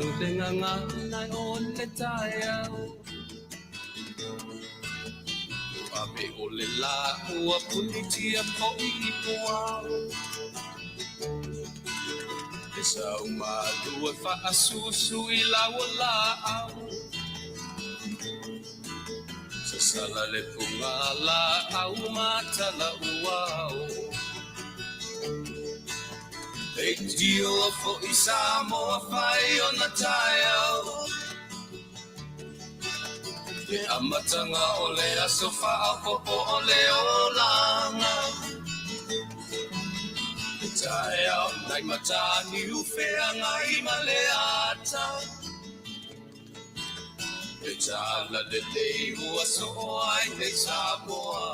Manu le gagana o le taeao Ave o le la ua punitia fo'i i puao Le saumalua faasusu i lau o laau Sasala le pugalaau ma talauao Leitioa fo'i Samoa fai ona taeao Le amataga o le aso faaopoopo o le olaga Le taeao nai Mataniu feagai ma le ata Le talalelei ua soo ai nei Samoa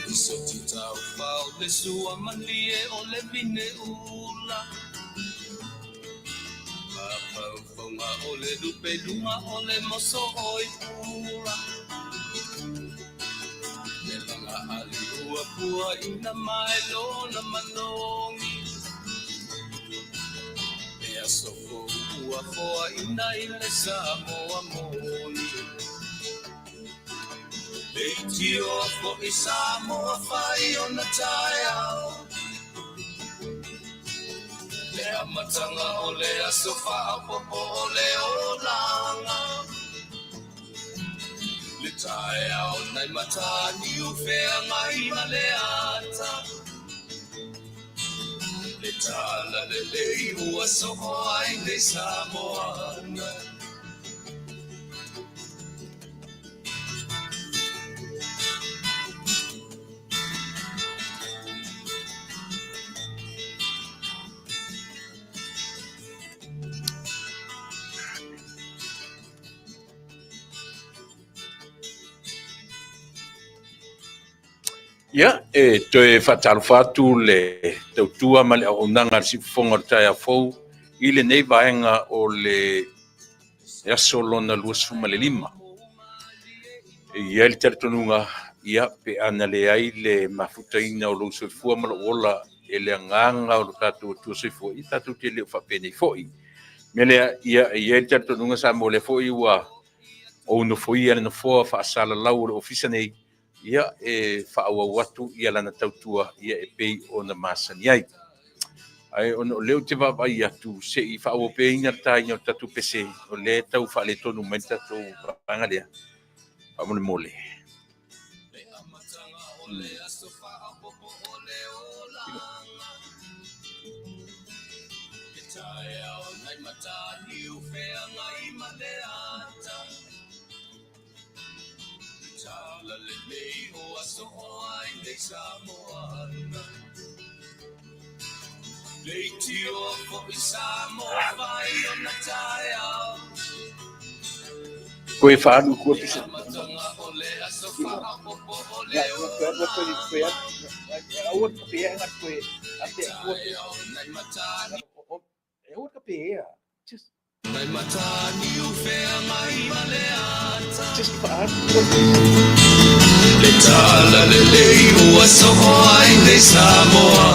Lisoti taufao le sua malie o le vine ula Mafaufauga o le lupe luga o le moso oi pula Le laga ali ua puaina mai lona manogi E aso fou ua foaina i le Samoa moni Leitioa fo'i Samoa fai ona taeao Le amataga o le aso faaopoopo o le olaga Le taeao nai Mataniu feagai ma le ata Le talalelei ua soo ai nei Samoa Ia, e toe faatalofa atu le tautua ma le auaunaga a le Siufofoga o le Taeao Fou i lenei vaega o le aso lona 25. E i ai le talitonuga, ia, pe ana leai le mafutaina o lou soifua ma lou ola e le agaga o lo tatou Atua Soifua, ia tatou te le o faapenei foi. Mea lea, ia, e i ai le talitonuga Samoa, o lea foi ua ou nofoia le nofoa faasalalau o le ofisa nei, ia, e faaauau atu ia lana tautua ia e pei ona masani ai. Ae ona o lea ou te vaavaai atu, se i faaauau pea ina le taina o le tatou pese, o lea e tau faaletonu mai le tatou vaega lea. Faamolemole. Koe faaalu i tua pese. Le talalelei ua soo ai nei Samoa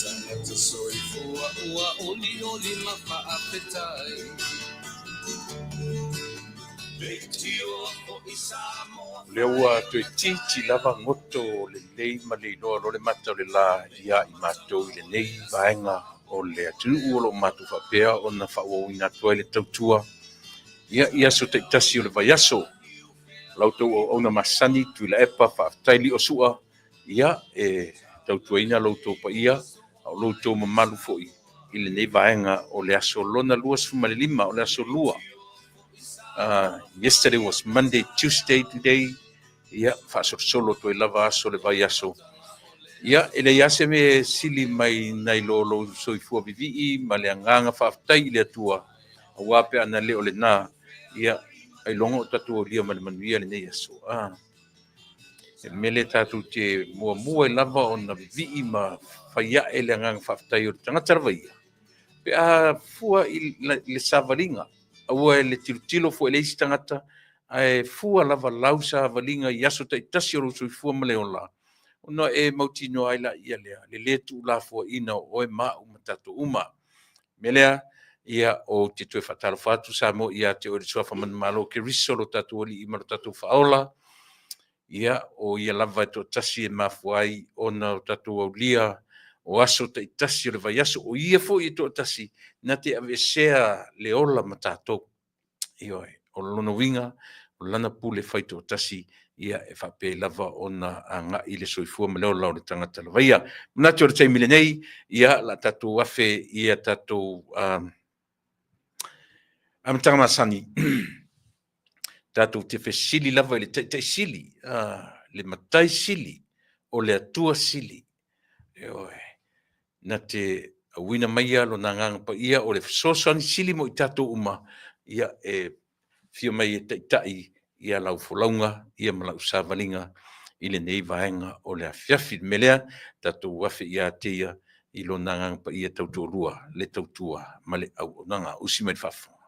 Tagata soifua ua olioli ma faafetai Leitioa fo'i Samoa O lea ua toe titi lava goto lelei ma le iloa loa le mata o le la ia i matou i lenei vaega o le atunuu o lo o matou faapea ona faaauauina atu ai le tautua ia i aso taitasi o le vaiaso. La outou auauna masani Tuilaepa, faafetai Liosua, ia e tautuaina lo outou paia a o lo outou mamalu foi i lenei vaega o le aso lona 25 o le aso Lua. Yesterday was Monday, Tuesday today, ia faasolosolo atu ai lava aso o le vaiaso. Ia, e leai lava se mea e sili mai nai lo lou soifua vivii ma le agaga faafetai i le Atua, aua pe ana le o lena, ia, ailoga o tatou aulia ma le manuia lenei aso. E mele tatou te muamua ai lava ona vivii ma fai ae le agaga faafetai o le tagata lava ia, pe a fua i le savaliga, aua e le tilotilo fua i le isi tagata, ae fua lava lau savaliga i aso taitasi o lou soifua ma le ola, ona e mautinoa ai laia lea, le lē tuulafoaiina o oe ma au ma tatou uma. O le mea lea, ia, ou te toe faatalofa atu Samoa ia te oe i le suafa manumalo o Keriso lo tatou Alii ma lo tatou Faaola. Ia, o ia lava e toatasi e mafua ai ona o tatou aulia o aso taitasi o le vaiaso, o ia foi e toatasi na te aveesea le ola ma tatou. Ioe, o lona uiga, o lana pule faitoatasi, ia e faapea ai lava ona agai le soifua ma le ola o le tagata lava ia. Manatu o le taimi lenei, ia, la tatou afe ia tatou amataga masani, tatou te fesili lava i le Taitai Sili, le Matai Sili, o le Atua Sili. Ioe, na te auina maia lona Agaga Paia o le fesoasoani sili mo i tatou uma, ia e fia mai e taitai ia lau folauga ia ma lau savaliga i lenei vaega o le afiafi. I le mea lea, tatou afe ia te ia i lona Agaga Paia tautoalua, le tautua ma le auaunaga. Usi mai le faafofoga.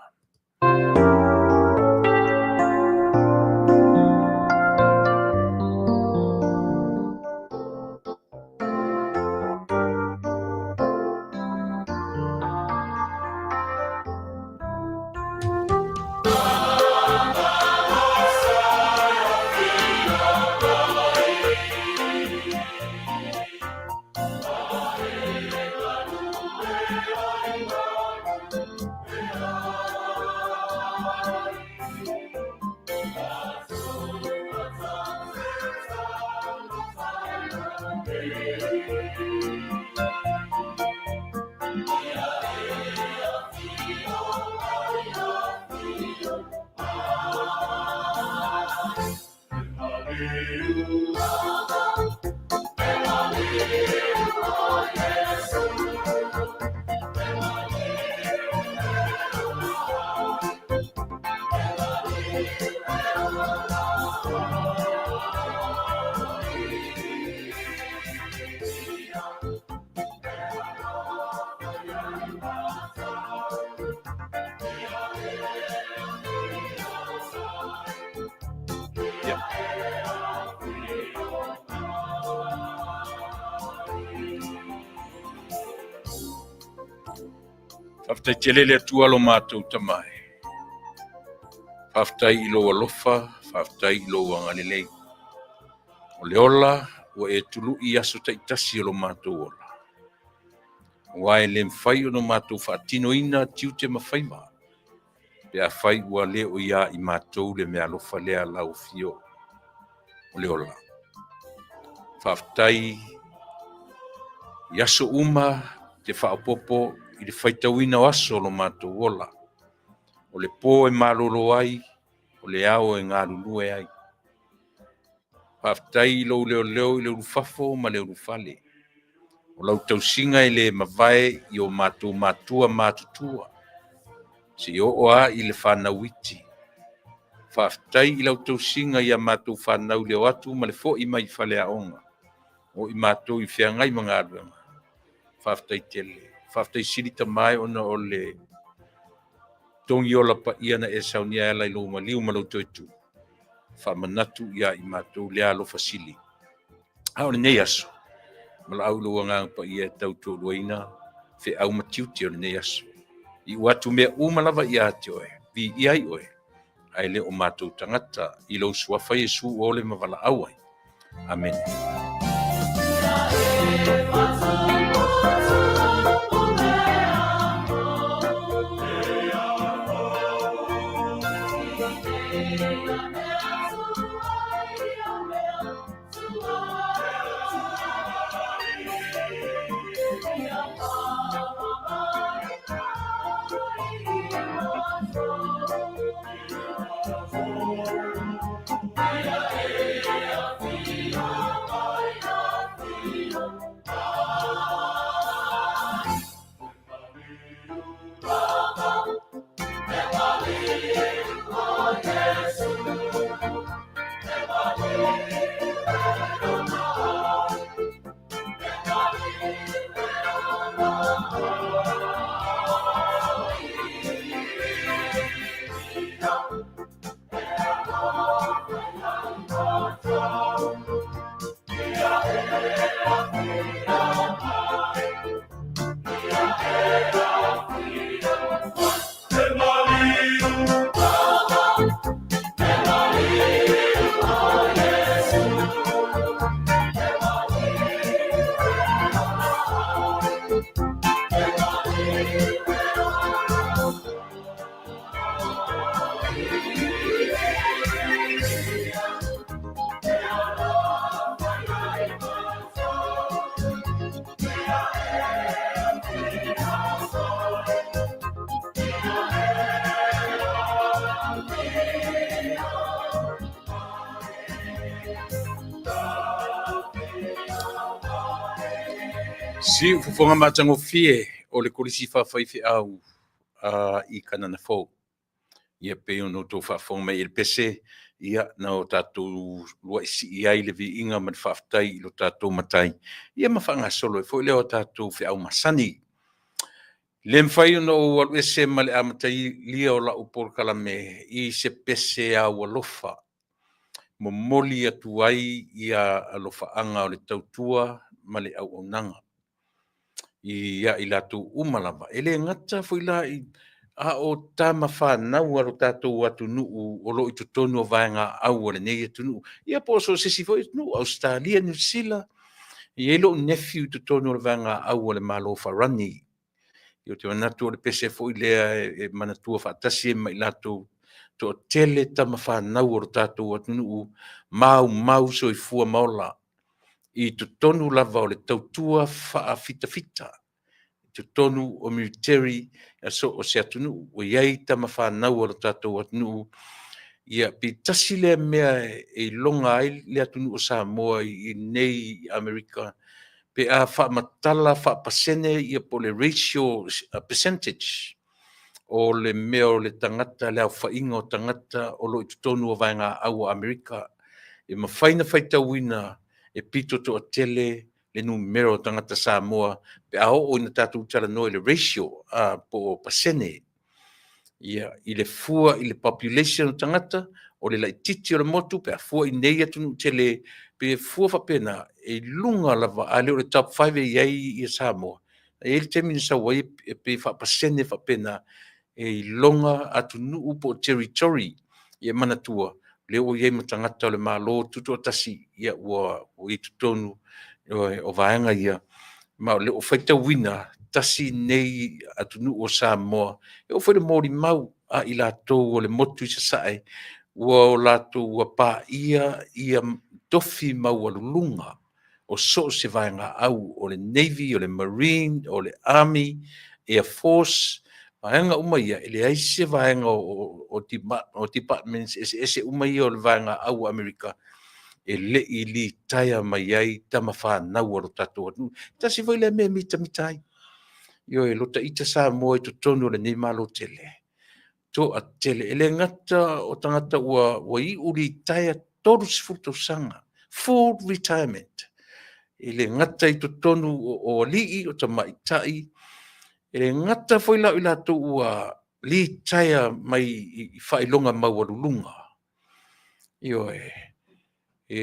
Faafetai tele le Atua lo matou Tama e. Faafetai i lou alofa, faafetai i lou agalelei. O le ola ua e tului i aso taitasi o lo matou ola. Aua e le mafai ona matou faatinoina tiute ma faiva, pe afai ua le o ia i matou le meaalofa lea lau afio o le ola. Faafetai i aso uma te faaopoopo i le faitauina o aso o lo matou ola. O le po e malolo ai, o le ao e galulue ai. Faafetai i lou leoleo i le ulufafo ma le ulufale. O lau tausiga e le mavae i o matou matua matutua, seia oo lava i le fanau iti. Faafetai i lau tausiga ia matou fanau i le o atu ma le foi mai i faleaoga, o i matou i feagai ma galuega. Faafetai tele. Faafetai sili Tama e ona o le togi ola paia na e saunia e ala i lou maliu ma lou toetu. Faamanatu ia i matou lea alofa sili. A o lenei aso, valaau i lou Agaga Paia e tautoaluaina feau ma tiute o lenei aso. Iu atu mea uma lava ia te oe, viia ai oe, ae le o matou tagata, i lou suafa Iesu ua ole ma valaau ai. Amene. Siufofoga matagofie o le Kolisi Faafaifeau i Kanana Fou. Ia pei ona outou faafofoga mai i le pese, ia na o tatou luai sii ai le viiga ma le faafetai i lo tatou Matai, ia ma faagasolo ai foi lea o tatou feau masani. Le mafai ona ou alu ese ma le amatalia o lau polokalame i se pese aualofa, momoli atu ai ia alofaaga o le tautua ma le auaunaga ia i latou uma lava. E le gata foi la i a o tama fanau a lo tatou atunuu o lo o i totonu o vaega au a lenei atunuu, ia po o so o se isi foi atunuu, Ausetalia, Niu Sila. E i ai lou nephew i totonu o le vaega au a le Malo o Farani. Ou te manatu o le pese foi lea e manatua faatasi ai ma i latou, toatele tama fanau o lo tatou atunuu, maumau soifua ma ola i totonu lava o le tautua faafitafita, i totonu o militeri a so o se atunuu. Ua i ai tama fanau a lo tatou atunuu, ia pe tasi lea mea e iloga ai le atunuu o Samoa i inei i Amerika, pe a faamatala faapasene ia po o le ratio percentage o le mea o le tagata, le aofaiga o tagata o lo o i totonu o vaega au a Amerika. E mafai ona faitauina e pito toatele le numera o tagata Samoa pe a oo ina tatou talanoa i le ratio po o pasene. Ia, i le fua i le population o tagata, o le laitiiti o le motu pe a fua i nei atunuu tele, pe fua faapena, e i luga lava, a le o le top 5 e i ai ia Samoa. E i ai le taimi na sau ai e pei e faapasene faapena, e iloga atunuu po o territory. Ia manatua, o lea ua i ai ma tagata o le Malo Tutoatasi, ia ua i totonu o vaega ia, ma o lo o faitauina, tasi lenei atunuu o Samoa, e oo foi i le molimau a i latou o le motu i Sasae, ua o latou paia ia tofi maualuluga o so o se vaega au, o le Navy, o le Marine, o le Army, Air Force, vaega uma ia, e leai se vaega o departments eseese uma ia o le vaega au a Amerika e le i litaea mai ai tama fanau a lo tatou atunuu. Tasi foi lea mea e mitamita ai. Ioe, lo taita Samoa i totonu o lenei Malo tele, toatele. E le gata o tagata ua iu litaea 30 tausaga, full retirement. E le gata i totonu o alii, o tamaitai, e le gata foi la o i latou ua litaea mai i faailoga maualuluga. Ioe, e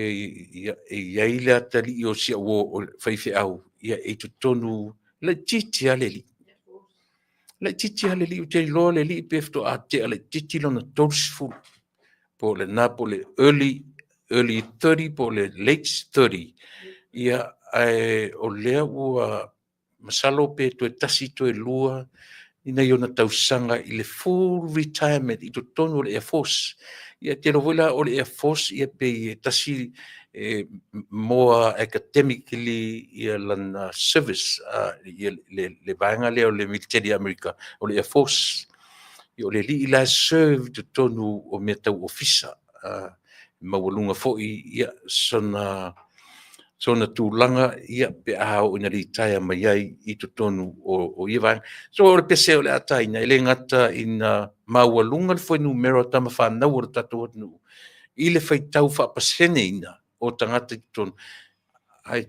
i ai le atalii o si au uo faifeau, ia e i totonu, laitiiti lava le alii. Laitiiti lava le alii, ou te iloa le alii pe faatoa tea laitiiti lona 30, po o lena po o le early 30 po o le late 30. Ia, ae o lea ua masalo pe toe tasi toe lua ni nai ona tausaga i le full retirement i totonu o le Air Force. Ia e te iloa foi la o le Air Force ia pei e tasi e more academically ia lana service ia le vaega lea o le militeli a Amerika o le Air Force. Ia o le alii la e serve i totonu o mea tau ofisa, maualuga foi ia sona tulaga ia pe a oo ina litaea mai ai i totonu o ia vaega. So o le pese o le a taina, e le gata ina maualuga le fuainumera o tama fanau a lo tatou atunuu i le faitau faapaseneina o tagata i totonu, ae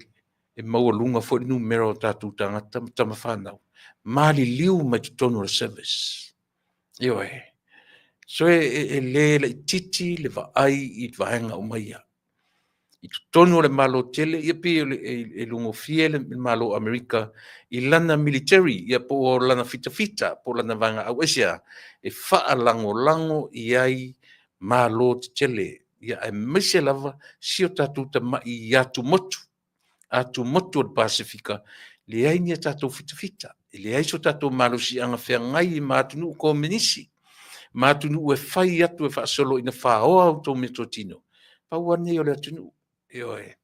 e maualuga foi le numera o tatou tagata ma tama fanau maliliu mai totonu o le service. Ioe. So e le laitiiti le vaai i vaega uma ia. I totonu o le Malo tele, ia pei e lugofie le Malo o Amerika i lana military, ia po o lana fitafita, po o lana vaega auaisea, e faalagolago i ai Malo tetele, ia aemaise lava si o tatou tamai atumotu, atumotu o le Pasefika, leai ni a tatou fitafita, e leai so tatou malosiaga feagai ma atunuu komenisi, ma atunuu e fai atu e faasolo ina faoa a outou meatotino. Pau lava lenei o le atunuu, ioe.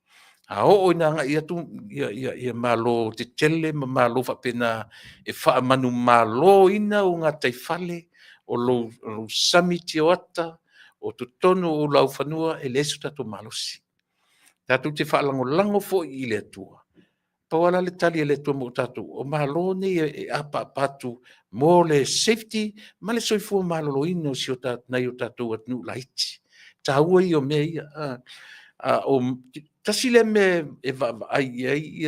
A oo ina agai atu ia Malo tetele ma Malo faapena e faamanumaloina ou gataifale, o lou sami tioata, o totonu o ou laufanua, e leai so tatou malosi. Tatou te faalagolago foi i le Atua, pau lava la le tali a le Atua mo tatou, o Malo nei e apaapa atu mo le safety ma le soifua maloloina o nai o tatou atunuu laiti. O le taua ia o mea ia. Tasi lea mea e vaavaai i ai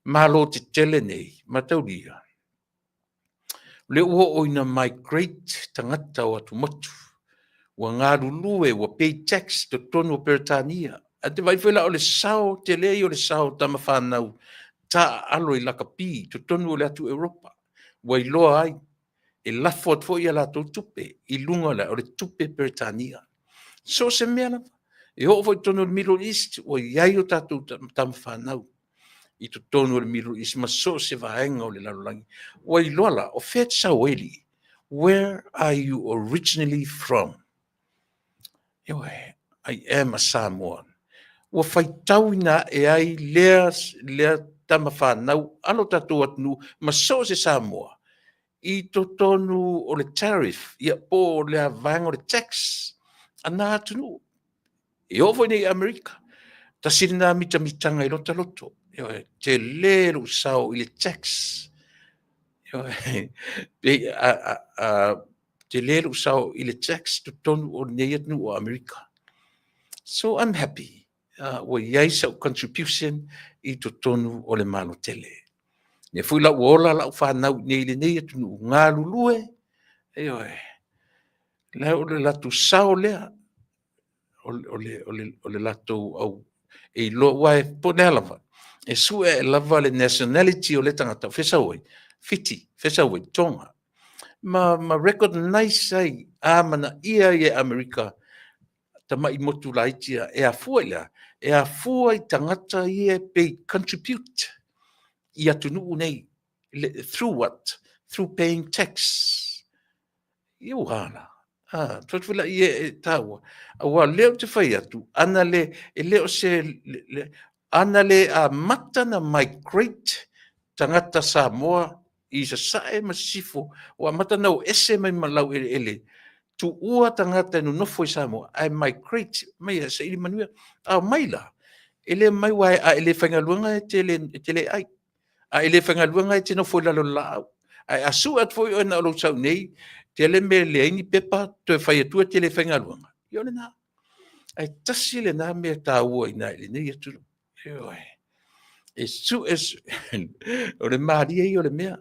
Malo tetele nei, mataulia, o lea ua oo ina migrate tagata o atumotu, ua galulue, ua pay tax i totonu o Peretania. Ae e te vaai foi la o le sao tele ia o le sao o tamafanau taaalo i lakapi i totonu o le atu Europa, ua iloa ai, e lafo atu foi a latou tupe i luga o le tupe Peretania. So o se mea lava. E oo foi i totonu o le Middle East, ua i ai o tatou tamafanau i totonu o le Middle East ma so o se vaega o le lalolagi. Ua iloa la, o fea e te sau ai alii? Where are you originally from? Ioe, I am a Samoan. Ua faitauina ae ai lea tamafanau a lo tatou atunuu ma so o se Samoa i totonu o le tariff, ia po o le vaega o le tax a na atunuu. E oo foi nei i Amerika, tasi lena mitamitaga i lota loto, ioe, tele lou sao i le tax. Ioe, tele lou sao i le tax totonu o lenei atunuu o Amerika. So I'm happy. Ua i ai sau contribution i totonu o le Malo tele. Lea foi la ua ola lau fanau i lenei atunuu, galulue, ioe, o le latou sao lea, o le latou au, e iloa, aua po o le a lava, e sue lava le nationality o lea tagata, o fea e sau ai? Fiti, o fea e sau ai? Tonga. Ma recognize ai, amanaia ai e Amerika tamai motu laiti e afua i le a? E afua i tagata ia e pay contribute i atunuu nei. Through what? Through paying tax. Ia ua la. Tofula ia e taua. Aua lea ou te fai atu, ana le, e le o se, le, ana le amata na migrate tagata Samoa i Sasae ma Sisifo, ua amata na o ese mai ma lau eleele, tuua tagata e nonofo i Samoa, ae migrate mai e saili manuia. A o mai la, e le mai ua a e le faigaluega e te le ai. A e le faigaluega e te nofo i lalo o le laau. Ae a sue atu foi oe na o lou sau nei, tele mea e leai ni pepa, toe fai atu e te le faigaluega. Ia o lena. Ae tasi lena mea taua i ina i lenei atunuu. Ioe. E sue, o le malie ia o le mea.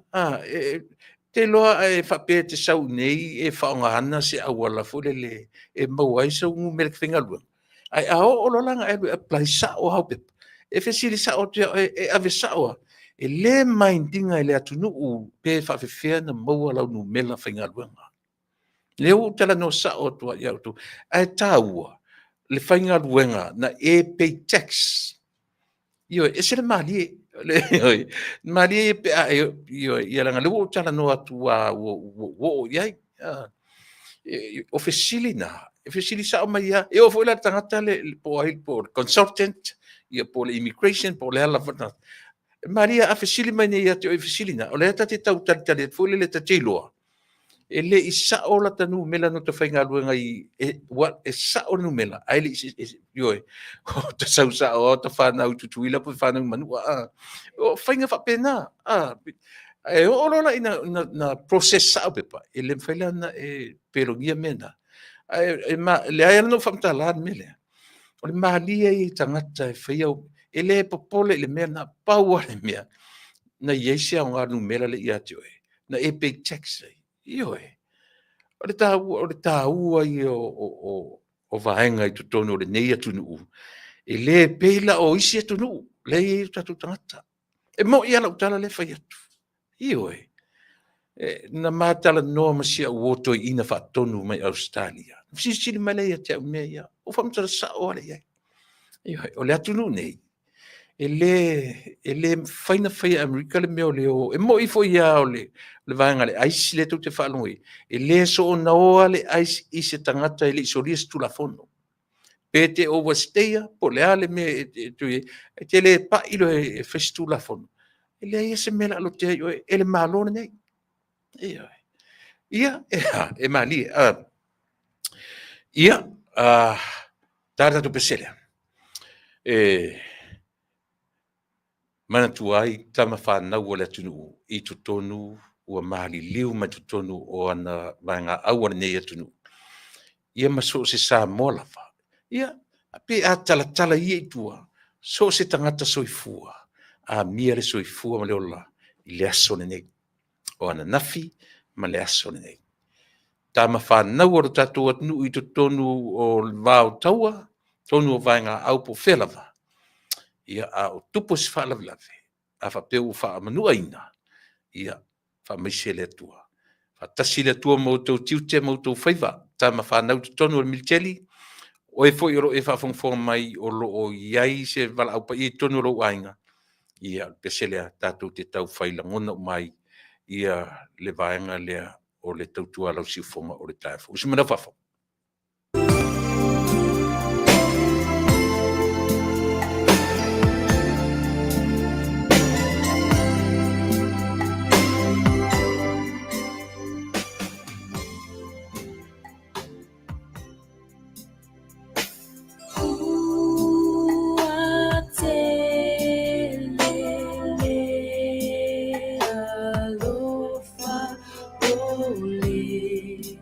Te iloa e faapea e te sau nei e faaaogaina se auala foi lele e maua ai sau numera faigaluega. Ae a oo loa la ina e alu e apply sao lava au pepa, e fesili sao atu ia oe, e ave sao lava. E le mind ina e le atunuu pe faapefea ona maua lau numera faigaluega. Lea ua ou talanoa sao atu ai ia outou. Ae taua le faigaluega na e pay tax. Ioe, ese le malie. Ioe, malie ia pe a e, ioe, ia leaga o lea ua ou talanoa atu ua oo i ai. O fesili na, e fesili sao mai lava. E oo foi la i le tagata le, po o ai, po o le consultant, ia po o le immigration, po o le a lava le tagata. E malie a fesili mai nei ia te oe i fesili na, o lea ta te tau talitali atu foi lele ta te iloa, e le i sao lata numera no ta faigaluega i, e sao le numera, ae le i, ioe, o ta sau sao lava o ta fanau i Tutuila po o fanau i Manua, a. O faiga faapena, a. Ae oo loa la ina na process sao pepa, e le mafai la ona e pelogia mea na. Ae leai lava na ou faamatala le mea lea. O le malie ia i tagata e faia, e le popole i le mea lena, pau lava le mea, na i ai se aoga o le numera lea ia te oe, na e pay tax ai. Ioe. O le taua ia o vaega i totonu o lenei atunuu. E le pei la o isi atunuu lea e i ai o tatou tagata. E moni lava lau tala lea e fai atu. Ioe. E, na ma talanoa ma si au uo toeaina faatonu mai Ausetalia. Na fesilisili mai lea ia te au i mea ia. Ou faamatala sao lava lea i ai. Ioe, o le atunuu nei, e le, e le mafai ona faia e Amerika le mea o le o. E moni foi lava o le, le vaega a le ICE lea tou te faalogo i ai, e le soona o lava le ICE i se tagata e le i solia se Tulafono. Pe te overstay po o le a le mea e tui ai, e te le pai loa e fai se Tulafono, e leai lava se mea o le a lotea ai oe e le Malo lenei. Ioe. Ia, e malie. Ia, ta le tatou pese lea. E manatua ai tama fanau a le atunuu i totonu ua maliliu mai totonu o ana vaegaau a lenei atunuu. Ia ma so o se Samoa lava. Ia, pe a talatala ia i tua, so o se tagata soifua, amia le soifua ma le ola i le aso lenei. O ananafi ma le aso lenei. Tama fanau a lo tatou atunuu i totonu o le va o taua, totonu o vaegaau po o fea lava, ia, a o tupu se faalavelave, a faapea ua faamanuaina, ia, faamaise le Atua. Faatasi le Atua ma outou tiute ma outou faiva, tama fanau i totonu o le Militeli, oe foi o lo o e faafogafoga mai o lo o i ai se valaau paia i totonu o lou aiga, ia, o le pese lea tatou te tau fai lagona uma ai ia le vaega lea o le tautua a lau siufofoga o le taeao fou. Usu mai lau fafo. Ua tele le alofa o le.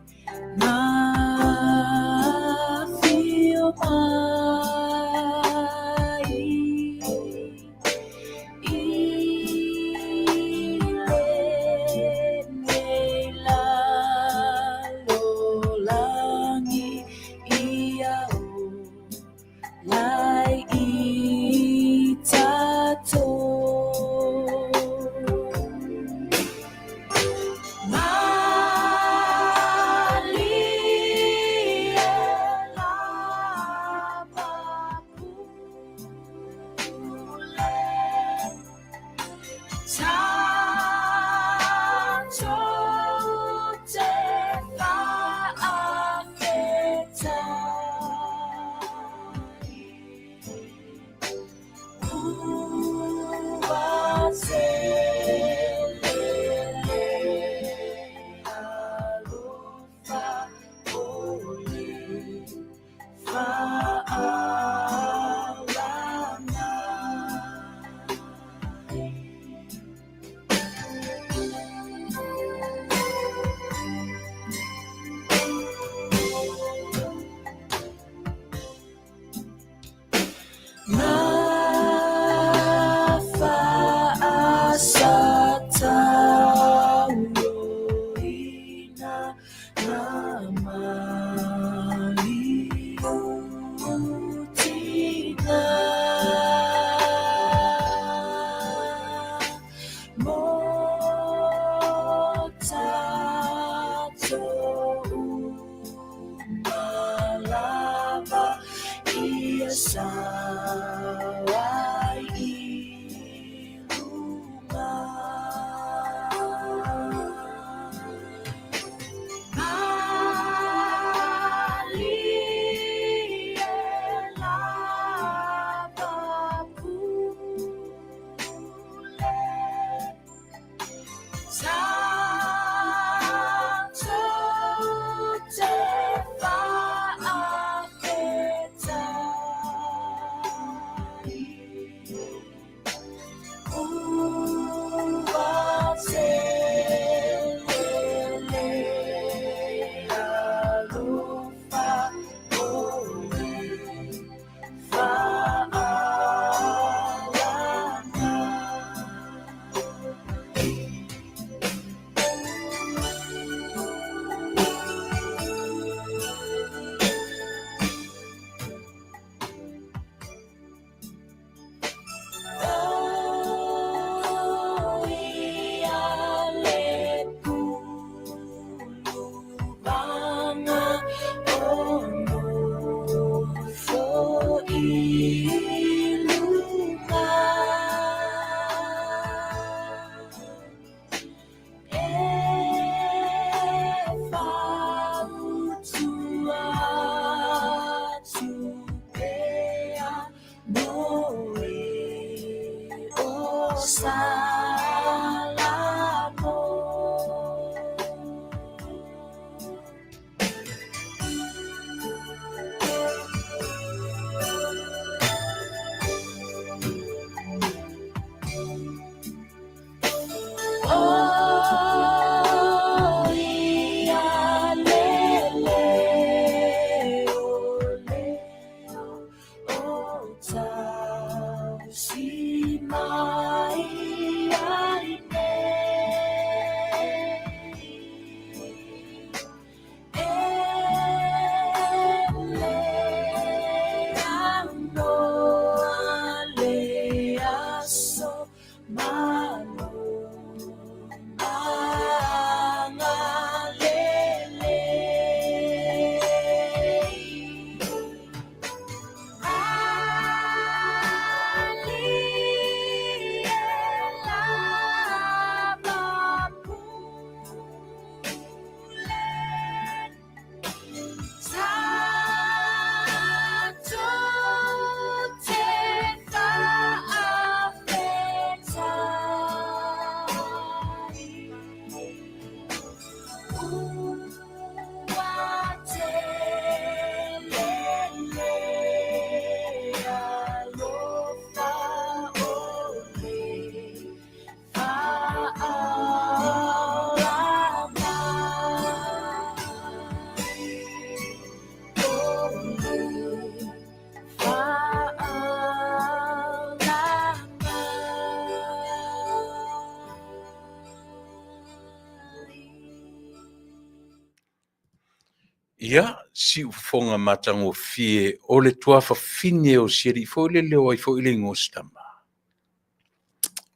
Ia, siufofoga matagofie o le tuafafine o si alii foi lele o ai foi le igoa o si tama.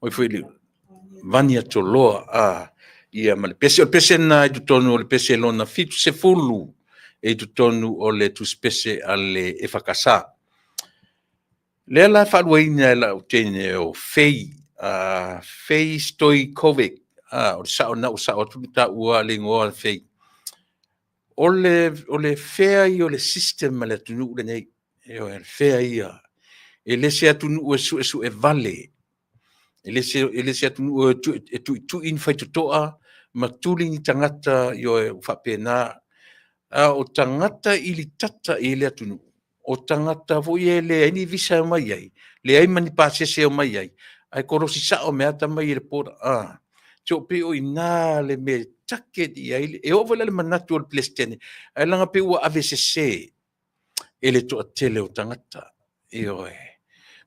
O ai foi le Vani Atoloa, a, ia ma le pese, o le pese lena i totonu o le pese lona 70 e i totonu o le tusipese a le EFKS. Lea la e faaluaina e lau teine o Faye, Faye Stoikovik, o le sao lena ua sao atu le taua le igoa o Faye. O le fea ia o le system a le atunuu lenei, ioe, o le fea ia. E le se atunuu e suesue vale, e le se atunuu e tuitui ni faitotoa ma tuli ni tagata, ioe, ua faapena. A o tagata ilitata i le atunuu, o tagata foi e leai ni visa e omai ai, leai ma ni pasese e omai ai, ae kolosi sao mai lava tama ia i le border. So pei o i ina le mea e target i ai, e oo foi la i le manatu o le Peresetene, ae leaga pei ua avesese e le toatele o tagata, ioe,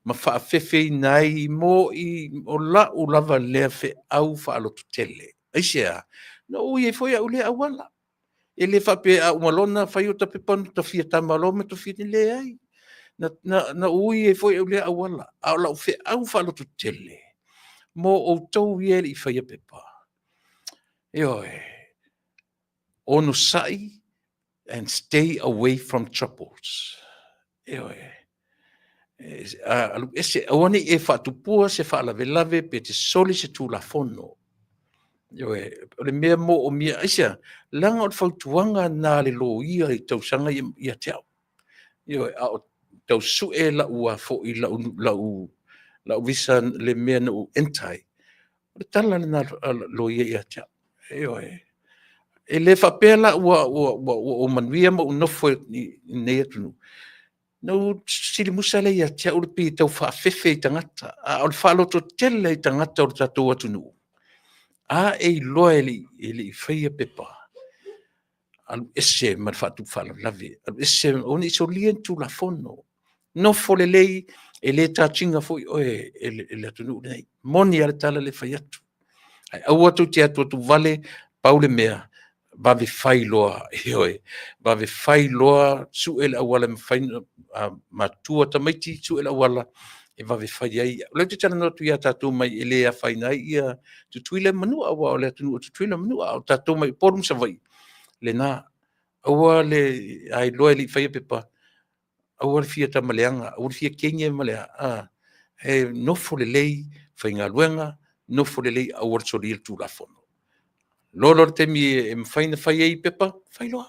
ma faafefeina ai mo i o lau lava lea feau faalototele. Aisea? Na ou ui ai foi au i lea auala. E le faapea a uma loa ona fai ota pepa ona ota fia tama loa ma ota fia, leai. Na ou ui ai foi au i lea auala, a o lau feau faalototele mo outou ia e le i faia pepa, ioe, onosai and stay away from troubles. Ioe. Alu ese, aua ne i e faatupua se faalavelave pe te soli se Tulafono. Ioe, o le mea moomia, aisea? Leaga o le fautuaga lena a le loia i tausaga ia te au. Ioe, a o tau sue lau a foi lau lau lau visa le mea na ou enter ai. O le tala lena a le loia ia te au. Ioe. E le faapea la ua ou manuia ma ou nofo i lenei atunuu. Na ou silimusa lea ia te au le pei e tau faafefe i tagata, a o le faalototele i tagata o le tatou atunuu, a e iloa e le i faia pepa, alu ese ma le faatupu faalavelave, alu ese, aua ne i solia ni Tulafono. Nofo lelei, e le charge ina foi oe e le atunuu lenei. Moni lava le tala lea e fai atu. Ae aua tou te atuatu vale, pau le mea, vave fai loa, ioe, vave fai loa, sue le auala e mafai ona matua tamaiti, sue le auala e vave fai ai. O lea ou te talanoa atu ia tatou mai e le afaina ai ia Tutuila ma Manua, aua o le atunuu o Tutuila ma Manua, a o tatou mai Upolu ma Savaii, lena. Aua le, a iloa e le i faia pepa, aua le fia tama leaga, aua le fia teine ma le a, e nofo lelei, faigaluega, nofo lelei, aua le solia le Tulafono. Loa loa le taimi e mafai ona fai ai pepa, fai loa.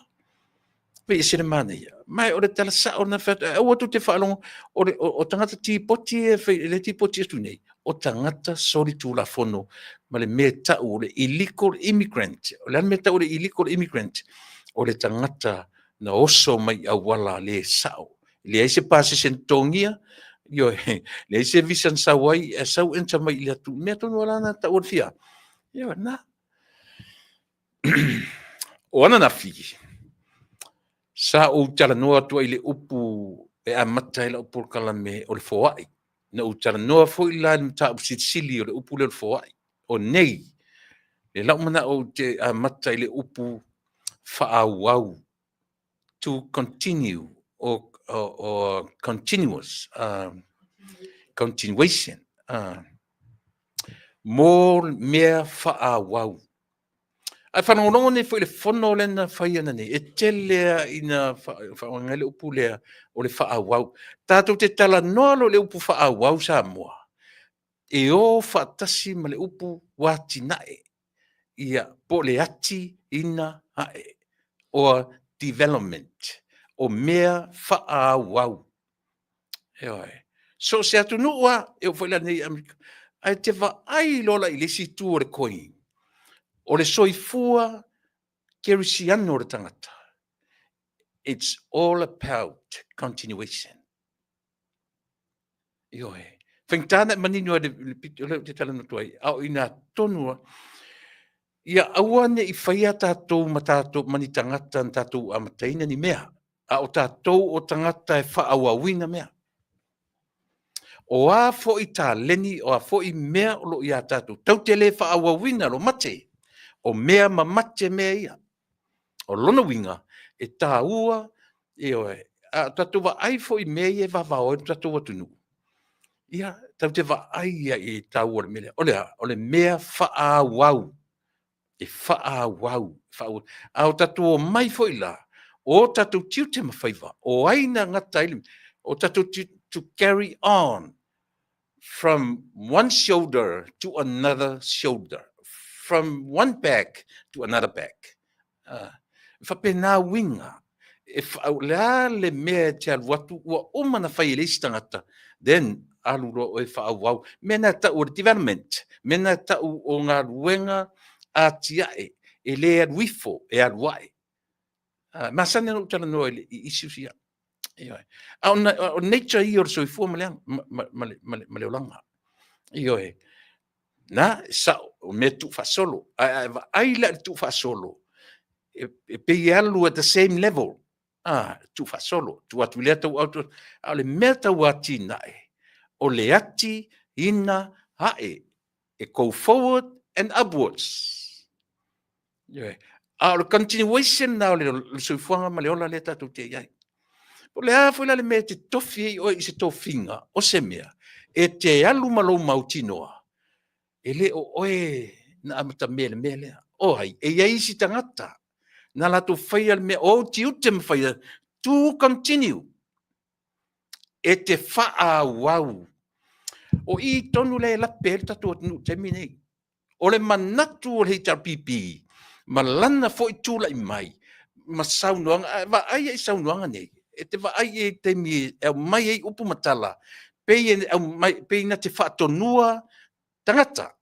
Pei e se le manaia. Ma o le tala sao na fai atu, aua tou te faalogo, o, le, o, o tagata tipoti e fai, le tipoti atu nei, o tagata solitulafono ma le mea tau o le illegal immigrant. O le a le mea tau o le illegal immigrant? O le tagata na oso mai auala le sao. Leai se pasese na totogia, ioe, leai se visa na sau ai, e sau enter mai i le atu. Mea tonu ala na tau o le fia. Ioe, na. O ananafi, sa ou talanoa atu ai i le upu e amata ai lau polokalame o le foai. Na ou talanoa foi la i le mataupu silisili o le upu lea o le foai. O nei, le lau manao ou te amata i le upu faaauau, to continue or continuous, continuation, mo mea faaauau. Ae faalogologo nei foi i le fono lea na fai ananei, e tele lava ina faaaoga ai le upu lea o le faaauau. Tatou te talanoa loa i le upu faaauau Samoa, e o faatasi ma le upu atinae, ia, po o le ati-ina ae, or development, o mea faaauau. Ioe. So o se atunuu lava, e oo foi la nei i Amerika, ae te vaai loa la i le isi itu o le coin, o le soifua kerisiano o le tagata, it's all about continuation. Ioe. Faigata ona e manino i le pito lea ou te talanoa atu ai, a o i ina tonu lava. Ia aua ne i faia tatou ma tatou ma ni tagata na tatou amataina ni mea, a o tatou o tagata e faaauauina mea. O a foi taleni, o a foi mea o lo o ia tatou, tatou te le faaauauina lo mate, o mea mamate mea ia. O lona uiga, e taua, ioe, a tatou vaai foi i mea ia e vavao ai lo tatou atunuu, ia, tatou te vaai i le taua o le mea lea. O le a? O le mea faaauau, e faaauau, faaauau. A o tatou omai foi la, o o tatou tiute ma faiva, o ai na gata ai o tatou to carry on from one shoulder to another shoulder, from one back to another back. E faapena uiga. E o le a le mea e te alu atu, ua uma na fai e le isi tagata, then alu loa oe faaauau. Mea na tau o le development, mea na tau o galuega atiae, e le alu ifo, e alu ae. Masani ona ou talanoa i issues ia. Ioe. A o nature ia o le soifua ma le olaga. Ioe. Na, e sao, o mea tuufaasolo. Ae a e vaai la i le tuufaasolo, e pei e alu at the same level. Tuufaasolo, tuu atu i lea tauau, a o le mea tau atinae, o le ati ina ae, e go forward and upwards. Ioe. A o le continuation na o le soifuaga ma le ola lea tatou te i ai. O le a foi la le mea e te tofi ai oe i se tofiga o se mea, e te alu ma lou mautinoa, e le o oe na amatamea i le mea lea. O ai? E i ai isi tagata na latou faia le mea, o ou tiute ma faia, to continue. E te faaauau. O i tonu lea e lape ai le tatou atunuu i le taimi lenei. O le manatu o le HRPP ma lana foi tulai mai ma saunoaga, a e vaai i saunoaga nei, e te vaai i ai taimi e aumai ai upu ma tala, pei e aumai, pei na te faatonua tagata,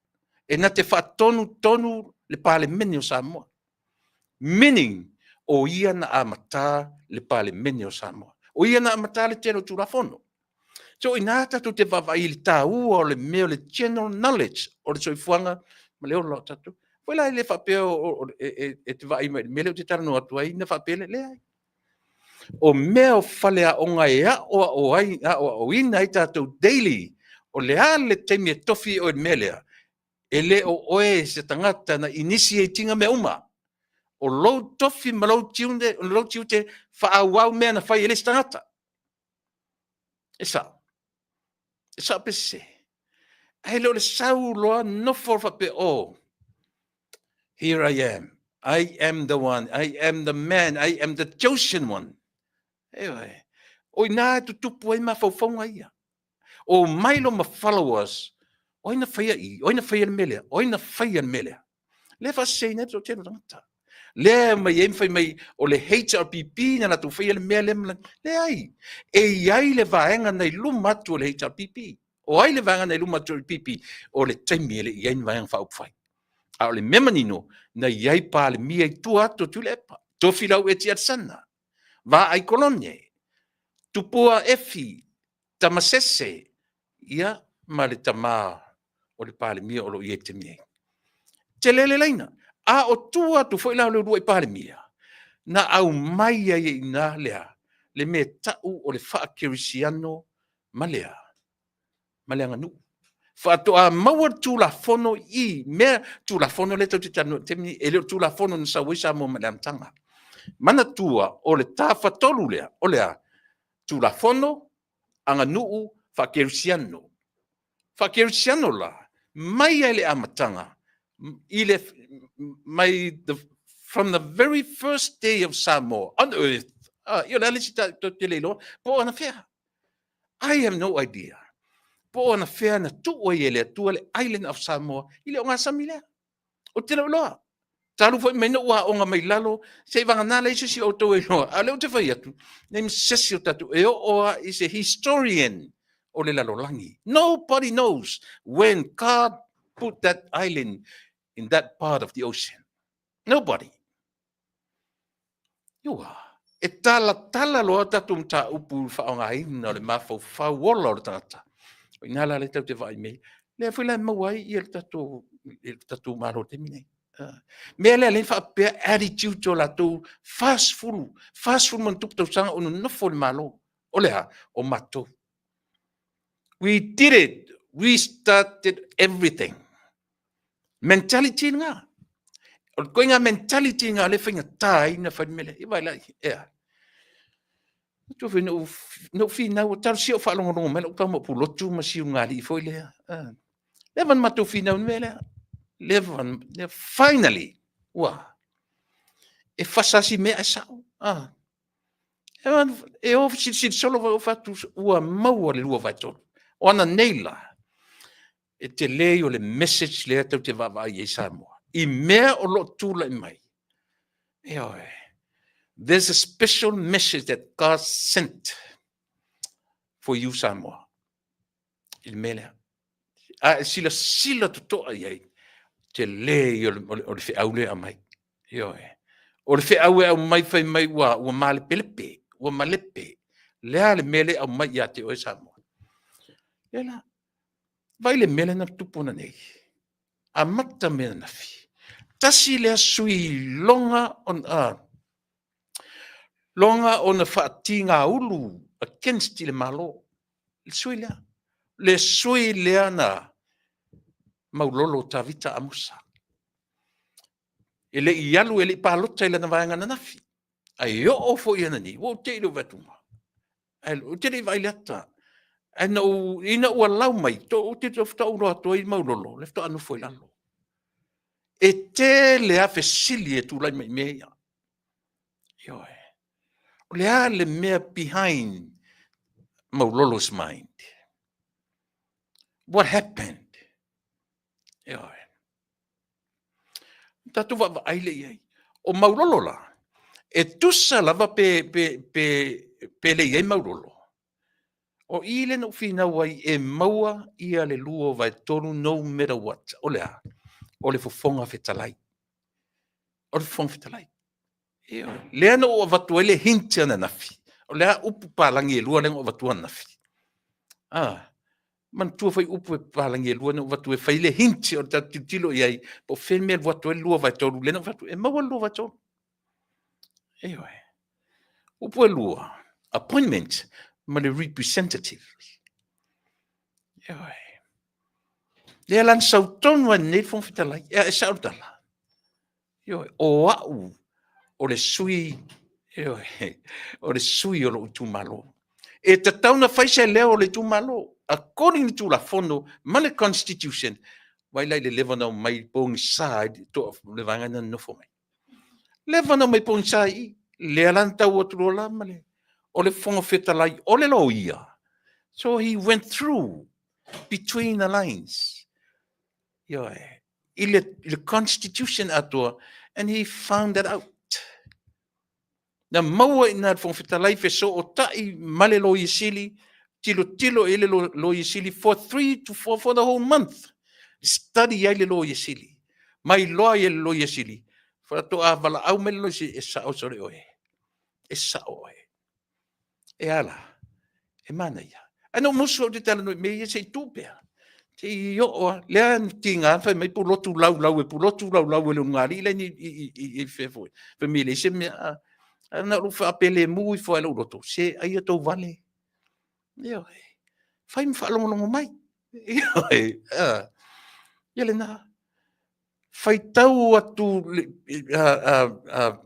e na te faatonutonu le Palemene o Samoa. Meaning, o ia na amata le Palemene o Samoa. O ia na amata le tele o Tulafono. So ina tatou te vaavaai i le taua o le mea o le general knowledge o le soifuaga ma le ola o tatou. Foi la e le faapea e te vaai mai i le mea lea ou te talanoa atu ai, na faapea lea, leai. O mea o faleaoga e aoao ai, aoaoina ai tatou daily, o le a le taimi e tofi oe i le mea lea, e le o oe se tagata na initiate ina mea uma. O lou tofi ma lou tiute, lou tiute faaauau mea na fai e le isi tagata. E sao. E sao pe sese. Ae le o le sau loa nofo faapea, oh, here I am. I am the one. I am the man. I am the chosen one. Eoe. O ina e tutupu ai mafaufauga ia. O mai lo ma followers, o ai na faia i, o ai na faia le mea lea, o ai na faia le mea lea. Lea faasiseina ai le toatele o tagata. Lea e aumai ai ma fai mai o le HRPP na latou faia le mea lea ma leai. E i ai le vaega na i luma atu o le HRPP. O ai le vaega na i luma atu o le HRPP? O le taimi e le i i ai ni Vaega Faaupufai. A o le mea manino, na i ai Palemia i tua atu o Tuilaepa, Tofilau Eti Alesana, Vaai Kolone, Tupua Efi, Tamasese, ia ma le tama o le Palemia o lo o i ai i le taimi nei. Tele le laina. A o tua atu foi la o le uluai Palemia, na aumai ai i ina le a? Le mea e tau o le faakerisiano ma le a? Ma le aganuu. Faatoa maua le Tulafono i mea, Tulafono lea tatou te talanoa i le taimi lenei, e le o le Tulafono na sau ai Samoa mai le amataga. Manatua, o le tafatolu lea, o le a? Tulafono, aganuu, faakerisiano. Faakerisiano la, mai lava i le amataga, mai from the very first day of Samoa on earth, ia o le a le isi tatou te le iloa po o anafea. I have no idea. Po o anafea na tuu ai e le Atua le Island of Samoa i le ogasami lea. Ou te le o iloa. Talu foi mai ona ou aoga mai lalo, seivagana leai se isi o outou e iloa. A o lea ou te fai atu, leai ma se isi o tatou, e oo lava i se historian o le lalolagi. Nobody knows when God put that island in that part of the ocean. Nobody. Ua, e talatala loa tatou mataupu i le faaaogaina o le mafaufau ola o le tagata. O i ina la lea tatou te vaai mai ai. Lea foi la e maua ai le tatou Malo i le taimi lenei. Mea lea e faapea attitude o latou 40, 40+ tausaga o nonofo i le Malo. O le a? O matou. We did it. We started everything. Mentality lena. O le ituaiga mentality lena o lea e faigata ai ona fai le mea lea. Ia vaai la i ai, e a? Matua foi na ou finau, talosia o faalogologo mai lau tama o Pulotu ma Siugalii foi lea. Leva ona matou finau i le mea lea. Leva, finally, ua, e fasa lava si mea ae sao. E o fesilisili solo foi ou fai atu, ua maua le 2/3. O ananei la, e tele ia o le message lea tatou te vaavaai i ai Samoa, i mea o lo o tulai mai. Ioe. There's a special message that God sent for you Samoa i le mea lea. A e silasila totoa i ai, tele ia o le feau lea e aumai. Ioe. O le feau e aumai fai mai ua malepelepe, ua malepe. Le a le mea lea e aumai ia te oe Samoa? Lea la, vaai le mea lea na tupu ananei. Amata mai ananafi. Tasi lea sui loga ona faatigaulu against i le Malo. Le sui lea. Le sui lea na Maulolo Tavita Amosa. E le i alu, e le i palota i lana vaega ananafi. Ae oo foi ananei, ua ou te i i le vaai atu, ae ou te le i vaai i le ata. Ae ina ua lau mai, ou te faatoa ou iloa atu ai Maulolo, lea faatoa nofo i lalo. E tele lava fesili e tulai mai i mea ia. Ioe. O le a le mea behind Maulolo's mind? What happened? Ioe. Tatou vaavaai lea i ai. O Maulolo la, e tusa lava pe le i ai Maulolo. O i lea na ou finau ai e maua ia le 2/3 no matter what. O le a? O le Fofoga Fetalai. O le Fofoga Fetalai. Ioe. Lea na ou avatu ai le hint ananafi. O le a upu palagi e lua lea na ou avatua ananafi? Ah, manatua foi upu e palagi e lua na ou avatu e fai le hint o le tatou tilotilo i ai, po o fea le mea e alu atu ai le 2/3, lea na ou fai atu, e maua le 2/3. Ioe. Upu e lua, appointment ma le representative. Ioe. Lea la na sau tonu ai nei le Fofoga Fetalai. E sao le tala. Ioe. O au o le sui, ioe, o le sui o lou itumalo. E tatau ona fai se leo o le itumalo. According to Tulafono ma le Constitution, vai la i le leva na omai pogisa ai le vaega na nonofo mai. Leva na omai pogisa i i. Lea la na tau atu loa la ma le, o le Fofoga Fetalai o le loia. So he went through between the lines. Ioe. I le Constitution atoa. And he found that out. Na maua i ina le Fofoga Fetalai fesootai ma le Loia Sili, tilotilo i ai le Loia Sili for 3 to 4, for the whole month. Study ai le Loia Sili. Ma iloa ai e le Loia Sili, faatoa valaau mai le Loia Sili, e sao sole oe. E sao oe. E a la? E manaia. Ae na ou musu ou te talanoa i mea ia se i tuu pea. Se i oo lava. Lea na tiga fai mai pulotu laulau e pulotu laulau e le ulugalii la i fea foi. Fai mai e leai se mea. Ae na ou faapelemu ifo lava i lou loto, se ai ia outou vale. Ioe. Fai ma faalogologo mai. Ioe. Ia lena. Faitau atu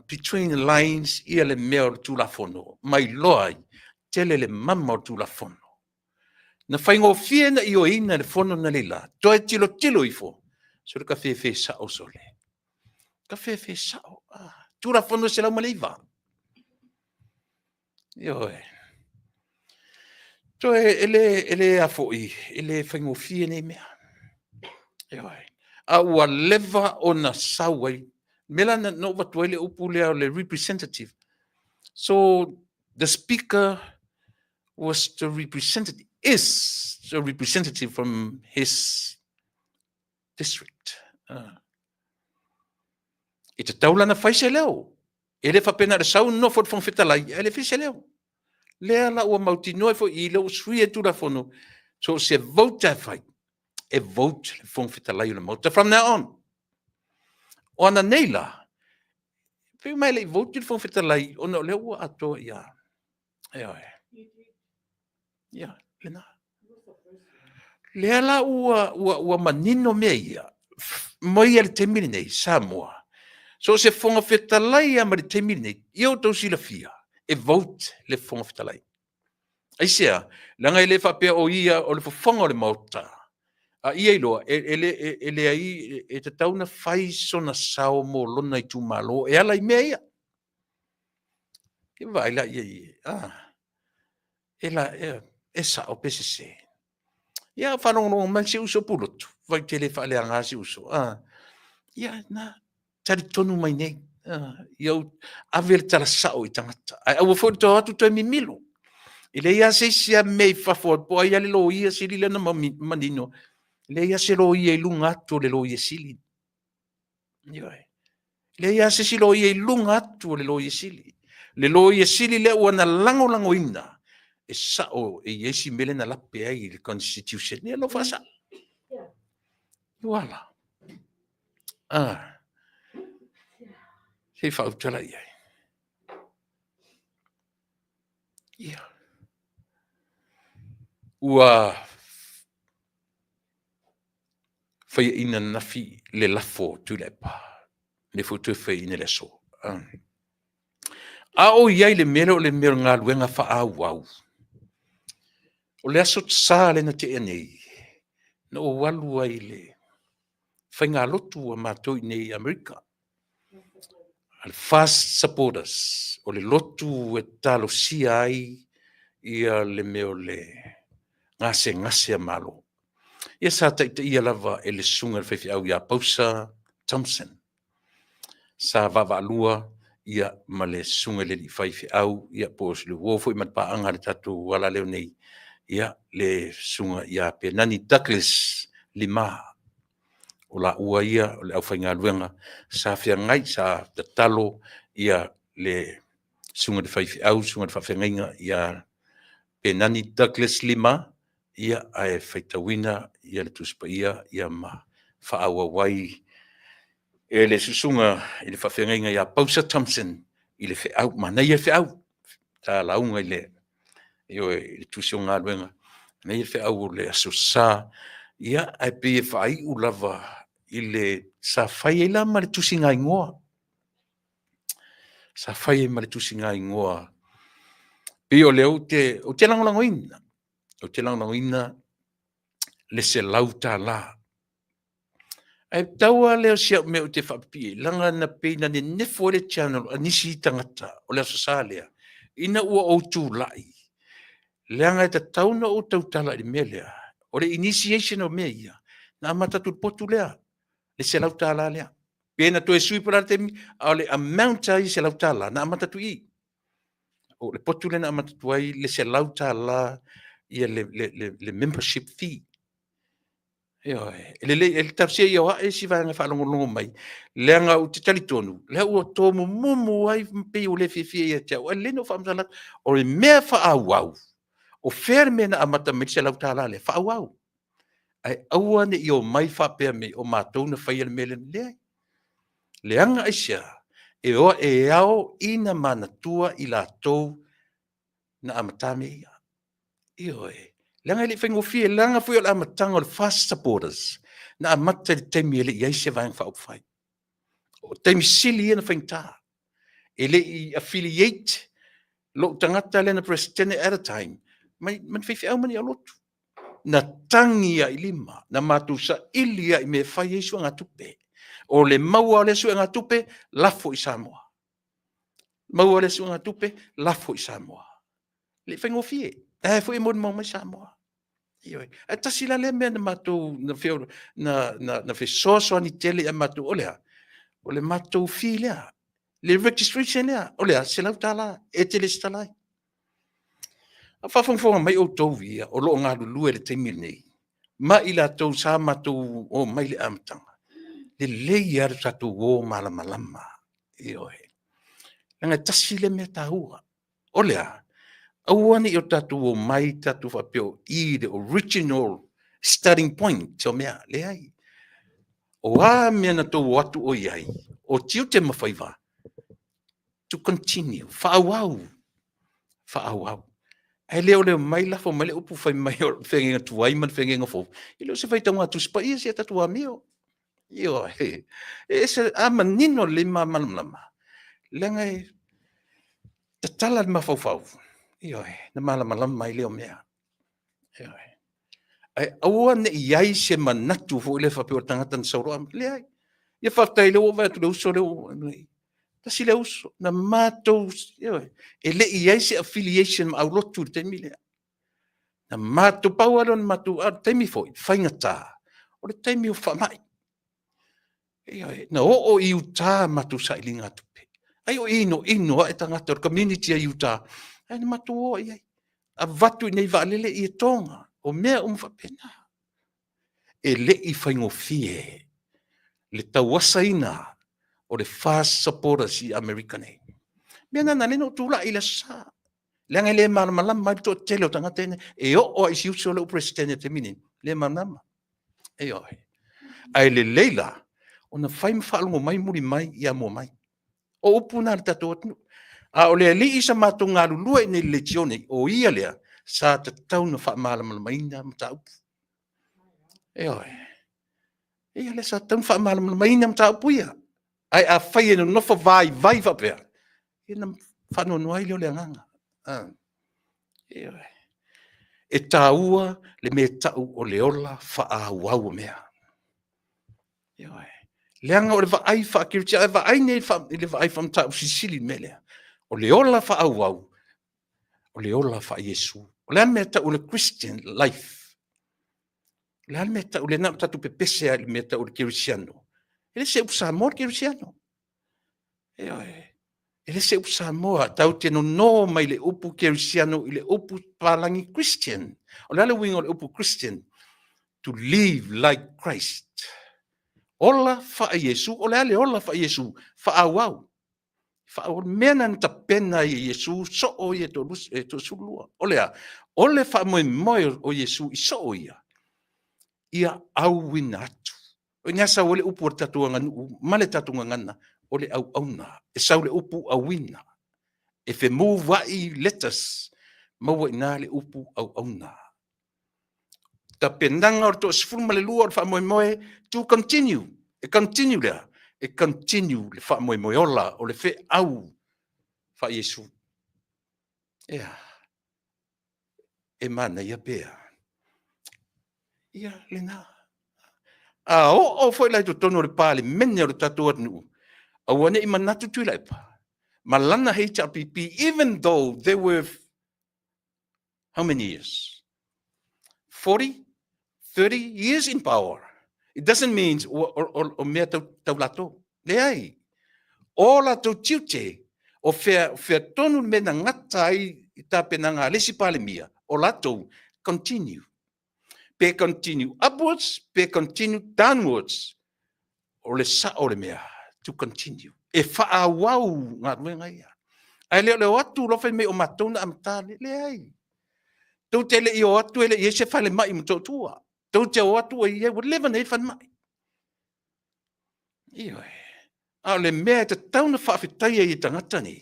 between the lines ia le mea o le Tulafono ma iloa ai, tele le mama o le Tulafono. Na faigofie na ioeina e le Fono analeila, toe tilotilo ifo, sole ka fefe sao sole. Ka fefe sao. Tulafono 109. Ioe. Toe e le a foi, e le faigofie nei mea. Ioe. A ua leva ona sau ai. Mea la na ou avatu ai le upu lea o le representative. So the speaker was the representative, is the representative from his district. E tatau la ona fai se leo. E le faapea na o le sau nofo le Fofoga Fetalai, ae le fai se leo. Lea la ua mautinoa ai foi i lea ua suia ai Tulafono, so o se vote lava e fai, e vote le Fofoga Fetalai o le Maota from now on. O ananei la, pei uma e le i vote le Fofoga Fetalai ona o lea ua atoa ia. Ioe. Ia, lena. Lea la ua manino mea ia, mai lava i le taimi lenei, Samoa, so o se Fofoga Fetalai lava mai le taimi lenei, ia outou silafia, e vote le Fofoga Fetalai. Aisea? Leaga e le faapea o ia o le fofoga o le Maota, a ia iloa, e leai, e tatau ona fai sona sao mo lona itumalo e ala i mea ia. Ia vaai la i ai, e la, e sao pe sese. Ia faalogologo mai si uso Pulotu, vaai ou te le faaleaga si uso. Ia na, talitonu mai nei. Ia ou ave le tala sao i tagata. Ae aua foi le toe o atu toe mimilo. E leai lava se isi lava mea i fafo po o ai lava le Loia Sili lea na manino, e leai lava se loia i luga atu o le Loia Sili. Ioe. Leai lava se isi loia i luga atu o le Loia Sili. Le Loia Sili lea ua na lagolagoina, e sao e i ai si mea lea na lape ai i le Constitution. Ia lou faasao. Ua la. Ah. Se i faautala i ai. Ia. Ua faiaina ananafi le lafo Tuilaepa, lea foi toe faiaina i le aso. A o i ai le mea lea o le mea o le galuega faaauau, o le Aso Sa lea na tea nei, na ou alu ai i le faigalotu a matou i inei i Amerika, a le FAST Supporters, o le lotu e talosia ai ia le mea o le gasegase a Malo. Ia sa taitaia lava e le susuga i le faifeau ia Pausa Thompson. Sa vaavaalua ia ma le susuga i le alii faifeau, ia po o le uo foi ma le paaga a le tatou alaleo nei, ia le susuga ia Penani Douglas Lima. O laua ia o le aufaigaluega sa feagai, sa tatalo ia le susuga i le faifeau, susuga i le faafeagaiga ia Penani Douglas Lima, ia ae faitauina ia le Tusi Paia ia ma faaauau ai e le susuga i le faafeagaiga ia Pausa Thompson i le feau, manaia le feau, sa lauga i le, ioe, i le tusi o galuega, manaia le feau o le Aso Sa, ia ae pei e faaiu lava i le, sa fai ai la ma le tusiga igoa. Sa fai ai ma le tusiga igoa. Pei o lea ou te lagolagoina, ou te lagolagoina le $100. Ae tau lava lea o si au mea ou te faapipii ai, leaga na pei na nenefo ai le channel a nisi tagata o le Aso Sa lea, ina ua ou tulai, leaga e tatau ona ou tautala i le mea lea, o le initiation o mea ia, na amata atu i le potu lea, le $100 lea. Pe na toe sui po o le a le taimi, a o le amount lava ia $100 na amata atu i i. O le potu lea na amata atu ai le $100 ia le membership fee. Ioe, e lelei, e talosia ia o ae isi vaega e faalogologo mai, leaga ou te talitonu, o lea ua tomumumu ai ma pei ua le fiafia ia te au, ae lelei ona ou faamatala atu. O le mea faaauau, o fea le mea na amata mai ai le $100 lea? Faaauau. Ae aua ne i omai faapea mai o matou na faia le mea lea. Leai. Leaga aisea? E o e ao ina manatua i latou na amata mea ia. Ioe. Leaga e le i faigofie, leaga foi o le amataga o le FAST Supporters, na amata i le taimi e le i i ai se Vaega Faaupufai. O taimi sili ia ona faigata. E le i affiliate lou tagata lea na Peresetene at a time ma ni faifeau ma ni aulotu. Na tagi lava i lima, na matou saili lava i mea e fai ai suegatupe. O le maua o lea suegatupe, lafo i Samoa. Maua lea suegatupe, lafo i Samoa. E le i faigofie, o la e foi e molimau mai Samoa. Ioe. Ae tasi la lea mea na matou na fesoasoani tele ia matou, o le a? O le matou fee lea, le registration lea, o le a? $100 e te resitala ai. A o faafogafoga mai outou ia o lo o galulue i le taimi lenei, ma i latou sa matou omai i le amataga, lelei lava le tatou o malamalama. Ioe. Leaga e tasi lea mea taua. O le a? Aua ne i o tatou omai tatou faapea o i le original starting point o mea. Leai. O a mea na outou o atu o i ai, o tiute ma faiva, to continue, faaauau, faaauau. Ae le o le omai lafo mai le upu fai mai o le feagaiga tuai ma le feagaiga fou, e le o se faitauga Tusi Paia sia tatou amio. Ioe. E ese, a manino lelei ma malamalama, leaga e tatala le mafaufau, ioe, ona malamalama ai lea o mea. Ioe. Ae aua ne i i ai se manatu foi lea faapea o le tagata na sau loa, leai. Ia faafetai o lea ua ou vaai atu i le uso lea ua... tasi lea uso, na matou, ioe, e le i i ai se affiliation ma aulotu i le taimi lea. Na matou, pau lava lea o le matou, a o le taimi foi, faigata, o le taimi o faamai. Ioe, na oo i uta a matou sailiga tupe. Ai o inoino ae tagata o le community i uta, ae na matou o i ai, avatu i inei i vaalele ia toga, o mea uma faapena. E le i faigofie le tauasaina o le FAST Supporters i Amerika nei. O le mea lena na ala ai ona ou tulai i le Aso Sa, leaga e le malamalama ai le toatele o tagata ia, e oo lava i si uso lea ua Peresetene i le taimi lenei, e le malamalama. Ioe. Ae lelei la ona fai ma faalogo mai muli mai ia mai. O upu na a le tatou atunuu. A o le alii sa matou galulue i inei i le Leitione, o ia lea sa tatau ona faamalamalamaina mataupu. Ioe. Ia lea sa tatau ona faamalamalamaina mataupu ia. Ae afai e nonofo vaivai faapea, ia ona faanoanoa ai lea o le agaga. Ioe. E taua le mea e tau o le ola faaauau o mea. Ioe. Leaga o le vaai faa-kerisiano, a vaai nei i le vaai faa-mataupu silisili i le mea lea. O le ola faaauau, o le ola faa-Iesu. O le a le mea e tau o le Christian life? O le a le mea e tau, lea na o tatou pepese lava i le mea e tau o le kerisiano. E le o se upu Samoa le kerisiano. Ioe. E le o se upu Samoa, tatou te nono mai le upu kerisiano i le upu palagi Christian. O le a le uiga o le upu Christian? To live like Christ. Ola faa-Iesu. O le a le ola faa-Iesu? Faaauau. Faaauau. Mea na tapena ai e Iesu soo ia e toasefululua. O le a? O le faamoemoe o Iesu i soo ia, ia auina atu. O i ina e sau ai le upu a le tatou aganuu ma le tatou gagana, o le auauna. E sau le upu auina, e femuvaai letters, maua i ina le upu auauna. Tapenaga o le toa-12 o le faamoemoe, to continue, e continue le a? E continue le faamoemoe ola o le feau faa-Iesu. Ea, e manaia pe a? Ia, lena. A oo foi la i totonu o le Palemene o le tatou atunuu, aua ne i manatu Tuilaepa ma lana HRPP, even though they were how many years? 40, 30 years in power. It doesn't mean o mea tau latou. Leai. O latou tiute, o fea, fea tonu le mea na gata ai i tapenaga a le isi Palemia, o latou, continue. Pe continue upwards, pe continue downwards. O le sao o le mea, to continue. E faaauau galuega ia. Ae le o le o atu loa fai mai o matou na amata. Leai. Tou te le i o atu e le i i ai se falemai i Motootua. Tou te o atu ua i ai, ua leva ona i ai le falemai. Ioe. A o le mea e tatau ona faafetaia i tagata nei,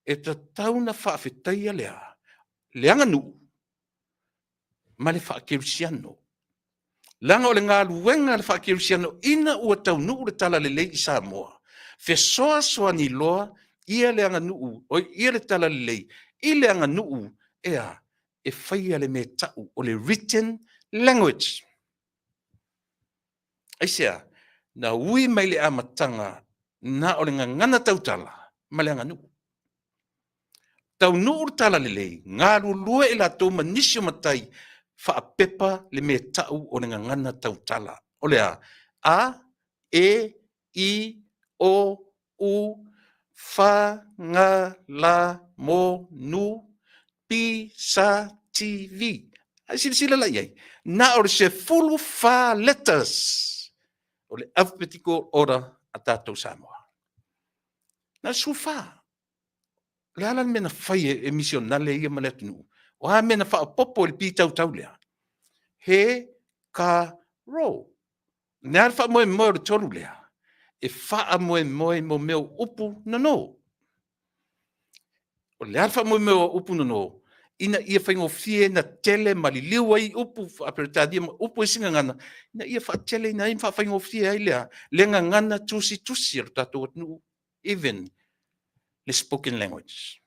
e tatau ona faafetaia le a? Le aganuu ma le faakerisiano. Leaga o le galuega a le faakerisiano ina ua taunuu le talalelei i Samoa, fesoasoani loa ia le aganuu, ia le talalelei i le aganuu e a? E faia le mea e tau o le written language. Aisea? Na ui mai le amataga na o le gagana tautala ma le aganuu. Taunuu le talalelei, galulue i latou ma nisi o matai faapepa le mea tau o le gagana tautala. O le a? A, E, I, O, U, F, G, L, M, N, P, S, T, V. Ae silasila la i ai, na o le 14 letters o le alphabetical order a tatou Samoa. Na o le 14. O le a la le mea na fai e misionale ia ma le atunuu? O a mea na faaopoopo i le pitautau lea? He, ka, ro. O le a le faamoemoe o le tolu lea? E faamoemoe mo mea o upu nono. O le a le faamoemoe o upu nono? Ina ia faigofie ona tele ma liliu ai upu faa-Peretania ma upu i isi gagana, ina ia faateleina ai ma faafaigofie ai le a? Le gagana tusitusi a lo tatou atunuu, even le spoken language.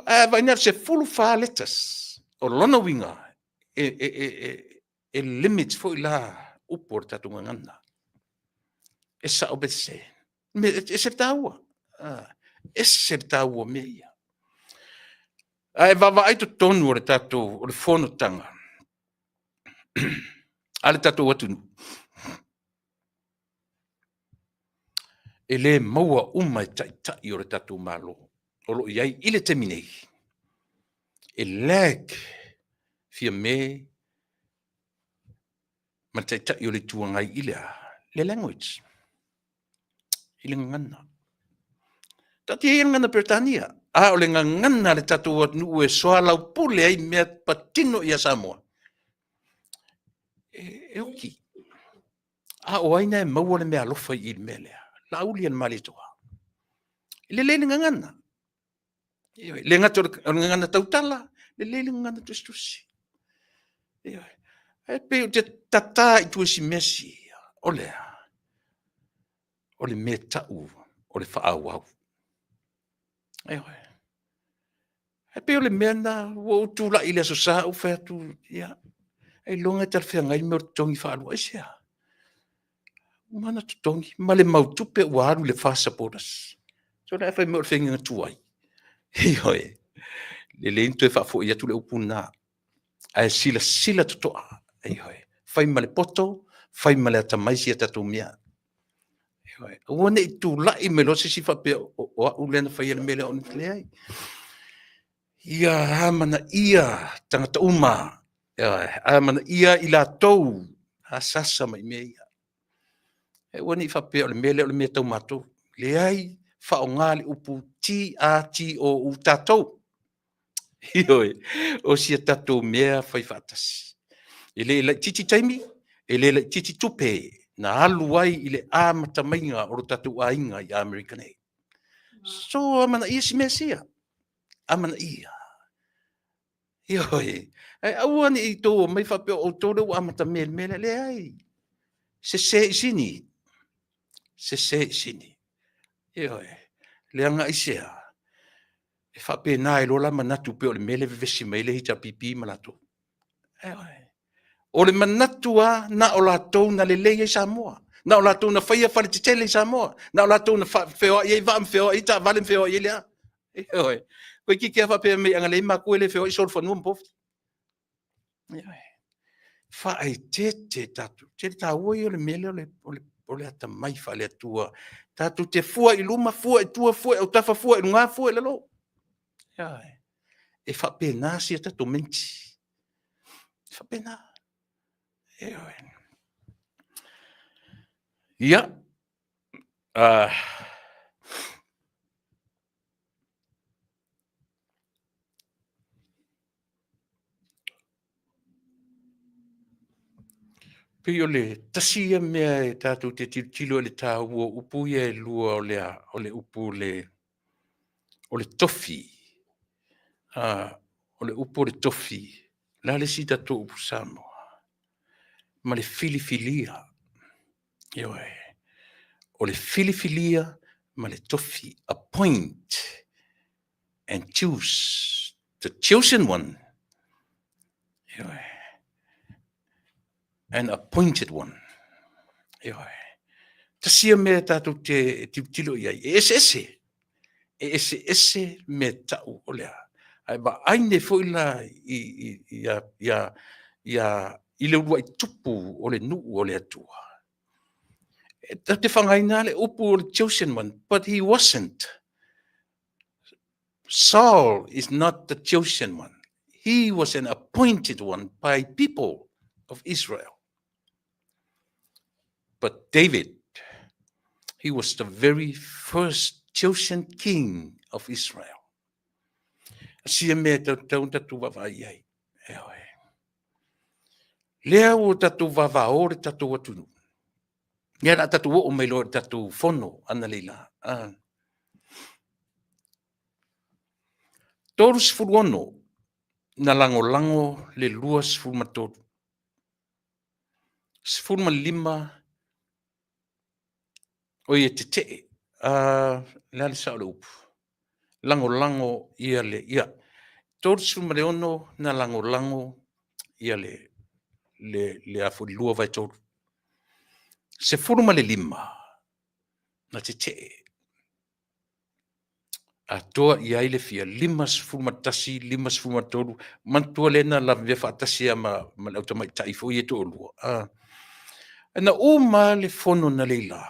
Ae vaai na o le 14 letters. O lona uiga, e limit foi la upu o le tatou gagana. E sao pe sese? E ese le taua. Ese le taua o mea ia. Ae vaavaai totonu o le tatou o le fonotaga a le tatou atunuu, e le maua uma e taitai o le tatou Malo o lo o i ai i le taimi nei, e lag Fiame ma le Taitai o le Itu Agai i le a? Le language, i le gagana. Taatia ia le gagana Peretania, a o le gagana a le tatou atunuu e soalaupule ai mea patino ia Samoa, e oti. A o ai na e maua le meaalofa i i le mea lea? Laauli a le Malietoa. E lelei le gagana. Ioe, le gata o le gagana tautala, lelei le gagana tusitusi. Ioe. Ae pei ou te tata i tua i si mea sia, o le a? O le mea tau o le faaauau. Ioe. Ae pei o le mea lena, ua ou tulai i le Aso Sa ou fai atu, ia, ailoga e talafeagai le mea o le totogi faalua. Aisea? Uma ona totogi ma le mau tupe ua alu i le FAST supporters. Sole ae fai mai o le faiga tuai. Ioe. Lelei ona toe faafoi atu le upu lena. Ae silasila totoa. Ioe. Fai ma le poto, fai ma le atamai si a tatou mea. Ioe. Aua ne i tulai mai loa se isi faapea o au lea na faia le mea lea, leai. Ia amanaia tagata uma. Ioe. Amanaia i latou asasa mai mea ia. Aua ne i faapea o le mea lea o le mea tau matou. Leai, faaaoga le upu T-A-T-O-U, tatou. Ioe, o si a tatou mea fai faatasi. E le laitiiti taimi, e le laitiiti tupe na alu ai i le amata maiga o lo tatou aiga i Amerika nei. So, amanaia si mea sia. Amanaia. Ioe, ae aua ne i tou omai faapea o outou lea ua amatamea i le mea lea. Leai, sese i sini, sese i sini. Ioe, leaga aisea? E faapena ai loa la manatu pei o le mea lea e vevesi mai ai le HRPP ma latou. Ioe. O le manatu lava na o latou na lelei ai Samoa, na o latou na faia faletetele i Samoa, na o latou na feoai ai vaa ma feoai ai taavale ma feoai ai le a. Ioe. Toeitiiti lava faapea mai ana leai matua e le feoai solofanua ma povi. Ioe. Faaeteete tatou. Tele taua ia o le mea lea o le atamai faale-Atua. Tatou te fua i luma, fua i tua, fua i autafa, fua i luga, fua i lalo. E faapena si a tatou menti. E faapena. Ioe. Ia, pei o le tasi ia mea e tatou te tilotilo i le taua o upu ia e lua o le upu o le tofi. O le upu o le tofi, o le a le isi tatou upu Samoa? Ma le filifilia. Ioe. O le filifilia ma le tofi. Appoint and choose. The chosen one. Ioe. And appointed one. Ioe. Tasi ia mea tatou te tilotilo i ai. E eseese. E eseese mea tau o lea. Ae vaai nei foi la i le uluai tupu o le nuu o le Atua. E tatou te faaaogaina le upu o le chosen one, but he wasn't. Saul is not the chosen one. He was an appointed one by people of Israel. But David, he was the very first chosen king of Israel. Sia mea tau tatou vaavaai ai. E oe. Lea ua tatou vavao le tatou atunuu. Ia la tatou oo mai loa i le tatou fono analeila. 36 na lagolago le 23. 15 o ia tetee. Le a le sao o le upu? Lagolago ia le, ia. 36 na lagolago ia le afo 2/3. 15 na tetee. Atoa i ai le fia 51, 53, manatua lea na lavevea faatasi ma le autamaitai foi ia toalua. Na uma le fono na leila.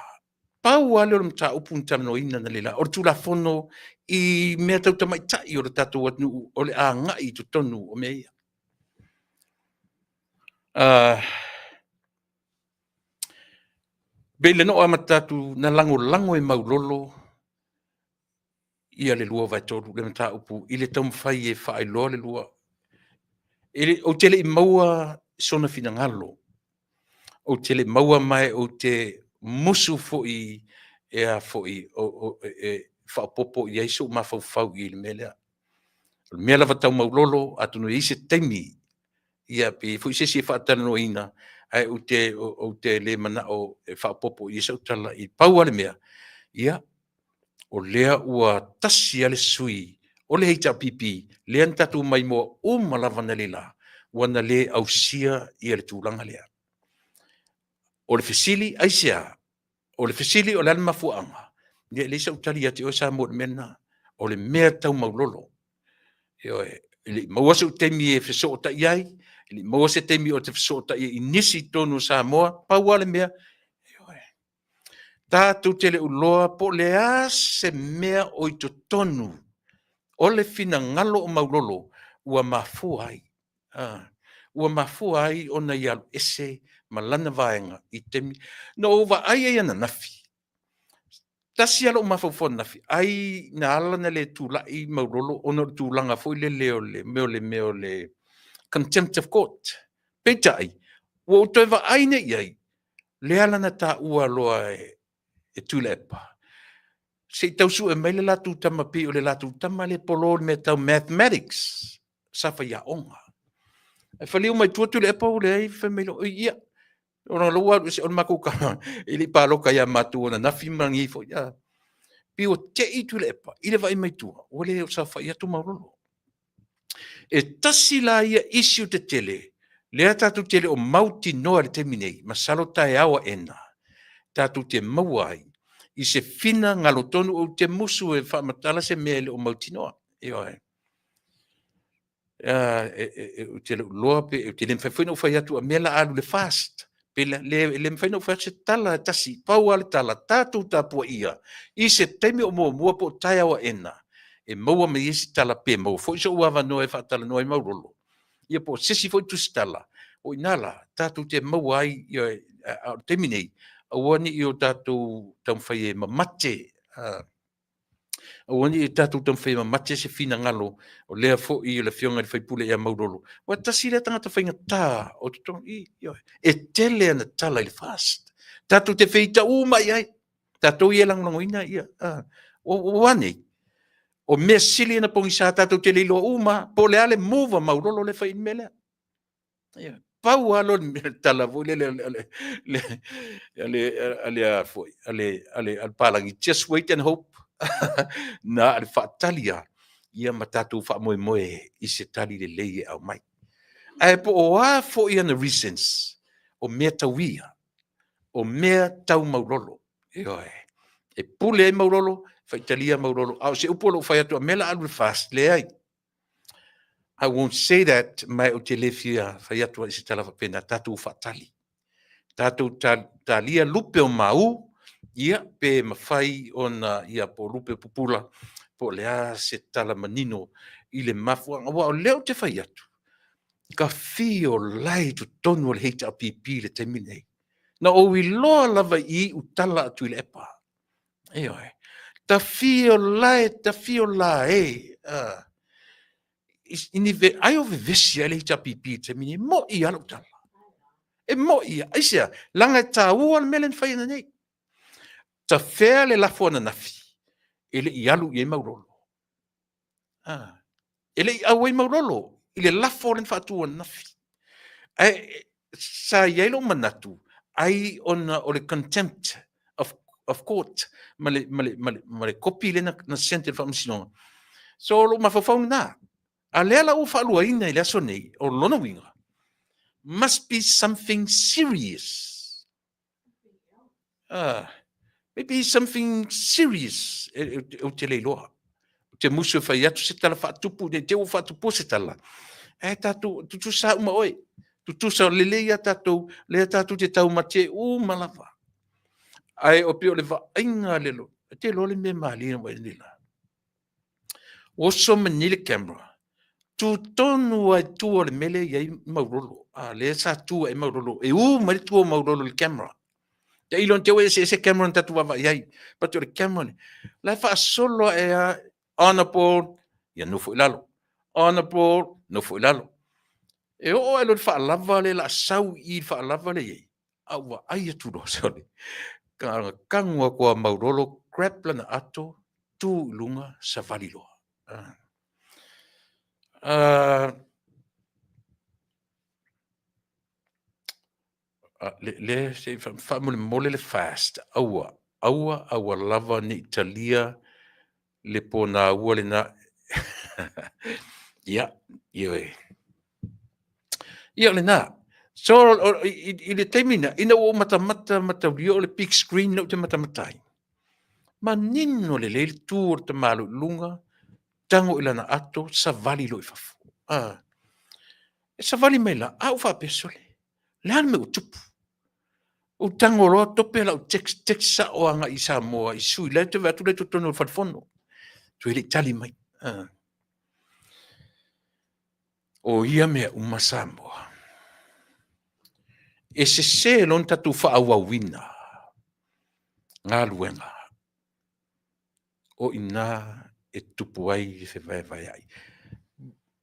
Pau lava lea o le mataupu na talanoaina na leila, o le Tulafono i mea tau tamaitai o le tatou atunuu o le agai i totonu o mea ia. Pei le noo amata atu na lagolago e Maulolo ia le 2/3 le mataupu i le taumafai e faailoa le lua. Ou te le i maua sona finagalo. Ou te le maua mai, ou te musu foi e a foi e faaopoopo i ai sou mafaufau i le mea lea. O le mea lava tau Maulolo, atonu e i ai se taimi, ia pe i ai foi se isi e faatalanoaina, ae ou te le manao e faaopoopo i ai sau tala i pau lava le mea, ia, o lea ua tasi lava le sui o le HRPP, lea na tatou maimoa uma lava analeila, ua na le ausia ia le tulaga lea. O le fesili, aisea? O le fesili o le a le mafuaaga? Ia e leai sau tali ia te oe Samoa i le mea lena. O le mea tau Maulolo. Ioe, e le i maua sou taimi e fesootai ai, e le i maua se taimi ou te fesootai ai i nisi i totonu o Samoa, pau lava le mea, ioe, tatou te le o iloa po o le a se mea o i totonu o le finagalo o Maulolo ua mafua ai. Ua mafua ai ona ia alu ese ma lana vaega i taimi. Na ou vaai ai ananafi, tasi lava lou mafaufau ananafi, ai na ala ona le tulai Maulolo ona o le tulaga foi lele o le mea o le contempt of court. Peitai, ua ou toe vaai nei i ai, lea la na taua loa e Tuilaepa, se i tau sue mai le latou tama, pei o le latou tama lea e polo i le mea tau mathematics, sa faiaoga. Ae faliu mai tua Tuilaepa ua leai, fai mai loa, oi ia, ona o lea ua alu ese, o le matou tama, e le i palota ia matou ananafi ma ananei foi. Pei ua te i Tuilaepa i le vaai mai tua, ua le saofai atu Maulolo. E tasi la ia issue tetele, lea tatou te le o mautinoa i le taimi nei, masalo taeao aena, tatou te maua ai i se finagalo tonu, ou te musu e faamatala se mea e le o mautinoa. Ioe. Ou te le o iloa pe ou te le mafai foi ona ou fai atu a mea o le a alu i le fast. Pe le le mafai ona ou fai atu se tala e tasi, pau lava le tala, tatou tapuaia i se taimi o muamua po o taeao aena e maua mai ai se tala pe maua foi sou avanoa e faatalanoa ai Maulolo, ia po o se isi foi tusitala, o i ina la tatou te maua ai, ioe, a o le taimi nei, aua ne i o tatou taumafai e mamate, aua ne i tatou taumafai e mamate se finagalo o lea foi o le Afioga i le sui usufono ia Maulolo, aua tasi lea tagata faigata o totonu i i, ioe, e tele ana tala i le FAST. Tatou te feita uma i ai, tatou ia e lagolagoina ia, ua a nei? O mea sili ona pogisa tatou te le iloa uma lava po o le a le move a Maulolo lea e fai ai le mea lea. Ioe. Pau lava le tala foi lele a le foi a le palagi, just wait and hope. Na o le faatali lava ia ma tatou faamoemoe i se tali lelei e aumai. Ae po o a foi ana reasons, o mea tau ia, o mea tau Maulolo. Ioe. E pule ai Maulolo, faitalia Maulolo, a o se upu o lou fai atu a mea o le a alu i le FAST, leai. I won't say that, ma ou te le fia fai atu ai se tala faapena, tatou faatali. Tatou talia lupe o mau, ia, pe mafai ona, ia, po o lupe o pupula, po o le a se tala manino i le mafuaaga. Aua o lea ou te fai atu, tafio la e i totonu o le HRPP i le taimi lenei. Na ou iloa lava i i Utala a Tuilaepa. Ioe. Tafio la e, tafio la e. Ai o vevesi ai le HRPP i le taimi nei. E moi lava lau tala. E moi lava. Aisea? Leaga e taua le mea lea na fai ananei. Tafea le lafo ananafi, e le i alu i ai Maulolo. E le i auai Maulolo i le lafo lea na faatu ananafi. Ae sa i ai lou manatu, ai ona o le contempt of court ma le kopi lea na send e le Faamasinoga. So o lou mafaufau lena. A lea la ua faaluaina i le aso nei, o lona uiga, must be something serious. Maybe something serious ou te le iloa. Ou te musu e fai atu se tala faatupu, ne i te i ua faatupua se tala. Ae tatou, tutusa uma oe. Tutusa lelei lava tatou, lea tatou te taumate uma lava. Ae pei o le vaaiga a le, e te iloa le mea malie na vaai nei la. Oso mai nei le camera, tu tonu lava i tua o le mea lea e i ai Maulolo. A, lea sa tu ai Maulolo, e u mai le tua o Maulolo i le camera. Tailo ne i te i ua eseese camera na tatou vaavaai i ai. But o le camera lea, la e faasolo ae lava, honourable, ia nofo i lalo, honourable, nofo i lalo. E oo ae loa i le faalava lea o le a sau i i le faalava lea e i ai, a ou vaai atu loa, sole, tago atu a Maulolo, grab lana ato, tu i luga, savali loa. Le se i faamolemole le fast, aua, aua, aua lava ne i talia le ponaua lena. Ia, ioe. Ia o lena. So, i le taimi lena, ina ua ou matamata ma taulia o le big screen lea ou te matamata ai, manino lelei le tu o le tamaloa i luga, tago i lana ato, savali loa i fafo. E savali mai la, a ou faapea, sole, le a le mea ua tupu? Ou tago loa tope lau text, text sao agai i Samoa i sui la e toe vaai atu la i totonu o le fale fono. Toe le i tali mai. O ia mea uma Samoa, e sese loa ona tatou faaauauina galuega, o i ina e tupu ai le fevaevaeai.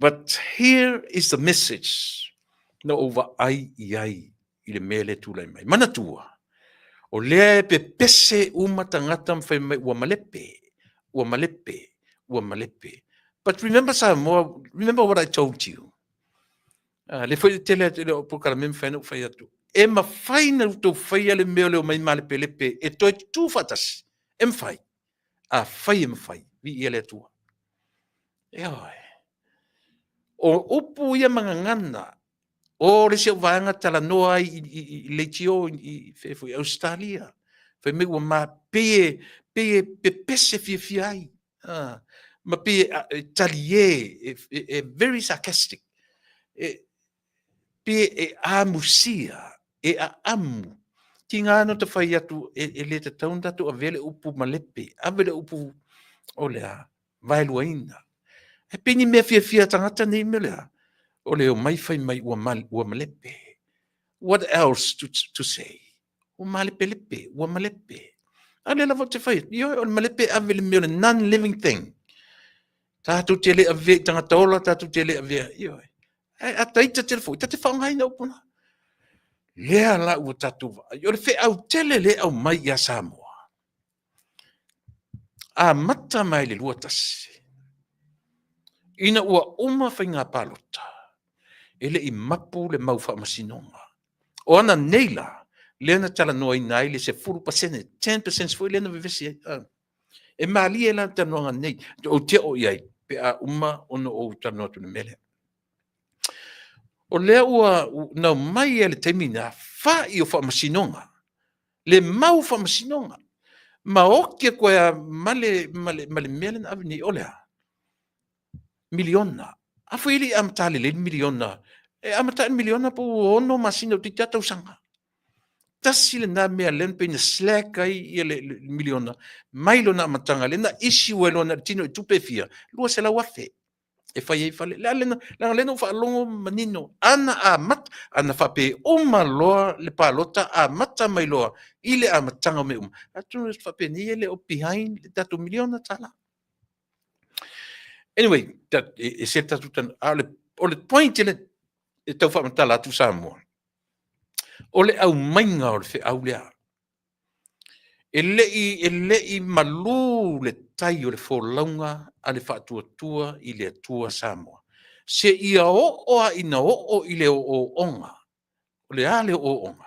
But here is the message na ou vaai i ai i le mea lea e tulai mai. Manatua, o lea e pepese uma tagata ma fai mai ua malepe, ua malepe, ua malepe. But remember Samoa, remember what I told you. Lea foi e tele atu o polokalame mafai ona ou fai atu. E mafai na outou faia le mea o le omai malepelepe e toe tutu faatasi. E mafai. Afai e mafai, viia le Atua. Ioe. O upu ia ma gagana, o le isi au vaega talanoa ai i leitio i fea foi Ausetalia. Fai mai ua ma, pei e pepese fiafia ai. Ma pei e talie, e very sarcastic. E pei e amusia, e aamu. Tiga ona ta fai atu e le tatau ona tatou avea le upu malepe, ave le upu o le a, vaeluaina. E pei ni mea fiafia a tagata nei mea o le a, o le omai fai mai ua malepe. What else to say? Ua malepelepe, ua malepe. A lea lava ou te fai atu, ioe, o le malepe e ave i le mea o le non-living thing. Tatou te le avea i tagata ola, tatou te le avea, ioe. Ae a taita tele foi, ta te faaaogaina upu na. Lea la ua tatou vaai, o le feau tele lea e aumai ia Samoa, amata mai le 21, ina ua uma faiga palota, e le i mapu le mau faamasinoga. O ana nei la, lea na talanoaina ai le 10%, 10% foi lea na vevesi ai. E malie la le talanoaga nei, ou te oo i ai pe a uma ona ou talanoa atu i le mea lea. O lea ua na omai i le taimi na fai o faamasinoga, le mau faamasinoga, ma oti atu ai lava ma le mea lea na ave nei, o le a? Miliona. A foi e le i amata lelei le miliona, e amata i le miliona po ua 6 masina toeitiiti lava tausaga. Tasi lena mea lea na pei na slack ai le miliona mai lona amataga lea na issue ai loa na o le tino i tupe e fia? 200,000 e fai ai fale. Leaga lea na ou faalogo manino, ana amata, ana faapea e uma loa le palota amata mai loa i le amataga o mea uma, atonu e faapenei e le o behind le tatou miliona tala. Anyway, e ese le tatou talanoa. A o le point e tau faamatala atu Samoa, o le aumaiga o le feau lea, e le i malu le tai o le folauga a le Faatuatua i le Atua Samoa, seia oo lava ina oo i le ooooga. O le a le ooooga?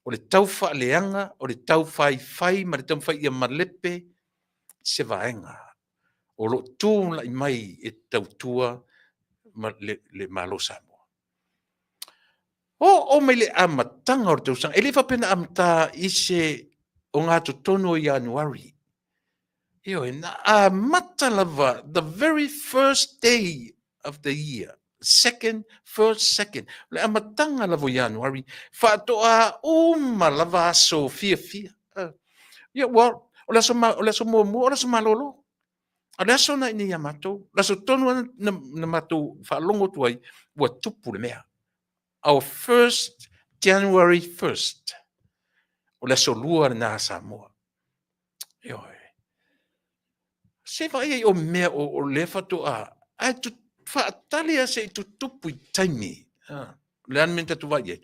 O le taufaaleaga, o le taufaifai ma le taumafai ia malepe se vaega o lo o tulai mai e tautua le Malo o Samoa. Oo mai le amataga o le tausaga, e le faapea na amata i se ogatotonu o Ianuari. Ioe, na amata lava the very first day of the year, second, first, second. O le amataga lava o Ianuari, faatoa uma lava aso fiafia. Yeah, well, o le aso muamua, o le aso malolo. A o le aso lena i inei ia matou, le aso tonu lava na matou faalogo atu ai, ua tupu le mea. Our first January 1st, o le aso lua lena a Samoa. Ioe. Se vaai ai o mea o lea faatoa, ae faatali lava se i tutupu i taimi. O le a le mea na tatou vaai ai?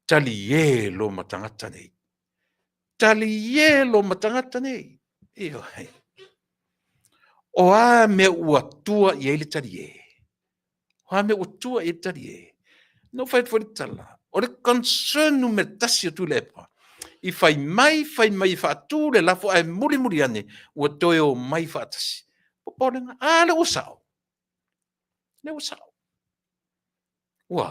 Talie lo ma tagata nei. Talie lo ma tagata nei. Ioe. O a mea ua tua i ai le talie? O a mea ua tua i ai le talie? Na ou fai atu foi le tala, o le concern numera tasi o Tuilaepa, i fai mai, fai mai e faatu le lafo ae mulimuli ane ua toe omai faatasi. Popolega, a lea ua sao. Lea ua sao. Ua,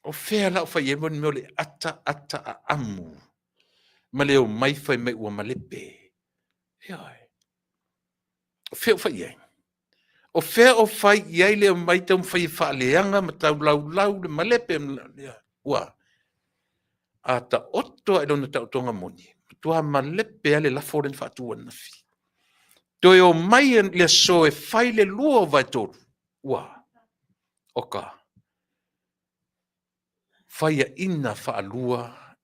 o fea la o fai ai le mea o le ata ata aamu ma le omai fai mai ua malepe. Ioe. O fea o fai i ai? O fea o fai i ai le omai taumafai e faaleaga ma taulaulau le malepe? Ua, a taoto lava i lona taotoga moni, matua malepe lava le lafo lea na faatu ananafi. Toe omai le aso e fai le 2/3, ua, oka, faiaina faalua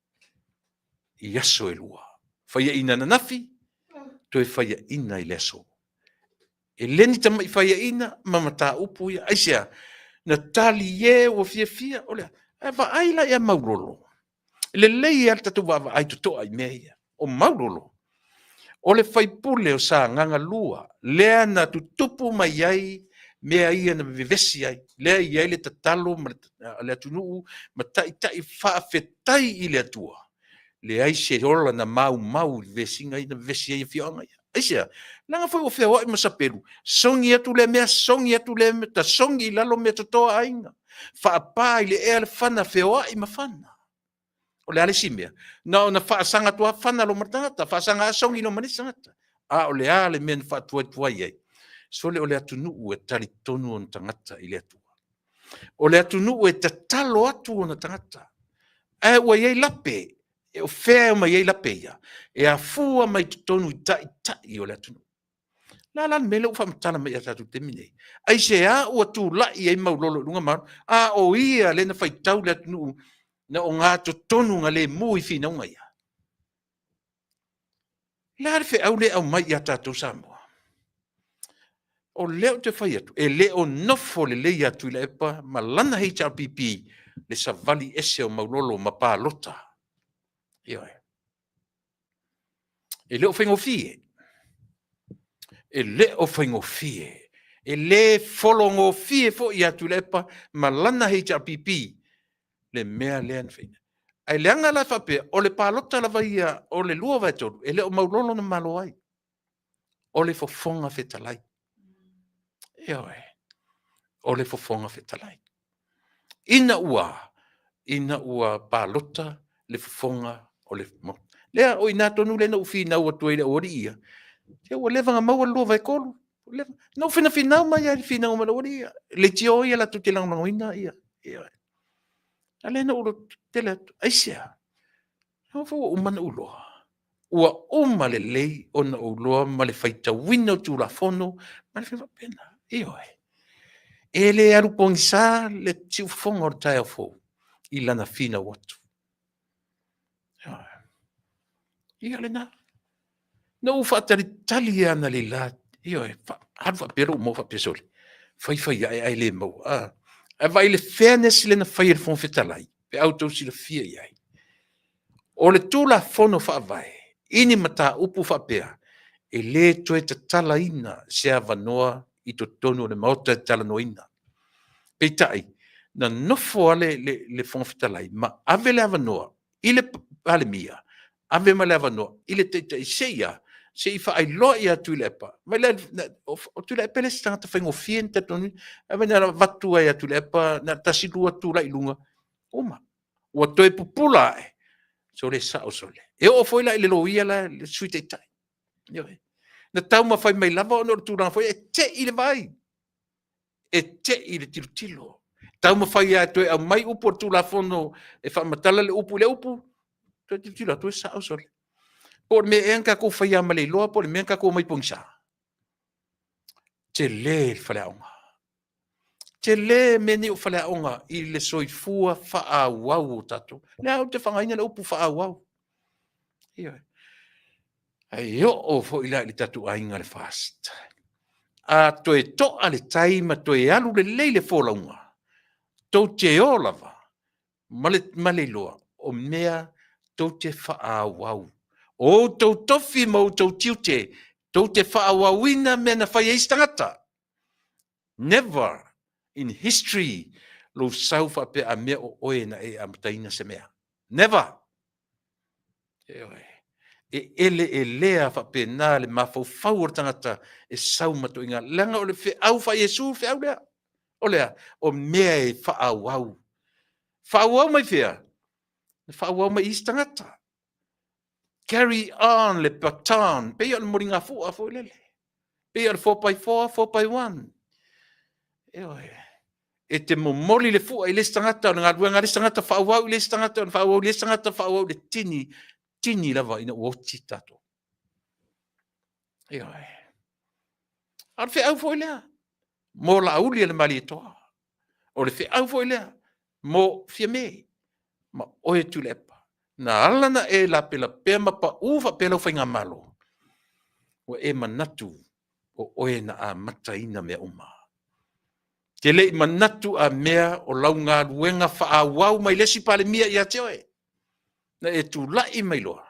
i aso e lua. Faiaina ananafi, toe faiaina i le aso. E le ni tamai faiaina ma mataupu ia. Aisea? Na talie ua fiafia, o le a? Ae vaai la ia Maulolo. Lelei lava le tatou vaavaai totoa i mea ia. O Maulolo, o le faipule o Sagaga 2, lea na tutupu mai ai mea ia na vevesi ai, lea e i ai le tatalo ma le atunuu ma taitai faafetai i le Atua, leai se ola na maumau i vevesiga ia na vevesi ai afioaga ia. Aisea? Leaga foi ua feoai ma sapelu, sogi atu lea mea, sogi atu lea mea, tasogi i lalo mea toto a aiga, faapa i le ea le fana, feoai ma fana. O le a le isi mea? Na ona faasaga atu lava fana loma le tagata, faasaga lava sogi loma le isi tagata. A o le a le mea na faatuaituai ai? Sole, o le atunuu e talitonu ona tagata i le Atua. O le atunuu e tatalo atu ona tagata. Ae ua i ai lape, e o fea e omai ai lape ia? E afua mai totonu i taitai o le atunuu. O le a la le mea lea ua faamatala mai ia tatou i le taimi lenei? Aisea ua tulai ai Maulolo i luga ma alu, a o ia lea na faitau le atunuu na ogatotonu na lemu i finauga ia? O le a le feau lea e aumai ia tatou Samoa? O lea ou te fai atu, e le o nofo lelei ia Tuilaepa ma lana HRPP le savali ese o Maulolo ma palota. Ioe. E le o faigofie. E le o faigofie. E le fologofie foi ia Tuilaepa ma lana HRPP le mea lea na fai. Ae leaga la faapea, o le palota lava ia o le 2/3, e le o Maulolo na malo ai. O le Fofoga Fetalai. Ioe. O le Fofoga Fetalai. Ina ua, ina ua palota le Fofoga o le Lea, o i ina tonu lea na ou finau atu ai i le aualii ia, se ua leva ona maua le 2/3. Na ou finafinau mai lava i le finauga mai a le aualii ia, leitio ia latou te lagolagoina ia. A lea na ou tele atu, aisea? Ua uma ona ou iloa, ua uma lelei ona ou iloa ma le faitauina o Tulafono ma le faiga faapena. Ioe. E le alu pogisa le siufofoga o le taeao fou i lana finau atu. Ia lena. Na ou faatalitali lava analeila, ioe, alu faapea lou moa faapea, sole, fai fai ae ae le maua. Ae vaai i le fairness lea na fai e le Fofoga Fetalai pe a outou silafia i ai. O le Tulafono Faavae i ni mataupu faapea, e le toe tatalaina se avanoa i totonu o le Maota e talanoaina. Peitai, na nofo lava le Fofoga Fetalai ma ave le avanoa i le Palemia, ave ma le avanoa i le Taitai, se i a? Se i faailoa ia Tuilaepa. O Tuilaepa e le se tagata faigofie ona talitonuina. Ae na avatu lava ia Tuilaepa na o le tasi lua tulai i luga, uma. Ua toe pupula ae, sole, e sao sole. E oo foi la i le loia la, le Sui Taitai. Ioe. Na taumafai mai lava ona o le tulaga foi lea e te i le vaai, e te i le tilotilo. Taumafai lava e toe aumai upu o le Tulafono e faamatala le upu i le upu, toe tilotilo atu, e sao sole. Po o le mea ea na tatou faia ma le iloa po o le mea na tatou omai pogisa. Tele le faleaoga, tele mea nei o faleaoga i le soifua faaauau o tatou. O lea ou te faaaogaina le upu faaauau. Ioe. Ae oo foi la i le tatou aiga le FAST, a toe toa le tai ma toe alu lelei le folauga, tou te o lava ma le iloa o mea tou te faaauau. O outou tofi ma outou tiute, tou te faaauauina mea na fai e isi tagata. Never in history lou sau faapea a mea o oe na e amataina se mea. Never! Ioe. E eleelea faapena le mafaufau o le tagata e sau ma toaiga, leaga o le feau faa-Iesu le feau lea. O le a? O mea e faaauau. Faaauau mai fea? E faaauau mai isi tagata. Carry on le baton, pei o le moligafua foi lele. Pei o le 4x4, 4x1. Ioe. E te momoli le fua i le isi tagata, o le galuega a le isi tagata faaauau i le isi tagata, ona faaauau i le isi tagata, faaauau i le tini, tini lava ina ua oti tatou. Ioe. A o le feau foi lea mo Laauli a le Malietoa. O le feau foi lea mo Fiame ma oe Tuilaepa. Na ala ona e lapelapea ma pau faapea lau faigamalo, ua e manatu o oe na amataina mea uma. E te le i manatu a mea o lau galuega faaauau mai le isi Palemia ia te oe. Na e tulai mai loa,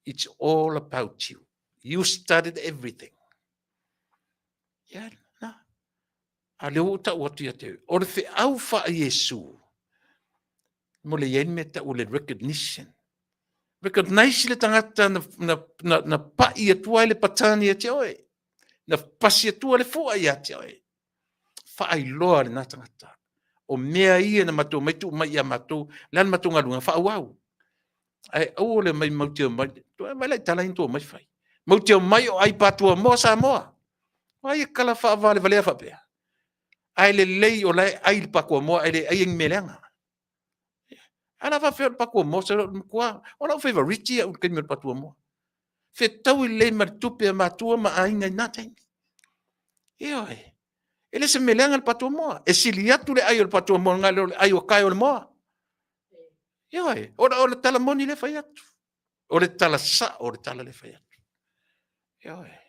it's all about you. You started everything. Ia, na. A lea ua ou tau atu ia te oe, o le feau faa-Iesu, mo le i ai le mea tau o le recognition. Recognize le tagata na pai atua ai le patani ia te oe, na pasi atua le fua ia te oe. Faailoa lena tagata. O mea ia na matou mai tuu mai ia matou, le a le matou galuega, faaauau. Ae aua le mai matou te omai, vaai la i tala ia na tou omai fai. Matou te omai o ai patuamoa Samoa. O ai e tala faavalevalea faapea? Ae lelei o la e ai le patuamoa ae le aia ni mea leaga. Ae o le a faapefea le patuamoa? Sole o le matua, o lou favourite au i le taimi o le patuamoa. Fetaui lelei ma le tupe a matua ma aiga i na taimi. Ioe. E le o se mea leaga le patuamoa. E sili atu le ai o le patuamoa nai lo le ai o tae o le moa. Ioe. O le tala moni lea e fai atu. O le tala sao o le tala lea e fai atu. Ioe.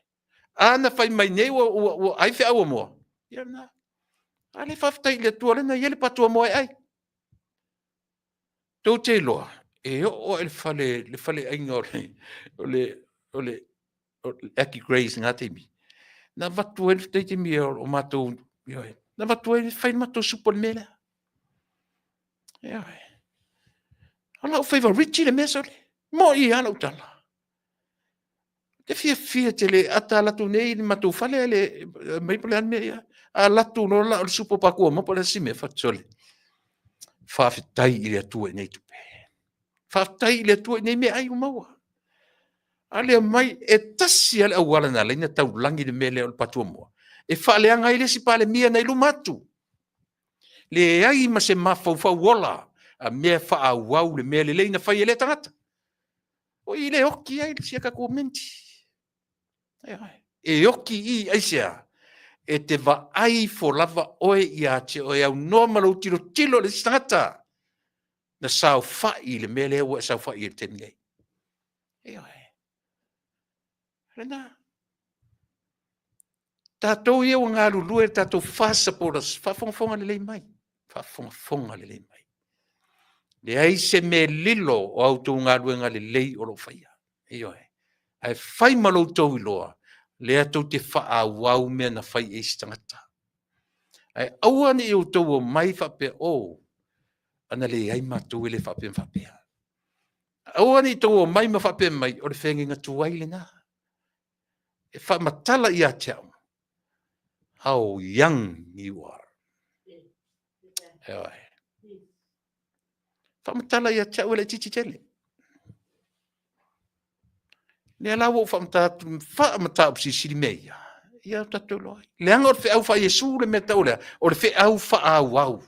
A na fai mai nei ua ai feau o moa, ia o lena. A o lea e faafetai i le Atua o lea na i ai le patuamoa e ai. Tou te iloa, e oo lava i le faleaiga o le Aki Grays i na taimi, na avatu ai le taimi o matou, ioe, na avatu ai fai le matou supo i le mea lea. Ioe. O lou favourite le mea sole. E moni lava lau tala. Ou te fiafia tele, a ta alu atu nei i le matou fale ae le aumai po o le a le mea e i ai. A alu atu loa la o le supo patuamoa po o le a se mea, ou fai atu, sole, faafetai i le Atua i nei tupe. Faafetai i le Atua i nei meaai ua maua. A lea mai, e tasi lava le auala na ala ai ona taulagi le mea lea o le patuamoa, e faaleaga ai le isi Palemia na i luma atu. Leai ma se mafaufau ola a mea e faaauau le mea lelei na fai e lea tagata. O i lea e oti ai si a tatou menti. E oti i i, aisea? E te vaai ifo lava oe ia te oe aunoa ma lou tilotilo i le isi tagata na saofai i le mea lea ua e saofai ai i le taimi nei. Ioe. O lena. Tatou ia ua galulue i le tatou FAST supporters, faafogafoga lelei mai, faafogafoga lelei mai. Leai se mea e lilo o a outou galuega lelei o lo o faia. Ioe. Ae fai ma lo outou iloa, lea tou te faaauau mea na fai e isi tagata. Ae aua ne i outou omai faapea, oh, ana leai matou e le faapea ma faapea. Aua ne i outou omai ma faapea mai, o le feagaiga tuai lena. E faamatala ia te au, how young you are. Ioe. Faamatala ia te au e laitiiti tele. Lea la ua ou faamataupu silisili mea ia, ia tatou iloa ai. Leaga o le feau faa-Iesu le mea e tau o le a? O le feau faaauau.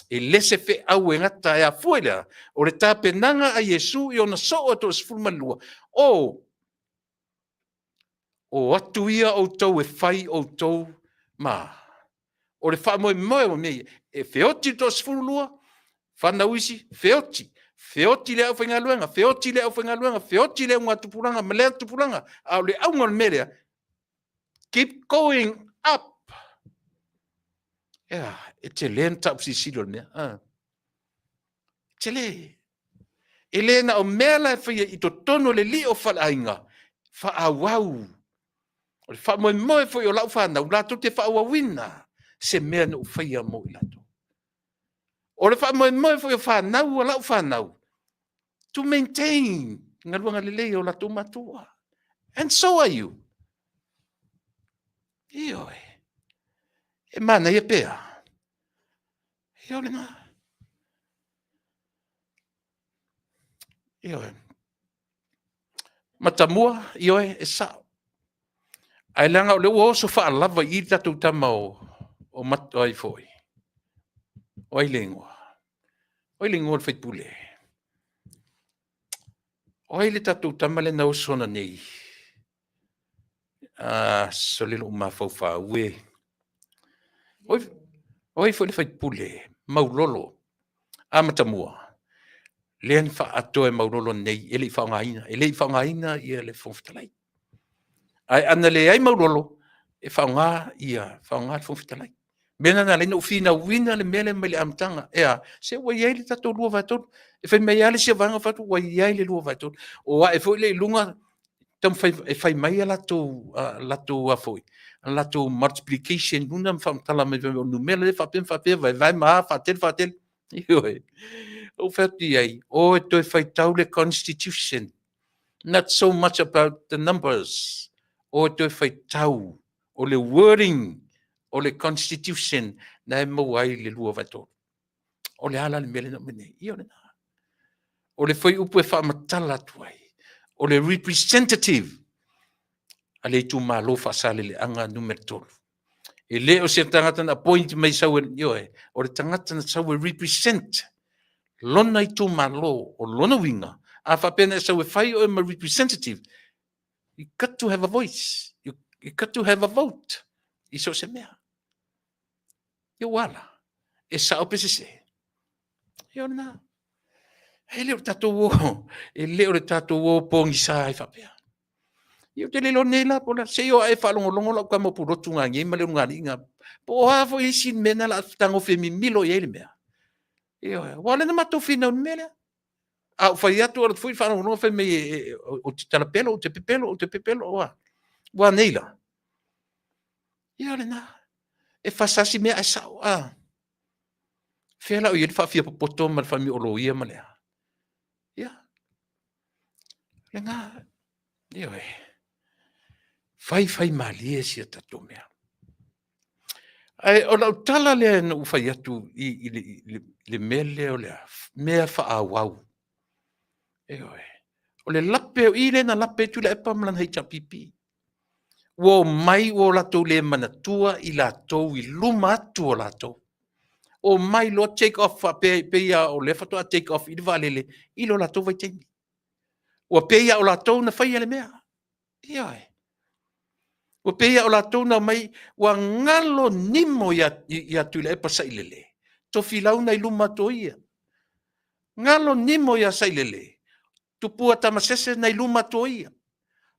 E le se feau e gata e afua i le a? O le tapenaga a Iesu i ona soo e toa-12, o atu ia outou e fai outou ma. O le faamoemoe o mea ia, e feoti le toa-12, fanau isi, feoti, feoti le aufaigaluega, feoti le aufaigaluega, feoti le augatupulaga ma lea tupulaga. A o le auga o le mea lea, keep going up. Ea, e tele le mataupu silisili o le mea. E tele. E le na o mea la e faia i totonu o le lio o faleaiga, faaauau. O le faamoemoe foi o lau fanau, latou te faaauauina se mea na ou faia mo i latou. O le faamoemoe foi o fanau a lau fanau, to maintain galuega lelei a o latou matua. And so are you. Ioe. E manaia pe a? Ia o lena. Ioe. Matamua, ioe, e sao. Ae leaga o lea ua oso faalava i i le tatou tama o ai foi? O ai le igoa? O ai le igoa o le sui usufono? O ai le tatou tama lea na oso ananei? Ah, sole lou mafaufau e. O ai foi le sui usufono? Maulolo. Amatamua, lea na faaatoa e Maulolo nei, e le i faaaogaina, e le i faaaogaina le Fofoga Fetalai. Ae ana leai Maulolo, e faaaoga le Fofoga Fetalai. O le mea lena na ala ai ona ou finauina le mea lea mai le amataga. E a? Se ua i ai le tatou 2/3. E fai mai lava le isi vaega, fai atu ua i ai le 2/3. O ae foi lea i luga taumafai e fai mai a latou multiplication i luga ma faamatala mai o le numera lea faapea ma faapea, vaevae ma a, faatele, faatele. Ioe. Ou fai atu i ai, o e toe faitau le Constitution. Not so much about the numbers. O e toe faitau o le wording o le Constitution na e maua ai le 2/3. O le a la le mea lea na aumai nei? Ia o lena. O le fuaiupu e faamatala atu ai, o le representative. a le itumalo Faasaleleaga Nu.3. E le o se tagata na appoint mai sau e, ioe, o le tagata na sau e represent lona itumalo. O lona uiga, a faapea na e sau e fai oe ma representative, you got to have a voice, you got to have a vote i so o se mea. Ia ua ala, e sao pe sese. Ia o lena. E le o le tatou o, e le o le tatou o pogisa ai faapea. Ia ou te le iloa nei la, po o le a, se i o ae faalogologo lau tama o Pulotu nanei ma le ulugalii po o a foi isi mea na o le a fetagofe mimilo i ai le mea. Ioe, aua o lea na matou finau i le mea lea. A ou fai atu, alu atu foi faalogologo fai mai ou te talapelo, ou te pepelo, ou te pepelo, ua a nei la? Ia o lena. E fasasi mea ae sao. A. Fea la o i ai le faafiapopoto ma le faamioloia ma le a? Ia. Lena. Ioe. Fai fai malie si a tatou mea. Ae o lau tala lea na ou fai atu i, i, le, i le mea lea o le mea faaauau. Ioe. O le lape, o i lea na lape ai Tuilaepa ma lana HRPP. Ua omai ua latou le manatua i latou i luma atu o latou. Omai loa take off faapea pei lava o lea faatoa take off i le vaalele i lo latou vaitaimi. Ua pei lava o latou na faia le mea. Ioe. Ua pei lava o latou na omai, ua galo nimo ia, ia Tuilaepa Sailele, Tofilau na i luma atu o ia. Galo nimo ia Sailele, Tupua Tamasese na i luma atu o ia.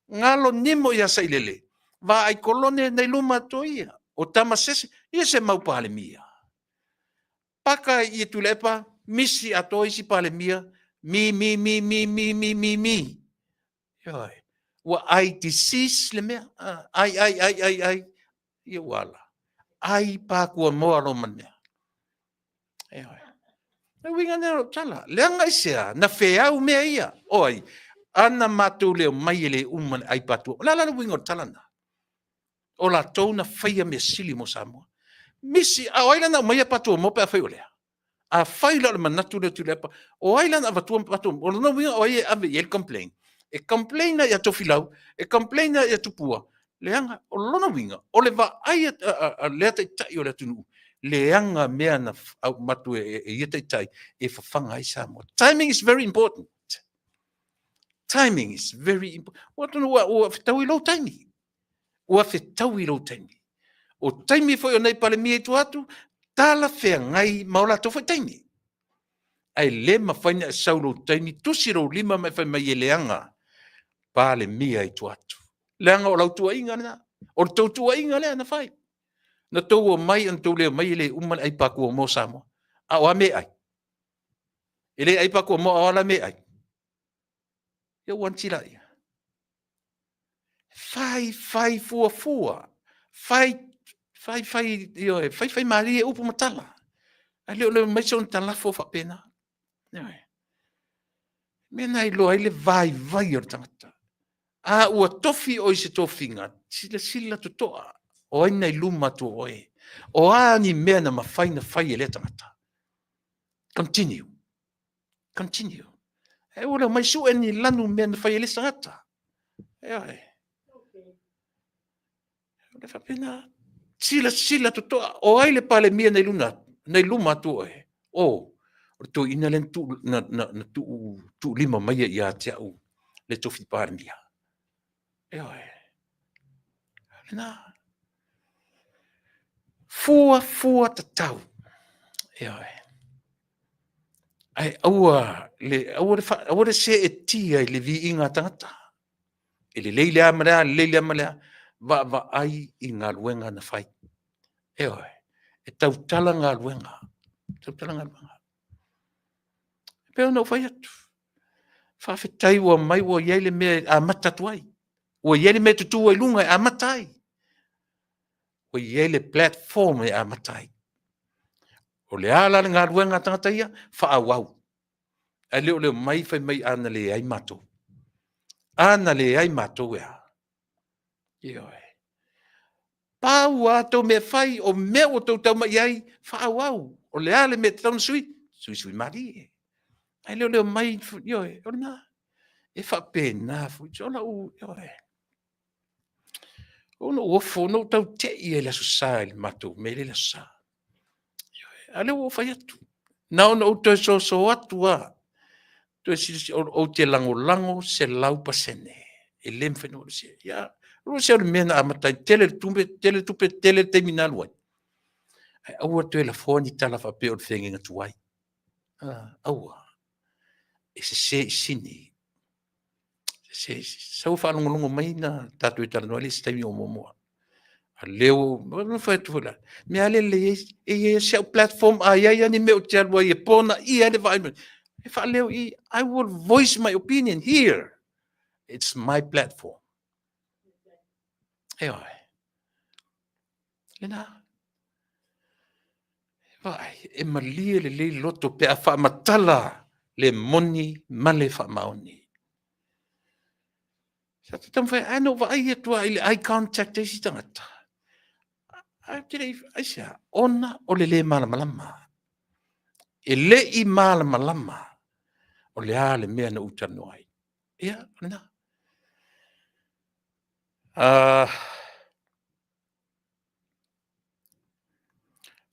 Galo nimo ia Sailele, Vaai Kolone na i luma atu o ia. O Tamasese, ia se mau Palemia. Paka i Tuilaepa, misi atoa isi Palemia, mi, mi, mi, mi, mi, mi, mi, mi. Ioe. Ua ai disease le mea. Ai, ai, ai, ai, ai. Ia ua ala. Ai pākuamoa lo ma le mea. Ioe. Le uiga lea o lau tala. Leaga aisea, na feau mea ia. O ai, ana matou le omai e le uma le ai patua. O le a la le uiga o le tala lena? O latou na faia mea sili mo Samoa. Misi, a o ai la na aumaia Patuamoa pe afai o lea? Afai la o le manatu lea o Tuilaepa, o ai la na avatua Patuamoa? O lona uiga o ai e ave i ai le complain? E complain ia Tofilau, e complain ia Tupua, leaga o lona uiga, o le vaai a lea taitai o le atunuu, leaga mea na avatu e ia taitai e fafaga ai Samoa. Timing is very important. Timing is very important. Ua atonu ua fetaui lou taimi. Ua fetaui lou taimi. O taimi foi o nei Palemia i tua atu, talafeagai ma o latou foi taimi. Ae le mafai ona e sau lou taimi, tusi lou lima ma e fai mai e leaga Palemia i tua atu. Leaga o lau tuuaiga lena. O le tou tuuaiga lea na fai. Na tou omai, na tou le omai e le uma le ai pakuamoa o Samoa. A o a mea e ai? E le ai pakuamoa, a o a la mea e ai? Ia ua tila ia. Fai, fai fuafua. Fai, fai, fai, ioe, fai, fai malie upu ma tala. Ae le o le omai soona talafo faapena. Ioe. Mea na iloa ai le vaivai o le tagata. A ua tofi oe i se tofiga, silasila totoa, o ai na i luma atu o oe? O a ni mea na mafai na fai e lea tagata? Continue. Continue. E ua le omai sue ni lanu mea na fai e le isi tagata. Ioe. O le faapena. Silasila totoa, o ai le Palemia na i luna atu, na i luma atu o oe? O, o le toeaina lea na tuu, na, na, na tuu, tuulima mai ia te au le tofi Palemia. Ioe. Lena. Fua, fua tatau. Ioe. Ae aua le, aua le, aua le seetia i le viiga a tagata. E lelei le a ma le a, lelei le a ma le a, vaavaai i galuega na fai. Ioe. E tautala galuega. Tautala galuega. E pei ona ou fai atu. Faafetai ua mai ua i ai le mea e amata atu ai. Ua i ai le mea e tutū ai luga e amata ai. Ua i ai le platform e amata ai. O le a la le galuega a tagata ia? Faaauau. Ae le o le omai fai mai a na leai matou. A na leai matou e a? Ioe. Pau a tou mea fai, o mea ua tou tau mai i ai, faaauau. O le a le mea e tatau ona sui? Suisui malie. Ae le o le omai, ioe, o lena. E faapena foi. O lau, ioe. Ona ou ofo, ona ou tau tei ai i le Aso Sa i le matou mea lea i le Aso Sa. A o lea ua ou fai atu, na ona ou toe soso atu lava, toe silasila, ou te lagolago 100%, e le mafai ona ou alu ese ai. Ia, alu ese au i le mea na amata ai, tele le tupe, tele le taimi na alu ai, ae aua le toe lafoa ni tala faapea o le feagaiga tuai. Aua, e sese i sini. Sau e faalogologo mai ona tatou talanoa lea i se taimi o muamua. A o lea ua ou fai atu foi la, o le mea lava lea e lelei ai, e i ai si au platform a i ai lava ni mea ou te alu ai e ponaia ai le vaai mai, e faaleo i i, I will voice my opinion here. It's my platform. Ioe. Lena. Vaai, e malie lelei loto pe a faamatala le moni ma le faamaoni. Sa ta taumafai, ae na ou vaai atu lava i le eye contact a isi tagata, ae ou te le i, aisea? Ona o le lē malamalama. E le i malamalama o le a le mea na ou talanoa ai. Ia, o lena.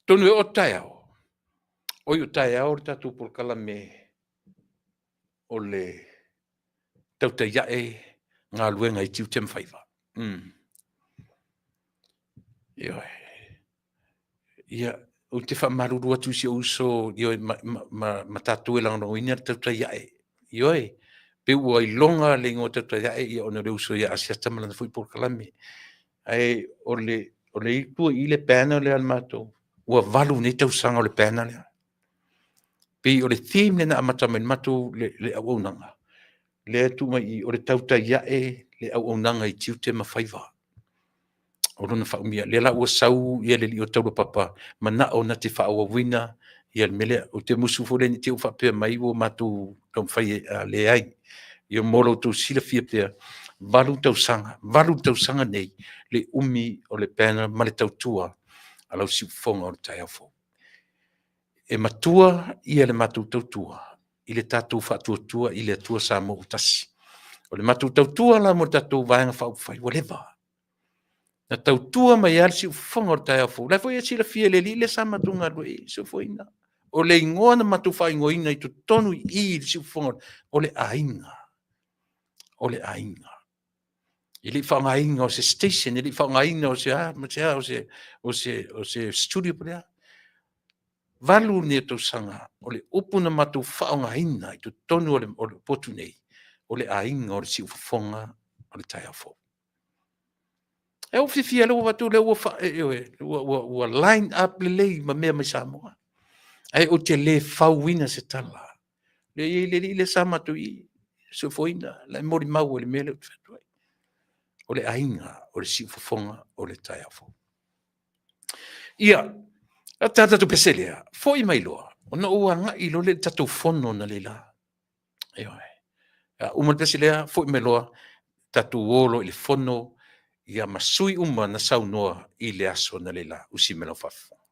Atonu e oo atu taeao, oi o taeao le tatou polokalame o le tautai ae galuega i tiute ma faiva. Ioe. Ia, ou te faamalulu atu i si ou uso, ioe, ma tatou e lagolagoina le tautai ae. Ioe, pei ua iloga le igoa tautai ae ona o le uso ia Asiata ma lana foi polokalame. Ae o le itu i i le banner lea a le matou, ua 8 nei tausaga o le banner lea. Pei o le theme lea na amata mai ai le matou le auaunaga, lea e tuu mai i i, o le tautai ae le auaunaga i tiute ma faiva. O lona faaumia, lea la ua sau le alii o Taulapapa, manao na te faaauauina le mea lea. Ou te musu foi lea ne i te i ua faapea mai ua matou taumafai e leai. Ia mo lo outou silafia pea, 8 tausaga, 8 tausaga nei le umi o le banner ma le tautua a lau siufofoga o le taeao fou. E matua le matou tautua i le tatou faatuatua i le Atua Samoa ua tasi. O le matou tautua la mo le tatou Vaega Faaupufai, ua leva. Na tautua mai lava le siufofoga o le taeao fou, o la e foi e silafia e le alii lea sa matou galulue i i, Soifua. O le igoa na matou faaigoaina i totonu i i i le siufofoga, o le aiga. O le aiga. E le i faaaogaina o se station, e le i faaaogaina o se a ma se a, o se studio po o le a. 8 nei o tausaga o le upu na matou faaaogaina i totonu o le potu nei, o le aiga o le siufofoga o le taeao fou. E ua fiafia lea ua avatu lea ua line up lelei ma mea mai Samoa. Ae ou te le fauina se tala. E i ai le alii lea sa matou i i, Soifuaina, o la e molimau i le mea lea ou te fai atu ai. O le aiga o le siufofoga o le taeao fou. Ia, o le tatou pese lea, foi mai loa, ona ou agai loa lea i le tatou fono analeila. Ioe. A uma le pese lea, foi mai loa, tatou o loa i le fono ia ma sui uma na saunoa i le aso analeila. Usi mai lau faafofoga.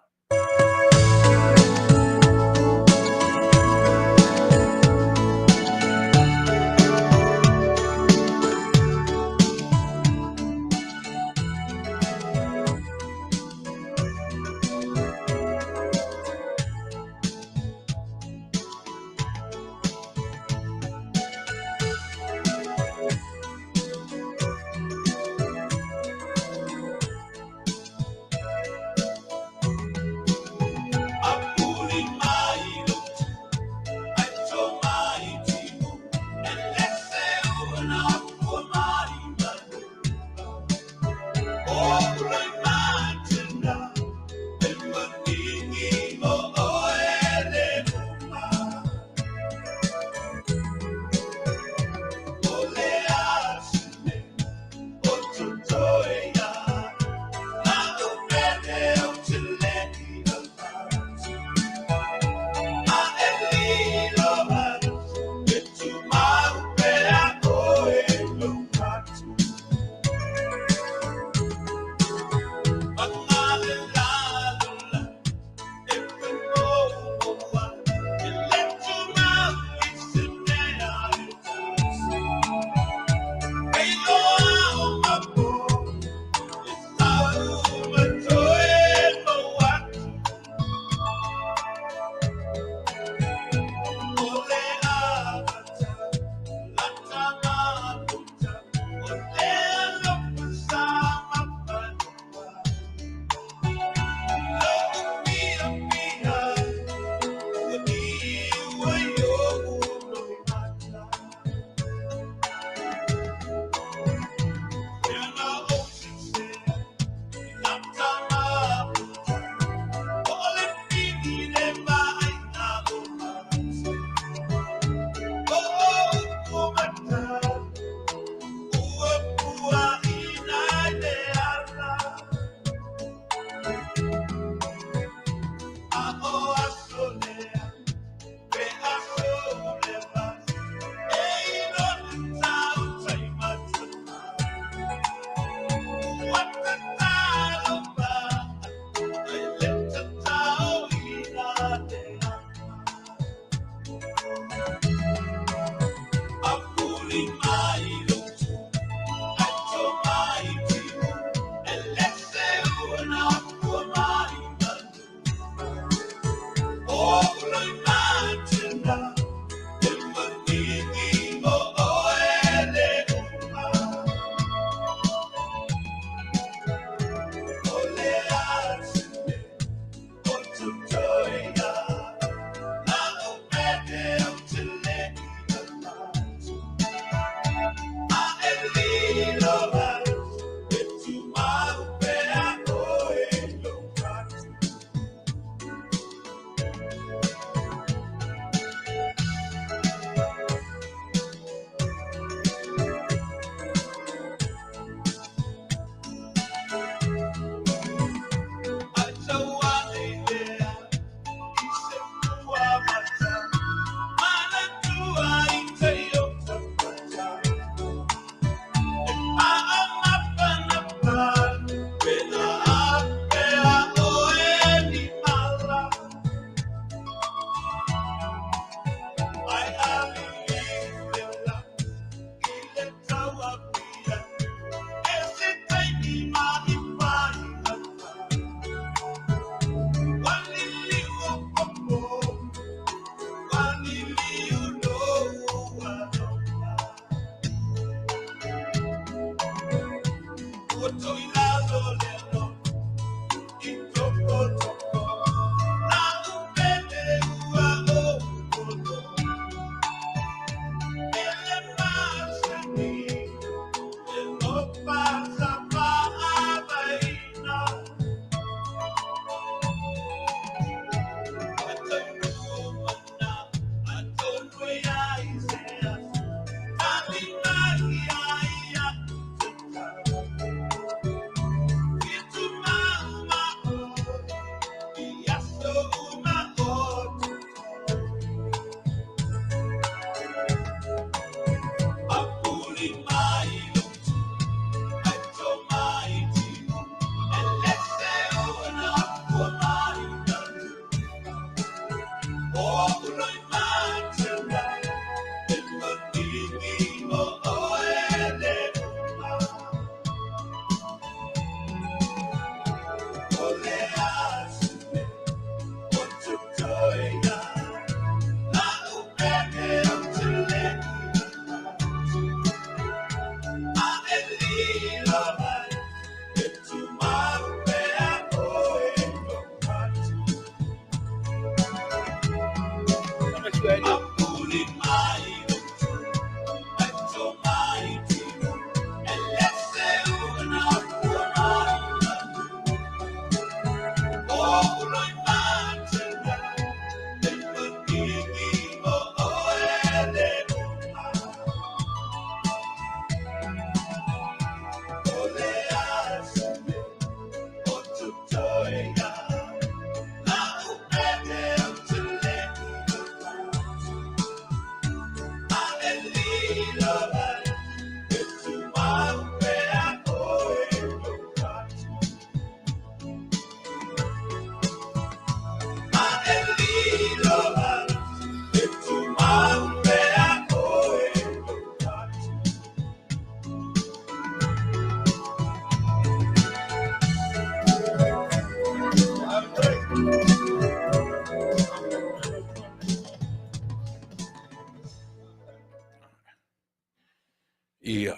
Ia,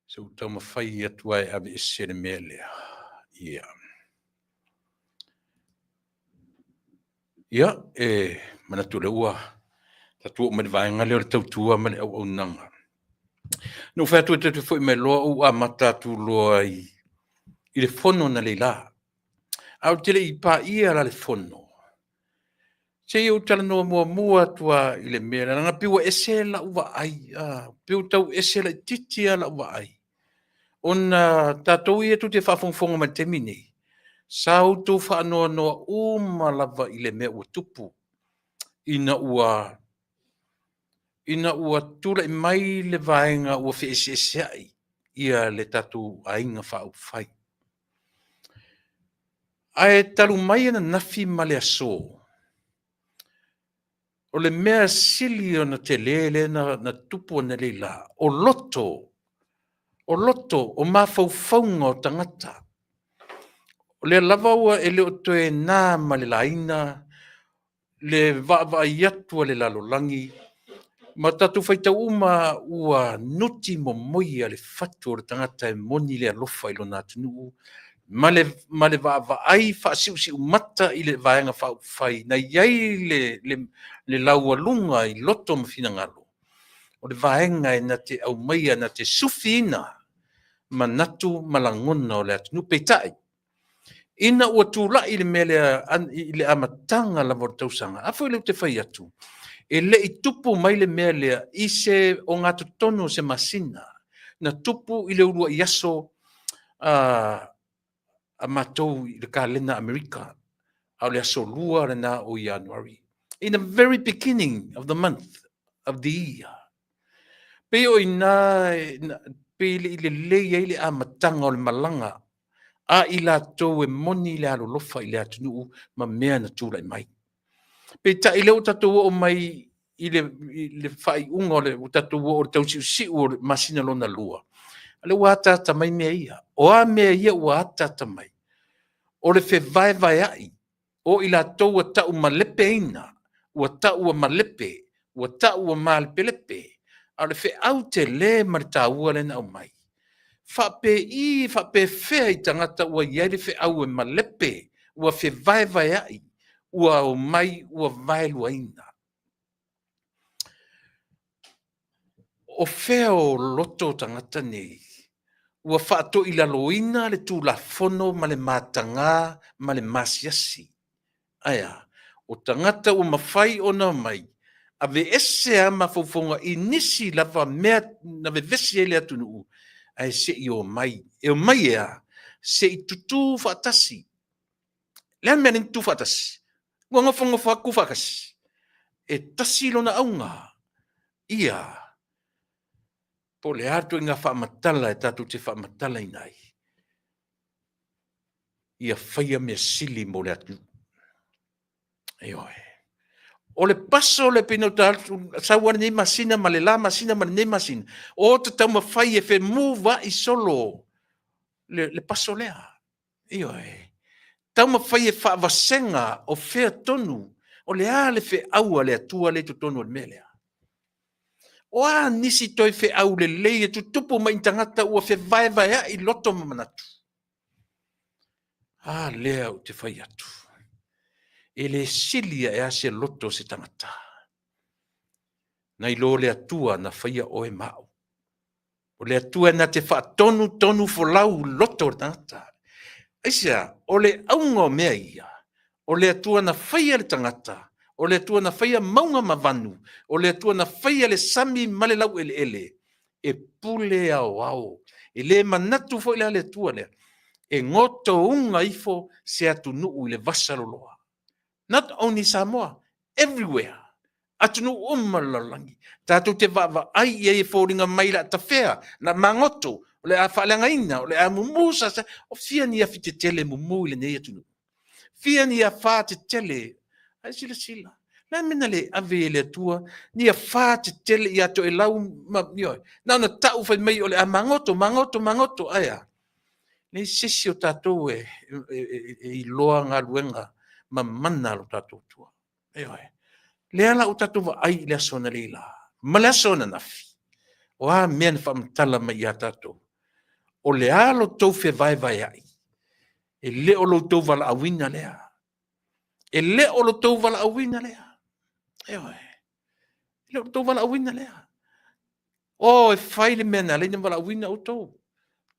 se i ou taumafai atu lava e aveese le mea lea. Ia. Ia, e manatu o lea ua tatou oo mai i le vaega lea o le tautua ma le auaunaga. Na ou fai atu ta te foi mai loa ou amata atu loa i le fono analeila. Ae ou te le i paia la le fono, se i ou talanoa muamua atu lava i le mea lea, leaga e pei ua ese lau vaai, pei ua tau ese laitiiti lava lau vaai, ona tatou ia tou te faafogafoga mai i le taimi lenei, sa outou faanoanoa uma lava i le mea ua tupu ina ua tulai mai le vaega ua feeseeseai le tatou Aiga Faaupufai. Ae talu mai ananafi ma le aso, o le mea sili ona tele lea na tupu analeila, o loto, o loto, o mafaufauga o tagata. O lea lava ua e le o toe na ma le laina le vaavaai atu a le lalolagi ma tatou faitau uma ua nuti momoia le fatu o le tagata e moni le alofa i lona atunuu ma le vaavaai faasiusiumata i le Vaega Faaupufai na i ai le laualuga i loto ma finagalo, o le vaega e na te aumaia, na te sufiina manatu ma lagona o le atunuu. Peitai, ina ua tulai le mea lea i le amataga lava o le tausaga, a foi lea ou te fai atu, e le i tupu mai le mea lea i se ogatotonu o se masina, na tupu i le uluai aso a matou i le kalena Amerika, a o le aso 2 lena o Ianuari. In the very beginning of the month of the year. Pei o i ina, pei e le i lelei ai le amataga o le malaga a i latou e moni le alolofa i le atunuu ma mea na tulai mai. Peitai o lea ua tatou oo mai i le faaiuga o le, ua tatou oo i le tausiusiu o le masina lona lua, o lea ua ataata mai mea ia. O a mea ia ua ataata mai? O le fevaevaeai o i latou ua taumalepeina, ua tau ua malepe, ua tau ua malepelepe, a o le feau tele ma le taua lea na aumai, faapei, faapefea i tagata ua i ai le feau e malepe, ua fevaevaeai, ua omai ua vaeluaina. O fea o loto o tagata nei ua faatoilaloina le Tulafono ma le mataga ma le masiasi? Ae a? O tagata ua mafai ona omai, aveese lava mafaufauga i nisi lava mea na vevesi ai le atunuu, ae se i omai. E omai e a? Se i tutu faatasi. O le a le mea e ala ai ona tutu faatasi? Ua nofonofo lava tutu faatasi. E tasi lona auga, ia po o le a le ituaiga faamatala e tatou te faamatalaina ai, ia faia mea sili mo le atunuu. Ioe. O le paso lea pei ona ou sau lava lenei masina ma le la masina ma lenei masina, o ta taumafai e femuvaai solo le paso lea. Ioe. Taumafai e faavasega o fea tonu, o le a le feau a le Atua lea i totonu o le mea lea. O a nisi toe feau lelei e tutupu mai i tagata ua fevaevaeai loto ma manatu? A lea ou te fai atu, e le sili ae a se loto o se tagata nai lo le Atua na faia oe ma au. O le Atua e na te faatonutonu folau loto o le tagata. Aisea? O le auga o mea ia, o le Atua na faia le tagata, o le Atua na faia mauga ma vanu, o le Atua na faia le sami ma le laueleele, e pule aoao. E le manatu foi la le Atua lea e gotouga ifo se atunuu i le vasa loloa. Not only Samoa, everywhere. Atunuu uma o le lalolagi. Tatou te vaavaai i ai e foliga mai o le a tafea, o le a magoto, o le a faaleagaina, o le a mumu sasa. O fia ni afi tetele e mumu i lenei atunuu? Fia ni afa tetele? Ae silasila, o le a le mea na le ave ai e le Atua ni afa tetele ia Toelau ma, ioe, na ona tau fai mai o le a magoto, magoto, magoto, ae a? Leai se isi o tatou e iloa galuega mamana a lo tatou Atua. Ioe. Lea la ua tatou vaai i le aso analeila ma le aso ananafi. O a mea na faamatala mai ia tatou? O le a lo tou fevaevaeai? E le o lo outou valaauina lea. E le o lo outou valaauina lea. Ioe. E le o lo outou valaauina lea. O, e fai le mea na ala ai ona valaauina outou.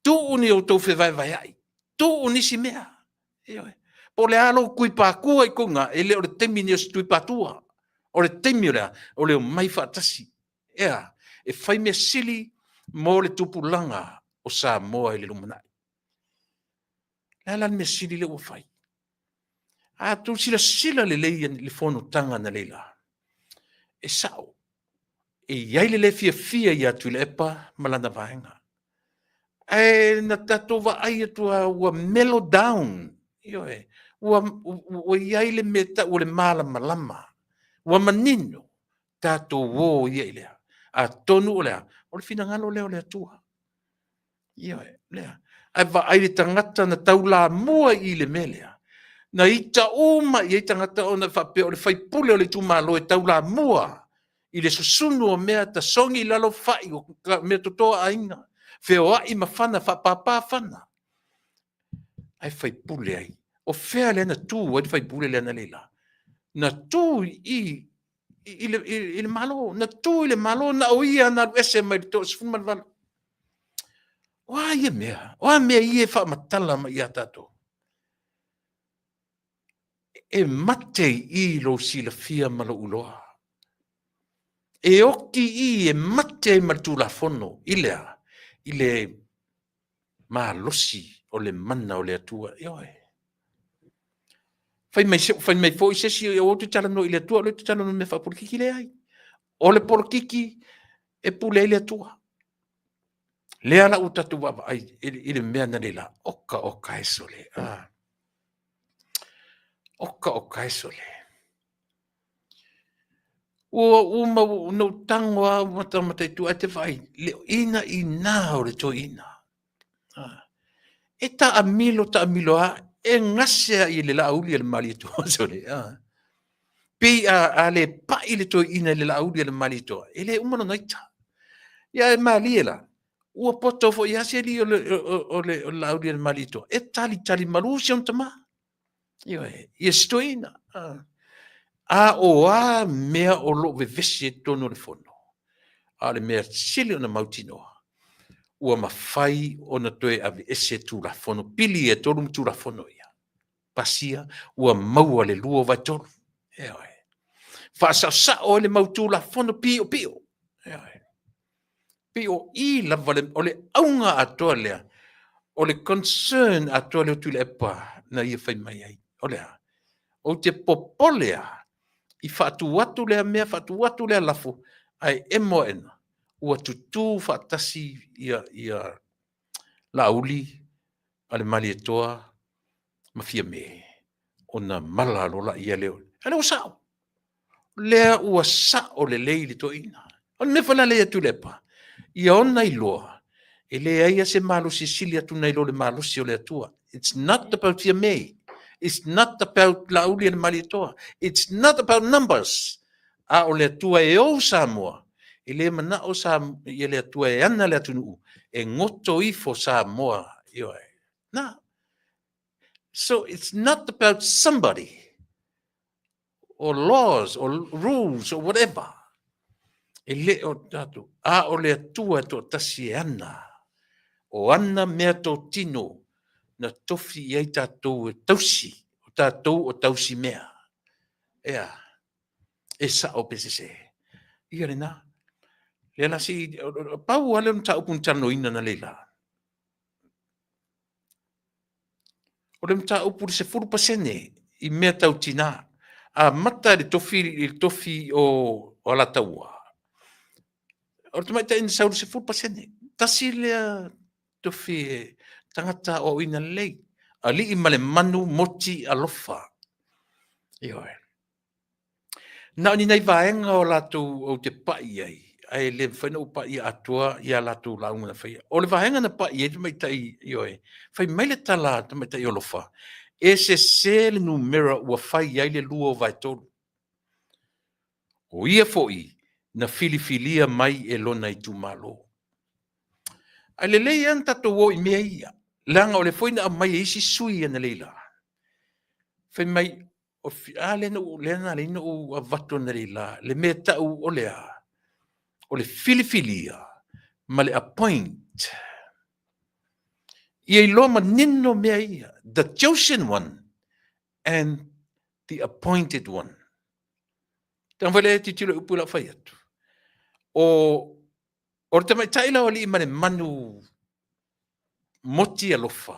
Tuu ni outou fevaevaeai, tuu nisi mea. Ioe. Po o le a lou tuipatua i tou i ina, e le o le taimi lenei o se tuipatua. O le taimi o le a? O le omai faatasi. E a? E fai mea sili mo le tupulaga o Samoa i le lumanai. O le a la le mea sili lea ua fai? A outou silasila lelei i le fonotaga analeila, e sao, e i ai le le fiafia ia Tuilaepa ma lana vaega. Ae na tatou vaai atu lava ua mellow down, ioe, ua i ai le mea e tau o le malamalama, ua manino, tatou o ia i lea. Atonu o le a? O le finagalo lea o le Atua. Ioe, lea. Ae vaai i le tagata na taulamua i le mea lea, na ita uma i ai tagata ona e faapea o le sui usufono o le itumalo e taulamua i le susunu o mea, tasogi i lalo fai o meatoto a aiga, feoai ma fana, faapapa fana, ae faipule ai. O fea lea na tu ai le sui usufono lea analeila? Na tu i i i le Malo, na tu i le Malo, na o ia na alu ese mai le 38. O a ia mea? O a mea ia e faamatala mai ia tatou? E mate i i lou silafia ma lou iloa. E oti i i e mate ai ma le Tulafono i le a? I le malosi o le mana o le Atua. Ioe. Fai mai, fai mai foi se isi, aua e te talanoa i le Atua, aua e te talanoa i mea faapolokiki. Leai. O le polokiki e pule ai le Atua. Lea la ua tatou vaavaai i le mea analeila, oka oka e sole. Ah. Oka oka e sole. Ua uma na ou tago lava matamata i tua ae te vaai le inaina o le toeaina. Ah. E taamilo taamilo lava, e gase lava i le laauli a le Malietoa sole. Ah. Pei a le pai le toeaina i le laauli a le Malietoa, e le uma lona ita. Ia e malie la, ua poto foi lava si alii o le laauli a le Malietoa, e talitali malu si ona tama. Ioe, ia si toeaina. A o a mea o lo o vevesi ai totonu o le fono, a o le mea sili ona mautinoa, ua mafai ona toe aveese Tulafono pili ia e 3 Tulafono ia. Pasia, ua maua le 2/3. Ioe. Faasaosao ai le mau Tulafono piopio. Ioe. Pei o i lava le, o le auga atoa lea, o le concern atoa lea o Tuilaepa na ia fai mai ai. O le a? Ou te popole lava i faatu atu lea mea, faatu atu lea lafo, ae emo aena, ua tutu faatasi ia, ia Laauli a le Malietoa ma Fiame, ona mala loa lea lea. A lea ua sao. Lea ua sao lelei le toeaina. O le mea foi la lea ia Tuilaepa, ia ona iloa, e leai lava se malosi e sili atu nai lo le malosi o le Atua. It's not about Fiame. It's not about Laauli a le Malietoa. It's not about numbers. A o le Atua e ou Samoa, e le manao ia le Atua e ana le atunuu, e goto ifo Samoa. Ioe. Na. So it's not about somebody or laws or rules or whatever. E le o tatou. A o le Atua e toatasi e ana. O ana mea totino na tofi i ai tatou e tausi. O tatou o tausi mea. Ea. E sao pe sese. Ia lena. Lea la si, pau lava lea o le mataupu na talanoaina analeila. O le mataupu i le 10% i mea tau tina. Amata i le tofi, i le tofi o Alataua. O le tamaitai na sau i le 10%. Tasi lea tofi e tagata aoaoina lelei. Alii ma le manu moti alofa. Ioe. Na o ni nai vaega o latou ou te pai i ai, ae le mafai ona ou paia atoa ia latou lauga na faia. O le vaega na pai i ai le tamaitai, ioe, fai mai le tala a le tamaitai alofa, e sese le numera ua fai ai le 2/3. O ia foi na filifilia mai e lona itumalo. Ae lelei lava ona tatou o i mea ia, leaga o lea foi na aumai e isi sui analeila, fai mai, a lea na ala ai ona ou avatu analeila le mea e tau o le a? O le filifilia ma le appoint. Ia iloa manino mea ia, the chosen one and the appointed one. Taumafai lea e tilotilo i upu la fai atu. O le tamaitai la o alii ma le manu moti alofa,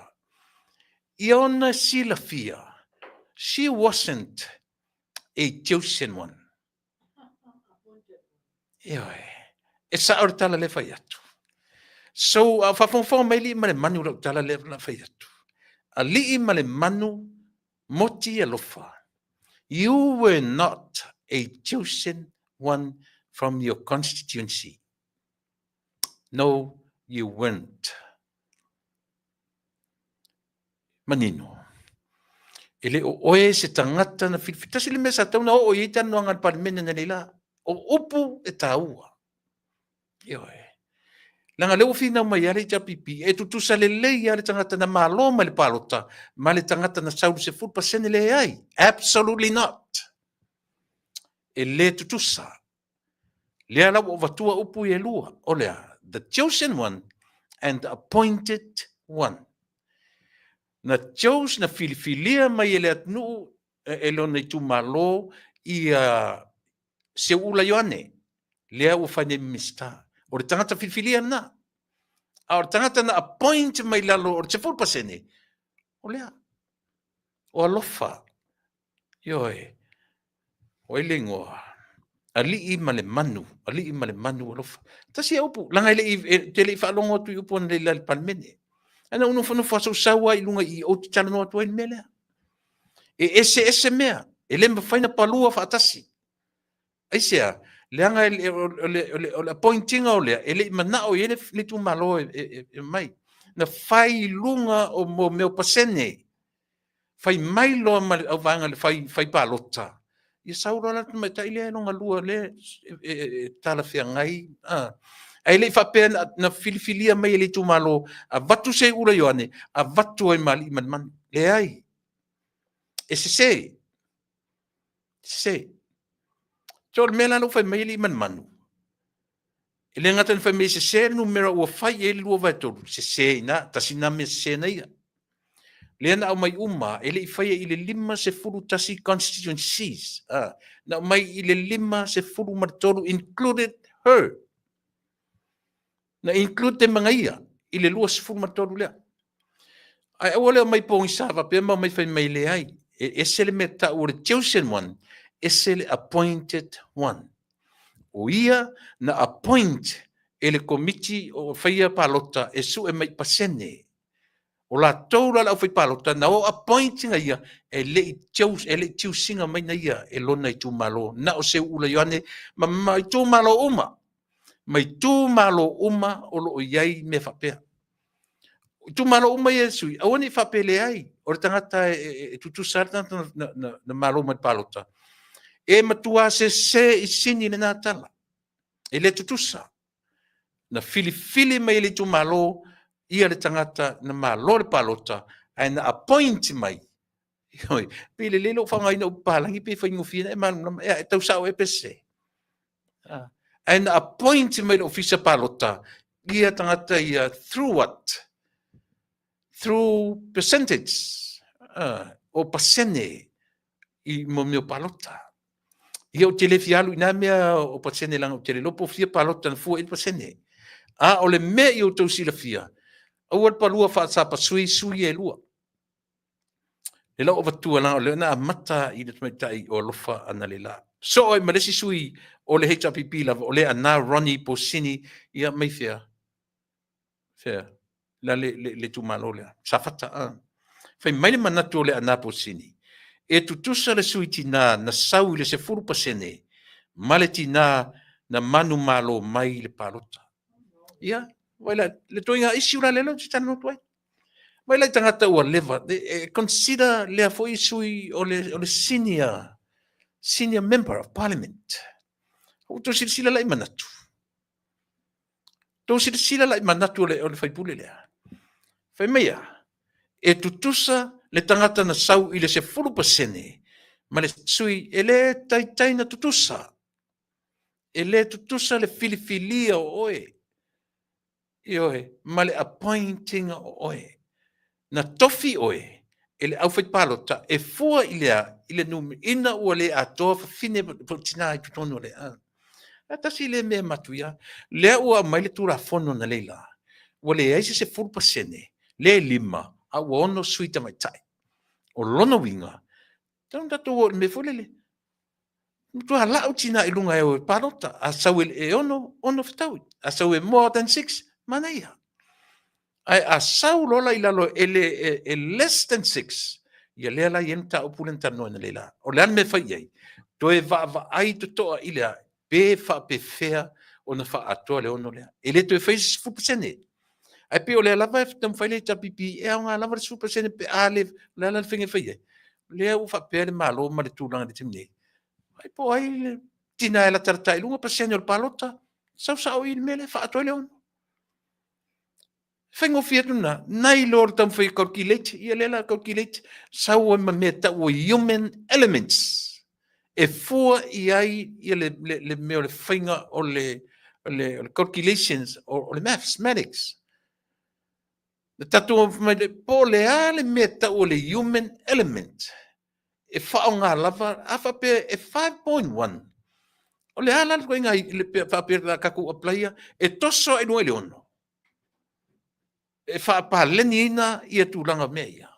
ia ona silafia, she wasn't a chosen one. Ioe, e sao le tala lea fai atu. So, a o faafogafoga mai alii ma le manu lau tala lea na fai atu. Alii ma le manu moti alofa, you were not a chosen one from your constituency. No, you weren't. Manino. E le o oe se tagata na filifili. Tasi le mea sa tatau ona oo i ai talanoaga a le Palemene analeila la. O upu e taua. Ioe. Leaga lea ua finau mai lava le HRPP, e tutusa lelei lava le tagata na malo mai le palota ma le tagata na sau i le 10% leai. Absolutely not. E le tutusa. Lea la ua ou avatua upu ia e lua, o le a? The chosen one and the appointed one. Na chose, na filifilia mai e le atunuu, e lona itumalo ia Seuula Ioane, lea ua fai nei Minisita. O le tagata filifilia lena. A o le tagata na appoint mai lalo o le 10%, o lea. O alofa. Ioe. O ai le igoa? Alii ma le manu, alii ma le manu alofa. Tasi ia upu, leaga e le i, e, te le i faalogo atu i upu analeila i le Palemene. Ae na ou nofonofo lava sau lava i luga i i ou te talanoa atu ai i le mea lea. E eseese mea, e le mafai ona palua faatasi. Aisea? Leaga o le appoint-ina o lea, e le i manao i ai le itumalo e aumai. Na fai i luga o mea o pasene. Fai mai loa ma le auvaega le fai, fai palota, ia sau loa la le tamaitai lea lona lua lea e talafeagai. Ae le i faapea na filifilia mai e le itumalo, avatu Seuula Ioane, avatu ai ma alii ma le manu. Leai. E sese. Sese. So o le mea la lea ua fai mai alii ma le manu, e le gata ina fai mai e sese le numera ua fai i ai le 2/3, sese i ina, tasi lena mea sese na ia. Lea na aumai uma, e le i faia i le 51 constituencies, na aumai i le 53 included her. Na include ma ia i le 23 lea. Ae aua le omai pogisa faapea ma omai fai mai leai. E ese le mea tau o le chosen one, ese le appointed one. O ia na appoint e le komiti o faia palota e sue mai pasene. O latou la le aufaipalota na o appoint ina ia e le i choose, e le i choose ina mai na ia e lona itumalo. Na o Seuula Ioane ma itumalo uma. Ma itumalo uma o lo o i ai mea faapea. Itumalo uma ia e sui, aua ne i faapea leai, o le tagata e tutusa lava le tagata na malo mai le palota. E matua sese i sini lena tala. E le tutusa. Na filifili mai e le itumalo ia le tagata na malo le palota, ae na appoint mai. Oi, pei lelei lou faaaogaina o upu palagi pe faigofie na e malamalama. Ea, e tau sao ea pe sese. Ae na appoint mai le ofisa palota ia tagata ia through what? Through percentage. O pasene i mo mea o palota. Ia ou te le fia alu i nā mea o pasene leaga ou te le iloa po o fia palota na fua i ai le pasene. A o le mea i outou silafia, aua le palua faasapasui sui e lua. Le lau avatua leaga o lea na amata i le tamaitai o Alofa Analeila. Soo ai ma le isi sui o le HRPP lava, o le Ana Ronnie Posini, ia mai fea? Fea? La le itumalo lea, Safata. Fai mai le manatu o le Ana Posini, e tutusa le sui tinā na sau i le 10% ma le tinā na manumalo mai i le palota. Ia, vai la, le toiga issue la lea ou te talanoa atu ai. Vai la i tagata ua leva, e consider lea foi sui o le senior member of parliament. Ua outou silasila la i manatu. Tou silasila la i manatu o le faipule lea. Fai mai a, e tutusa le tagata na sau i le 10% ma le sui e le taitai na tutusa. E le tutusa le filifilia o oe, ioe, ma le appointing o oe. Na tofi oe e le aufaipalota e fua i le a? I le numera, ina ua le atoa fafine po o tina i totonu o le a. E tasi lea mea matuia. Lea ua aumai le Tulafono analeila, ua leai se 10%, le 5, a ua 6 sui tamaitai. O lona uiga, tatau ona tatou o i le mea foi lele, matua lau tina i luga e o e palota. A sau e 6, 6 fetaui. A sau e more than 6, manaia. Ae a sau loa la i lalo e le less than 6, ia lea la e i ai le mataupu lea na talanoa analeila. O le a le mea e fai i ai? Toe vaavaai totoa i le a? Pe faapefea ona faaatoa le 6 lea. E le toe faia se 10%. Ae pei o lea lava e taumafai le HRPP, e aoga lava le 10% pe a le… O le a la le faiga e fai ai? O lea ua faapea le Malo ma le tulaga i le taimi nei, ai po o ai le tina e latalata i luga pasene o le palota, sau sao i i le mea lea e faaatoa ai le 6. E faigofie atu lena, nai lo le taumafai e calculate, ia lea o le a calculate, sau ai ma mea e tau o human elements e fua i ai le mea o le faiga o le calculations o le mathematics. Na tatou fai mai po o le a le mea e tau o le human element e faaaoga lava, a faapea e 5.1, o le a la le ituaiga faapea o le a tatou apply e toso lava i luga i le 6? E faapaleniina ia tulaga o mea ia?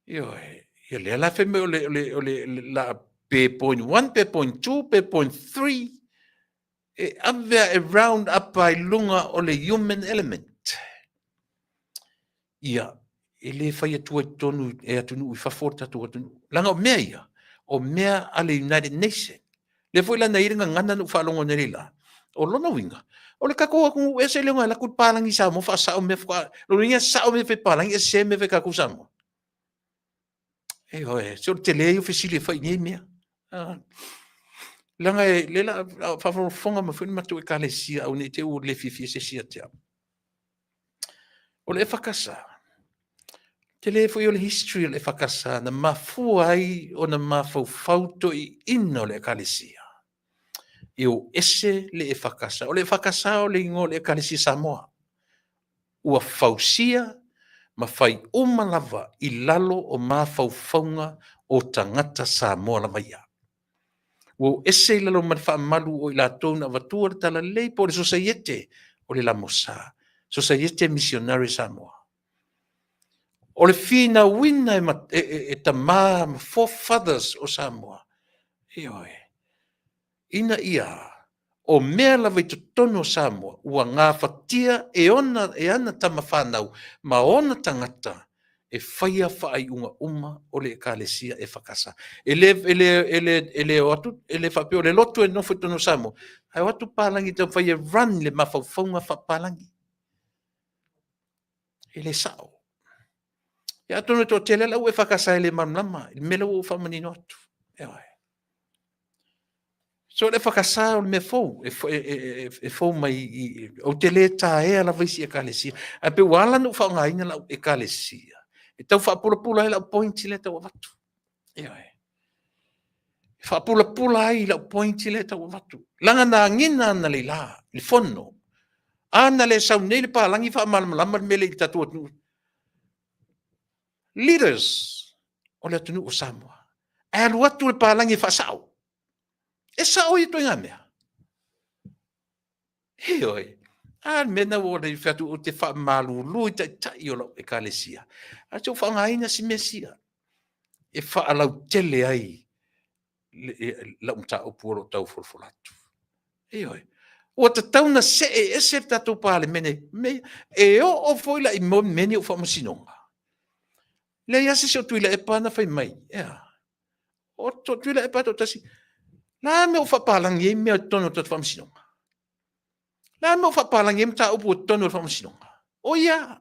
Ioe, ia lea la fai mai o le a pe 0.1 pe 0.2 pe 0.3, e ave lava e round up lava i luga o le human element. Ia, e le fai atua i totonu e atunuu i fafo le tatou atunuu. Leaga o mea ia, o mea a le United Nation. Lea foi la na i ai le gagana na ou faalogo analeila. O lona uiga, o le tatou atunuu ese le alu atu le palagi i Samoa faasao mea faatoa… O lona uiga e sao mea e fai e palagi ae sese mea e fai e tatou i Samoa? Ioe, se o le tele ia o fesili e fai i nei mea. Leaga o lea o le a faafogafoga mai foi le matou Ekalesia aua ne i te i ua le fiafia se isi ia te au. O le EFKS, tele foi o le history o le EFKS na mafua ai ona mafaufau toeaiina o le Ekalesia e o ese le EFKS. O le EFKS o le igoa o le Ekalesia Samoa ua fausia ma fai uma lava i lalo o mafaufauga o tagata Samoa lava ia. Ua o ese i lalo ma le faamalu o i latou na avatua le talalelei po o le Sosaiete o le LMS, Sosaiete Missionary Samoa. O le finauina e tama ma forefathers o Samoa, ioe, ina ia o mea lava i totonu o Samoa ua gafatia e ana tama fanau ma ona tagata e faia faaiuga uma o le Ekalesia EFKS. E le o atu, e le faapea o le lotu e nofo i totonu o Samoa, ae o atu papalagi e taumafai e run le mafaufauga faapapalagi. E le sao. Ia atonu e toatele lava le au EFKS e le malamalama i le mea lea ua ou faamanino atu. Ioe. So o le EFKS o le mea fou, e fou mai, ou te le taea lava isi Ekalesia, ae pei ua ala ona ou faaaogaina lau Ekalesia e tau faapulapula ai lau point lea e tau avatu. Ioe. E faapulapula ai lau point lea e tau avatu. Leaga na agiga analeila i le fono, a na le sau nei le palagi faamalamalama le mea lea i le tatou atunuu. Leaders o le atunuu o Samoa, ae alu atu le palagi e faasao. E sao ia ituaiga mea? Ioe. A le mea lena ua ou fai atu ou te faamalulu i taitai o lau Ekalesia, ae se i ou faaaogaina si mea sia e faalautele ai lau mataupu o lo o tau folafola atu. Ioe. Ua tatau ona see ese le tatou Palemene, e oo foi la i mea nei o faamasinoga, leai lava se isi o Tuilaepa na fai mai, e a? O Tuilaepa lava e toatasi, o le a le mea ua faapalagi ai mea i totonu o le tatou Faamasinoga? O le a le mea ua faapalagi ai mataupu i totonu o le Faamasinoga? O ia lava.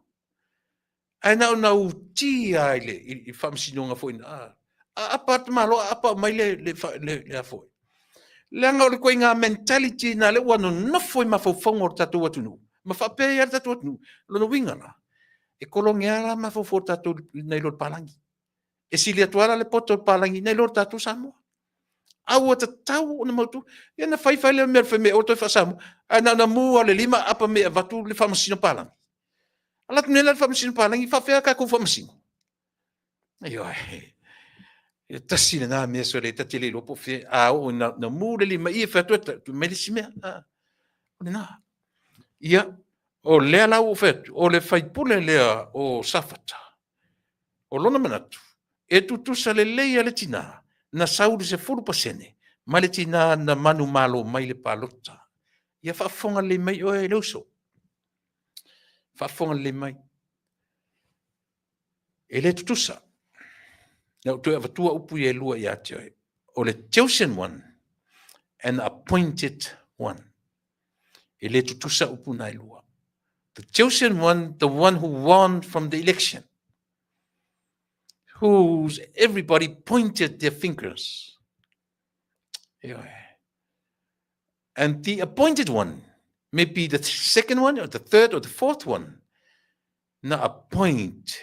Ae na ona uti lava i le Faamasinoga foi, aapa atu le Malo aapa aumai le a foi, Leaga o le ituaiga mentality lena lea ua nonofo i mafaufauga o le tatou atunuu ma faapea ai lava le tatou atunuu. O lona uiga la, e kologe lava la mafaufau o tatou nai lo le palagi. E sili atu lava la le poto o le palagi nai lo le tatou Samoa. A ua tatau ona mautu. Ia ona fai fai lea o le mea fai mai e aua le toe faa-Samoa, ae na ona mu lava o le lima aapa mai e avatu le faamasino palagi. A alu atu nei la le faamasino palagi, e faapefea a tatou faamasino? Ioe. E tasi lena mea sole ta te le iloa po o fea. A oo ina mu le lima i i, fai atu e tuu mai le isi mea. O lena. Ia, o lea la ua ou fai atu, o le sui usufono lea o Safata, o lona manatu, e tutusa lelei lava le tina na sau i le 10% ma le tina na manumalo mai i le palota. Ia faafofoga lelei mai oe le uso, faafofoga lelei mai. E le tutusa. Na ou toe avatua upu ia e lua ia te oe. O le chosen one and appointed one. E le tutusa upu na e lua. The chosen one, the one who won from the election, who's everybody pointed their fingers. Ioe. And the appointed one may be the second one or the third or the fourth one na appoint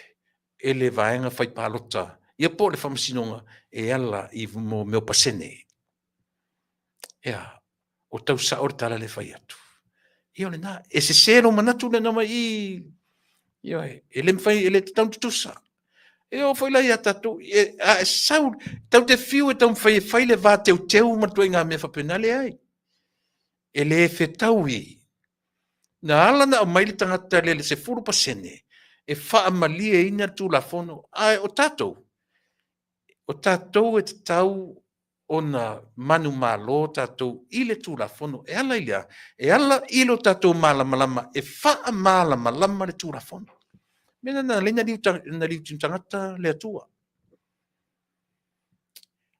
e le vaega fai palota ia po o le faamasinoga e ala i mo mea o pasene. Ea, o tau sao le tala le fai atu. Ia o lena, e sese lou manatu lena mai i, ioe, e le mafai, e le tatau ona tutusa. E oo foi la ia tatou, e, a e sau, tau te fiu e taumafai e fai le va teuteu ma le ituaiga mea faapena, leai. E le fetaui. Na ala ona aumai le tagata lea i le 10% e faamalieina le Tulafono, ae o tatou, o tatou e tatau ona manumalo tatou i le Tulafono. E ala i le a? E ala i lo tatou malamalama e faamalamalama le Tulafono. Mea lena na ala ai ona liutinu tagata le Atua.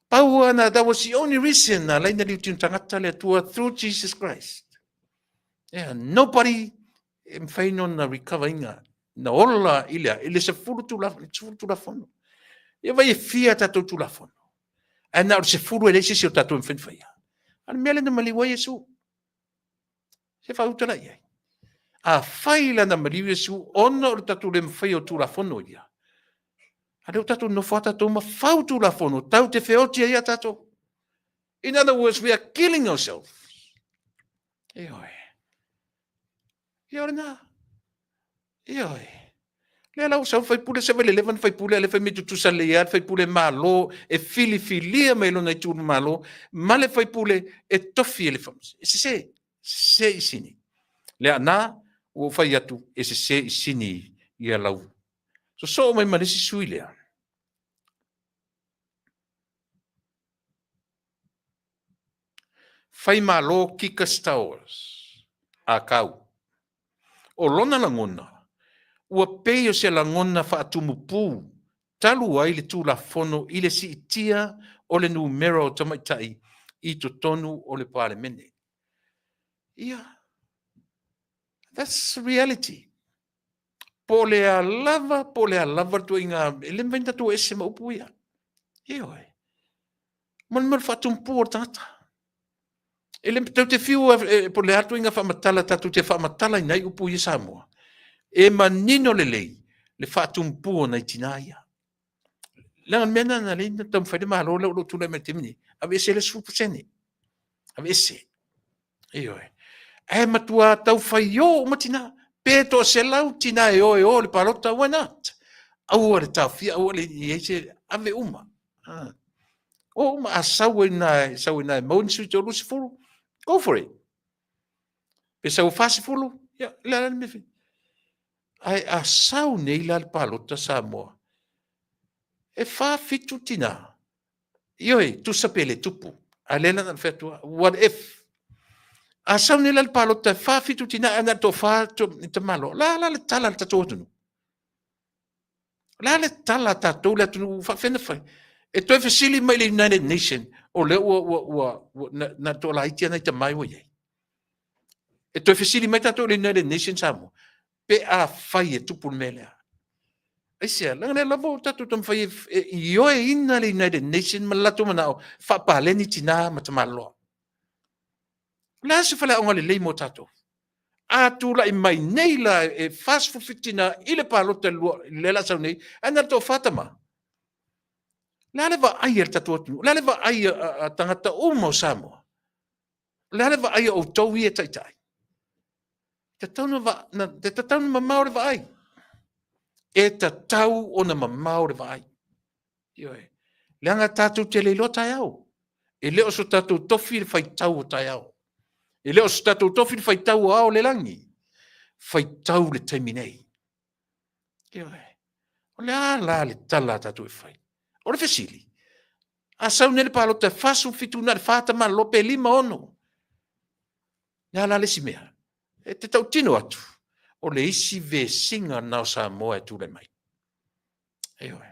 Pau lava na, that was the only reason na ala ai ona liutinu tagata le Atua through Jesus Christ. Yeah, nobody e mafai ona recover ina na ola i le a? I le 10 tulafono. Ia vai e fia tatou tulafono. Ae na o le 10 e leai se isi o tatou e mafai ona faia. A o le mea lea na maliu ai Iesu. Se faauta la i ai. Afai la na maliu Iesu ona o le tatou le mafaia o tulafono ia, a lea ua tatou nonofo lava tatou ma fau tulafono tatou te feoti ai lava tatou. In other words, we are killing ourselves. Ioe. Ia o lena. Ioe. Lea la ua sau le faipule, se vaai i le leva ona faipule, a o lea fai mai tutusa lelei lava le faipule Malo e filifilia mai lona itumalo ma le faipule e tofi e le faamasinoga. E sese, sese i sini. Leaga ua ou fai atu e sese i sini ia lau sosoo mai ma le isi sui lea. Faimalo Kika Stowers, Akau. O lona lagona, ua pei o se lagona faatumupū talu ai le Tulafono i le siitia o le numera o tamaitai i totonu o le Palemene. Ia, that's reality. Po o le a lava, po o le a lava le ituaiga, e le mafai ona tatou o ese ma upu ia. Ioe. Ma le mea o le faatumupū o le tagata. E le tatou te fiu po o le a le ituaiga faamatala tatou te faamatalaina ai upu ia Samoa, e manino lelei le faatumpū o nai tina ia. Leaga o le mea lena na ala ai ona taumafai le Malo lea o lo o tulai mai i le taimi nei, aveese le 10%. Aveese. Ioe. Ae matua tau faio uma tina. Pe toaselau tina e o e o i le palota, why not? Aua le taofia, aua le i ai se ave uma. Ah. O uma, a sau ai na, sau ai na e maua ni sui 30, go for it. Pe sau 40, ia, le a le mea fai. Ae a sau nei la le palota Samoa, e 4, 7 tina. Ioe, tusa pe le tupu. A lea la na fai atu, what if? A sau nei la le palota e 4, 7 tina, ae na o le toafa tamaloa. La la le tala a le tatou atunuu. O le a le tala a tatou le atunuu faafefea ona fai? E toe fesili mai le United Nation, o lea ua, ua, ua, ua na, na toalaiti lava nai tama ua i ai. E toe fesili mai tatou i le United Nation Samoa, pe afai e tupu le mea lea. Aisea? Leaga lea lava ua tatou taumafai e, e ioeina le United Nation ma le latou manao faapaleni tina ma tamaloa. O le a se faleaoga lelei mo tatou? A tulai mai nei la e 47 tina i le palota i le la sau nei, ae na o le toafa tama. O le a le vaai a le tatou atunuu? O le a le vaai a tagata uma o Samoa? O le a le vaai a outou ia e taitai? E tatau ona mamao le vaai. E tatau ona mamao le vaai. Ioe. Leaga tatou te le iloa taeao. E le o so tatou tofi le faitau o taeao. E le o so tatou tofi le faitau o ao o le lagi. Faitau le taimi nei. Ioe. O le a la le tala a tatou e fai? O le fesili, a sau nei le palota e 47 na o le 4 tamāloa pe 5, 6. O le a la le isi mea? E te tautino atu, o le isi vesiga lena o Samoa e tulai mai. Ioe.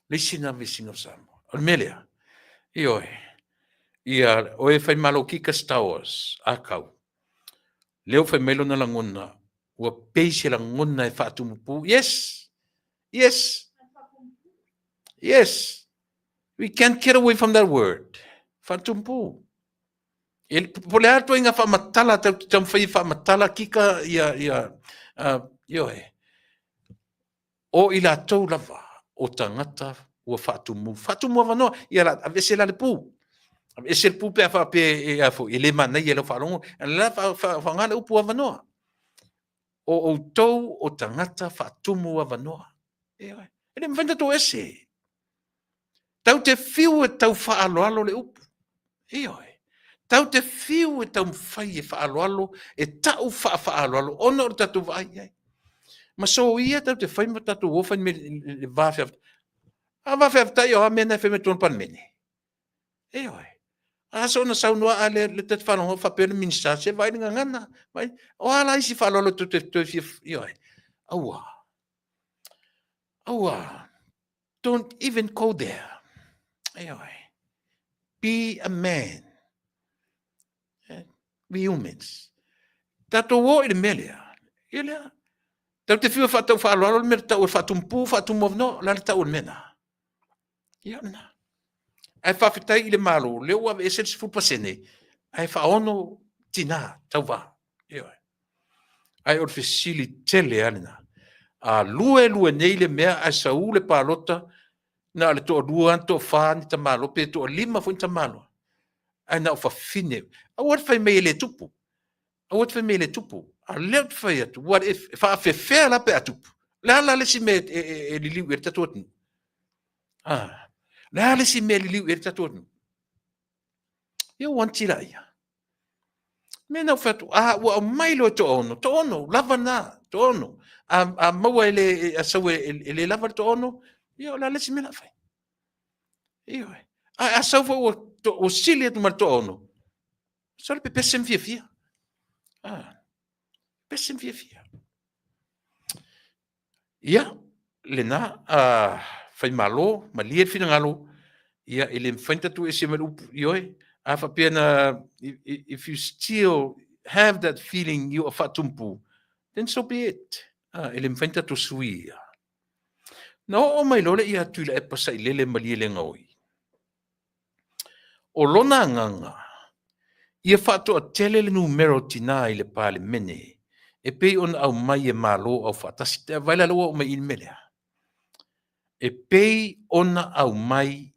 Le isi lena vesiga o Samoa. O le mea lea, ioe, ia oe Faimalo Kika Stowers, a kau, lea ua fai mai lona lagona, ua pei se lagona e faatumupu. Yes! Yes! Yes! We can't get away from that word. Faatumupu. E, po le a le ituaiga faamatala tau te taumafai e faamatala kika ia, ia, ioe. O i latou lava o tagata ua faatumu, faatumu avanoa, ia la, aveese la le pu. Aveese le pu pe a faapea e, a foi, e le manaia i lau faalogo, la faaaoga le upu avanoa. O outou o tagata faatumu avanoa. Ioe. E le mafai ona tatou ese. Tau te fiu e tau faaaloalo le upu. Ioe. Tau te fiu e taumafai e faaaloalo, e tau faafaaloalo ona o le tatou vaai i ai. Ma soia tau te fai ma tatou o fai le va feavatai. A va feavatai o a mea na e fai mai totonu o le Palemene? Ioe. A soona saunoa a le te faalogo faapea le Minisita, se vaai le gagana. Vaai. O a la isi faaaloalo tou te toe fia, ioe. Aua. Aua. Don't even go there. Ioe. Be a man. We humans. Tatou o i le mea lea. Ia lea. Tau te fiu e faatau faaaloalo le mea le tau e faatumupu, faatumu avanoa. O le a le tau o le mea na? Ia o lena. Ae faafetai i le Malo, lea ua aveese le 10%, ae faaono tina tauva. Ioe. Ae o le fesili tele lava lena. A lue lue nei le mea ae sau le palota, na o le toalua, toafa ni tamaloa, pe toalima foi ni tamaloa, ae na o fafine. Aua le fai mai e le tupu. Aua te fai mai e le tupu. A o lea ou te fai atu, what if, e faafefea la pe a tupu? O le a la le isi mea e liliu i ai le tatou atunuu? Ah, o le a le isi mea e liliu i ai le tatou atunuu? Ia ua anti laia. Mea na ou fai atu, a ua aumai loa e toaono, toaono, lava na, toaono. A maua e le, a sau e le lava le toaono, ia o le a le isi mea o le a fai? Ioe. A sau foi ua sili atu ma le toaono, sau le pepese ma fiafia. Ah, pepese ma fiafia. Ia, lena, Faimalo, malie le finagalo, ia, e le mafai ona tatou ese mai le upu, ioe, a faapea na, if you still have that feeling you are faatumupu, then so be it. Ah, e le mafai ona tatou sui ia. Na oo mai loa le ia Tuilaepa Sailele Malielegaoi. O lona agaga, ia faatoatele le numera o tina i le Palemene e pei ona aumai e Malo Aufaatasi. Te vaai la lea ua oo mai i le mea lea. E pei ona aumai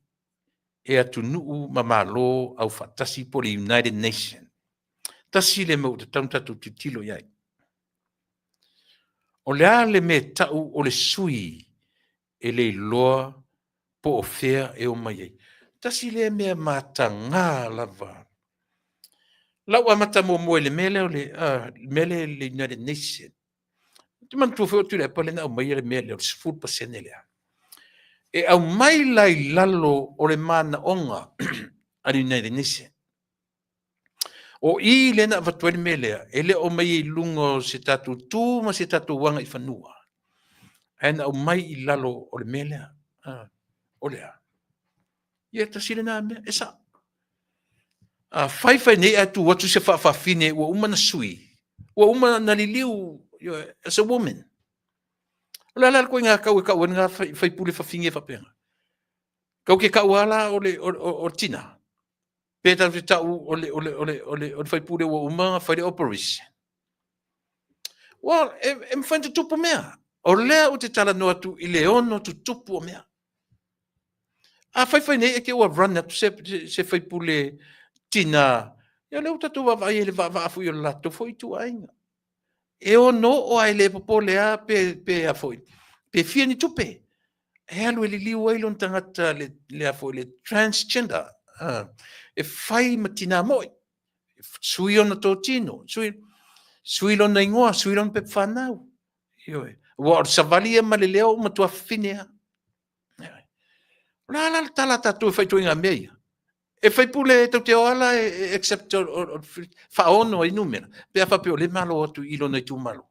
e atunuu ma Malo Aufaatasi po o le United Nation. Tasi lea mea ua tatau ona tatou tilotilo i ai. O le a le mea e tau o le sui e le iloa po o fea e omai ai. Tasi lea mea mataga lava. Lau amata muamua i le mea lea o le, mea lea le United Nation. Ou te manatua foi o Tuilaepa lea na aumaia le mea lea o le 10% lea. E aumai la i lalo o le manaoga a le United Nation. O i lea na avatu ai le mea lea, e le o mai i luga o se tatou tu ma se tatou agaifanua, ae na aumai i lalo o le mea lea. O le a? Ia, tasi lena mea, e sao. A fai fai nei ae tu atu se faafafine ua uma na sui, ua uma na liliu as a woman. O le a la le ituaiga kau e kau ai lena faipule fafine faapena? Kau ke kau lava la o le tina. Pe tatou te tau o le, o le, o le, o le, o le faipule ua uma ona fai le operation. Well, e, e mafai ona tutupu mea. O lea ou te talanoa atu i le ono tutupu o mea. A fai fai nei e te ua run atu se, se, se faipule tina, ia lea ua tatou vaavaai i le vaavaa foi o le latou foi ituaiga. E ono oo a e le popole lava pe, pe a foi, pe fia ni tupe. E alu e liliu ai lona tagata le, le, a foi, le transgender, e fai ma tina moi. Sui ona totino, sui, sui lona igoa, sui lona pepa fanau. Ioe. Ua o le savali ia ma le leo ua matua fafine lava. O le a la le tala a tatou e fai ituaiga mea ia? E faipule tou te o lava la e accept faaono ai numera pe a faapea o lea e malo atu i lona itumalo.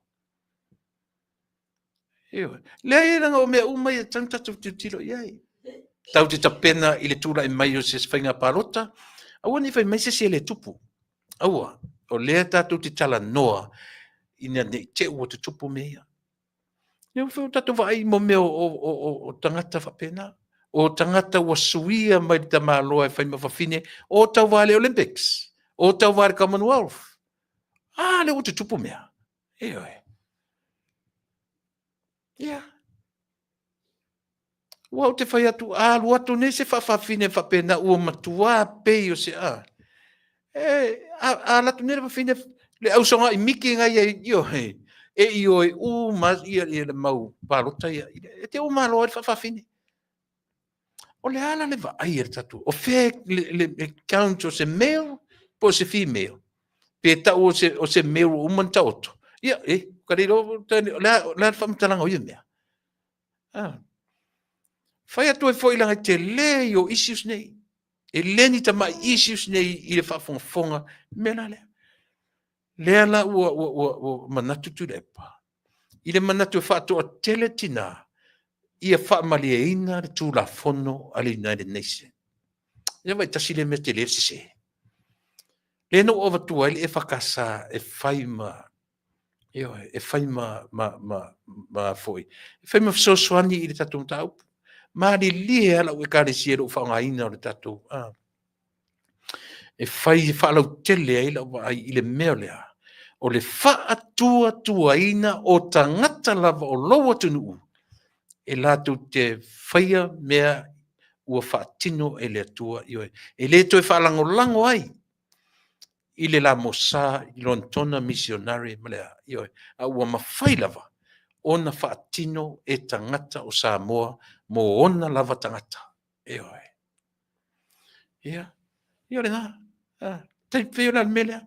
Ioe. Leai, leaga o mea uma ia e tatau ona tatou tilotilo i ai. Tatou te tapena i le tulai mai o se faiga palota, aua ne i fai mai se isi e le tupu. Aua, o lea tatou te talanoa ina ne i te i ua tutupu mea ia. Ia foi ua tatou vaai i mea o tagata faapena. O tagata ua suia mai le tamaloa e fai ma fafine, o tauva i le Olympics, o tauva i le Commonwealth. A, lea ua tutupu mea. Ioe. Ia. Ua ou te fai atu, a alu atu nei se faafafine faapena ua matua pei o se a. E, a, a alu atu nei le fafine, le ausogai miki na ia, ioe, e ioe uma ia, ia le mau palota ia. E te ua malo ai le faafafine. O le a la le vaai a le tatou, o fea le, le, le count o se male po o se female? Pe tau o se, o se male ua uma ona taoto? Ia, e, ka le iloa, o le a, o le a le faamatalaga o ia mea? Ah. Fai atu ai foi leaga e tele i o issues nei. E le ni tamai issues nei i le faafogafoga, mea la lea. Lea la ua, ua, ua, ua manatu Tuilaepa, i le manatu e faatoatele tina ia faamalieina le Tulafono a le United Nations. Ia vaai tasi lea mea tele le sese. Lea na ou avatua ai le EFKS e fai ma ioe, e fai ma, ma, ma, ma foi, e fai ma fesoasoani i le tatou mataupu. Malilie lava lau ekalesia i lou faaaogaina o le tatou, ah, e fai e faalautele ai lau vaai i le mea lea, o le faatuatuaina o tagata lava o lou atunuu e latou te faia mea ua faatino e le Atua, ioe, e le toe faalagolago ai i le lamosa i Lonetona Missionary ma le a, ioe, a ua mafai lava ona faatino e tagata o Samoa mo ona lava tagata. Ioe. Ia, ia o lena. Ah, tai pei o le mea lea.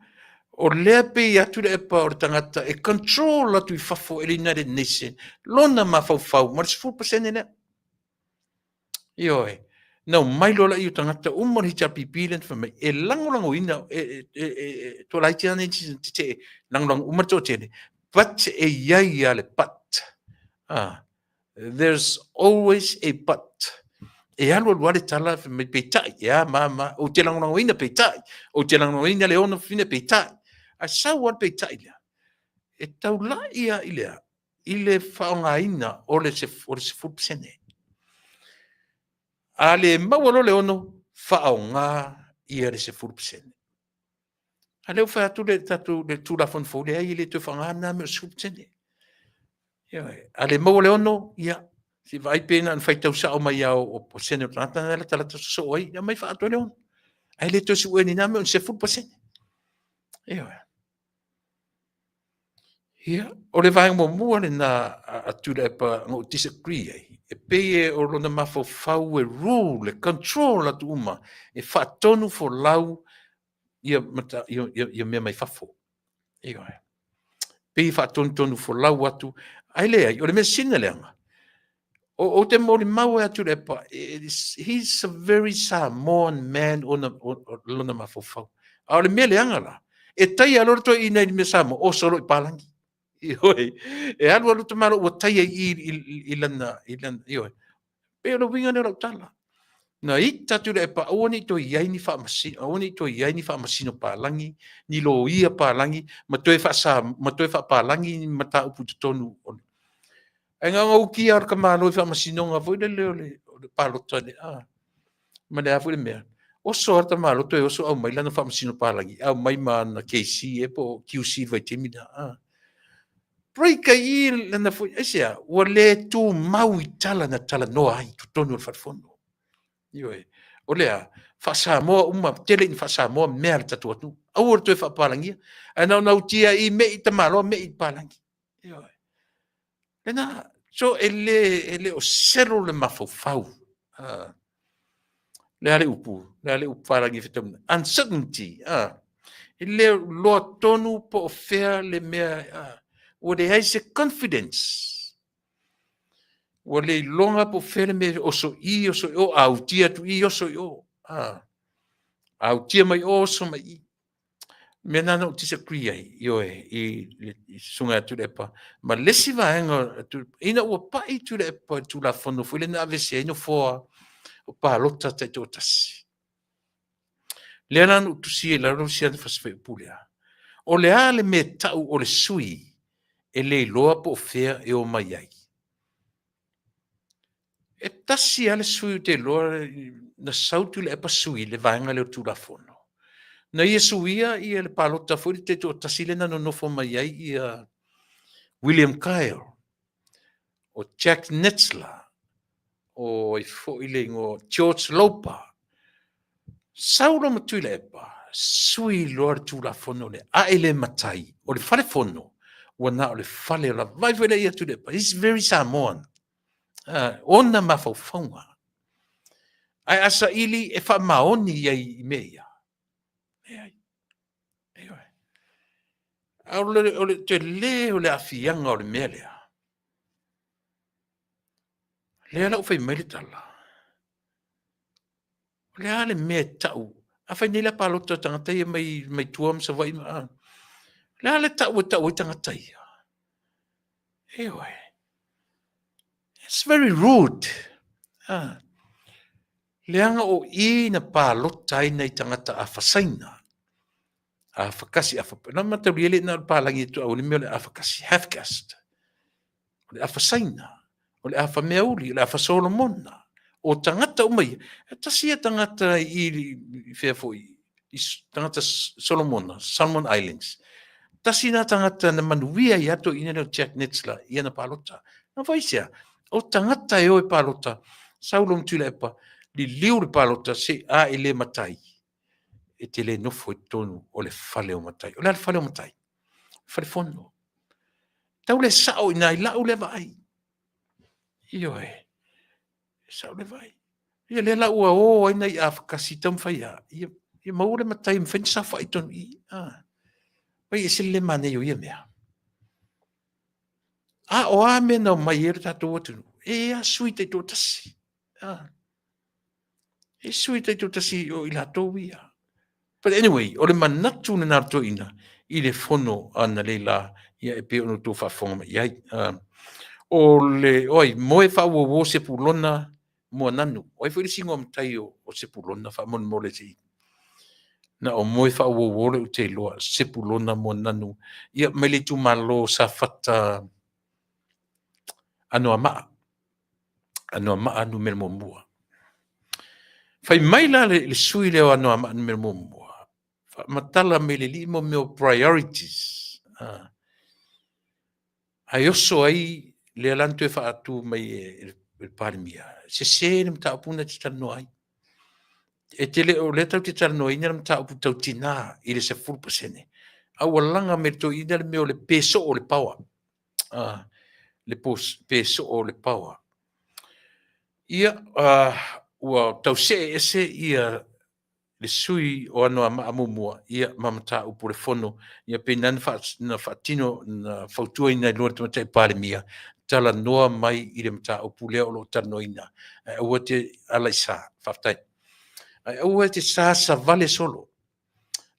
O lea pei atu le epa o le tagata e control atu i fafo e le United Nation lona mafaufau ma le 10% lea. Ioe. Na omai loa laia o tagata uma o le HRPP lea na fai mai, e lagolagoina, e, e, e, e, toa laiti lava nei tetee, lagolago uma le toatele, but e i ai lava le but. Ah, there's always a but. E alu alu lava le tala, fai mai, peitai, e a ma ma, ou te lagolagoina peitai, ou te lagolagoina le ono fafine peitai. Ae sau lava le peitai lea, e taulai lava i le a? I le faaaogaina o le 10%. A le maua loa le ono, faaaoga ia le 10%. A lea ua fai atu le tatou le Tulafono fou, leai e le toe faaaoga lena mea o le 10%. Ioe. A le maua le ono, ia, se i vaai pe na ona faitau sao mai lava o pasene o tagata na e latalata sosoo ai, ia aumai faaatoa le ono. Ae le toe sueina ni na mea o le 10%. Ioe. Ia, o le vaega muamua lena a Tuilaepa na ou disagree ai, e pei e o lona mafaufau e rule, e control atu uma, e faatonu folau ia, mata, ia, ia, ia mea mai fafo. Ioe. Pei e faatonutonu folau atu, ae leai, o le mea sina leaga, Ou te molimau ai a Tuilaepa, he's a very Samoan man ona lona mafaufau. A o le mea leaga la, e taia loa le toeaina i le mea Samoa, oso loa i palagi. Ioe, e alu alu tamaloa ua taia i i, i lana, i lana, ioe. Pei o le uiga lea o lau tala. Na ita Tuilaepa, aua ne i toe i ai ni faamasino, aua ne i toe i ai ni faamasino palagi, ni loia palagi, ma toe faasa, ma toe faapalagi ni mataupu i totonu o le Ae na ona ukia lava o le tamaloa i faamasinoga foi lele o le, o le palota le, a, ma le a foi le mea. Oso lava le tamaloa toe oso aumai lana faamasino palagi, aumai ma ana KC ea po o QC i le vaitaimi lena. A. Break ai i i lana foi, aisea? Ua le tumau i tala na talanoa ai i totonu o le Fale Fono. Ioe. O lea, faa-Samoa uma, tele ina faa-Samoa mea a le tatou atunuu. Aua le toe faapalagia. Ae na ona utia i mei tamaloa mei palagi. Ioe. Lena, so e le, e le o selo le mafaufau. Le a le upu, le a le upu palagi e fetauna. Uncertainty. E le loa tonu po o fea le mea, ua leai se confidence. Ua le iloga po o fea le mea e oso i, oso i o, a utia atu i, oso i o. A utia mai o, oso mai i. Mea na na ou disagree ai, ioe, i le susuga ia Tuilaepa. Ma le isi vaega, ina ua pai Tuilaepa i le Tulafono foi lea na aveese ai nofoa o palota taitoatasi. Lea la na ou tusia i lalo si ana fasi fuaiupu lea. O le a le mea e tau o le sui e le iloa po o fea e omai ai? E tasi lava le sui ou te iloa na sau Tuilaepa sui le vaega lea o le Tulafono. Na ia suia ia le palota foi le taitoatasi lea na nonofo mai ai ia William Kyle, o Jack Netzler, o ai foi le igoa, George Lopa. Sau loa ma Tuilaepa, sui loa le Tulafono lea, ae le matai, o le fale fono, ua na o le fale o lava. Vaai foi lea ia Tuilaepa, he's very Samoan. Ona mafaufauga. Ae a saili e faamaoni ai i mea ia. Leai. Ioe. A o le tele o le aafiaga o le mea lea, lea la ua fai mai le tala, o le a le mea e tau, afai nei la palota tagata ia mai, mai tua ma Savaii, ma, o le a le tau e tau ai tagata ia? Ioe. It's very rude. Ah. Leaga o i na palota ai nai tagata afasaina. Afakasi, afa, na mataulia le na o le palagi e tuau le mea o le afakasi, half caste. O le afasaina, o le afameauli, o le afasolomona. O tagata uma ia, e tasi ia tagata i, i fea foi, i tagata Solomona, Solomon Islands. Tasi nā tagata na manuia i ato ina leo Jack Netzler i ana palota. Na fai sea, o tagata e o e palota, sau lo Tuilaepa, liliu le palota se a e le matai, e te le nofo i totonu o le fale o matai. O le a le fale o matai? Fale fono. Tau le sao ina i lau lea vaai. Ioe. Sao le vaai. Ia lea la ua o ai nai afakasi taumafai a. Ia, ia maua le matai mafai ona saofai tonu i. Ah. Pai e se le manaia o ia mea. A o a mea na omai ai le tatou atunuu? E a sui taitoatasi. Ah. E sui taitoatasi o i latou ia. But anyway, o le manatu lena o le toeaina i le fono analeila, ia e pei ona outou faafofoga mai i ai. O le, oi, moe faauouo Sepulona Moananu. O ai foi le isi igoa matai o, o Sepulona faamolemole se i. Na o moe faauouo le ou te iloa, Sepulona Moananu. Ia, mai le itumalo Safata Anoamaa. Anoamaa numera muamua. Fai mai la le, le sui lea o Anoamaa numera muamua, faamatala mai le alii mo mea o priorities. Ah. Ae oso ai lea la na toe faatu mai e le Palemia, sese le mataupu na te talanoa ai. E te le o lea tatou te talanoaina le mataupu tau tinā i le 10%. A ua laga mai e le toeaina le mea o le pe soo o le power. Ah, le pe soo o le power. Ia, ua tau see ese ia le sui o Anoamaa muamua, ia, ma mataupu o le fono, ia pei na na faatino, na fautuaina ai loa le Tamaitai Palemia, talanoa mai i le mataupu lea o lo o talanoaina, ae aua te ala i sa, faafetai. Ae aua te sa savale solo.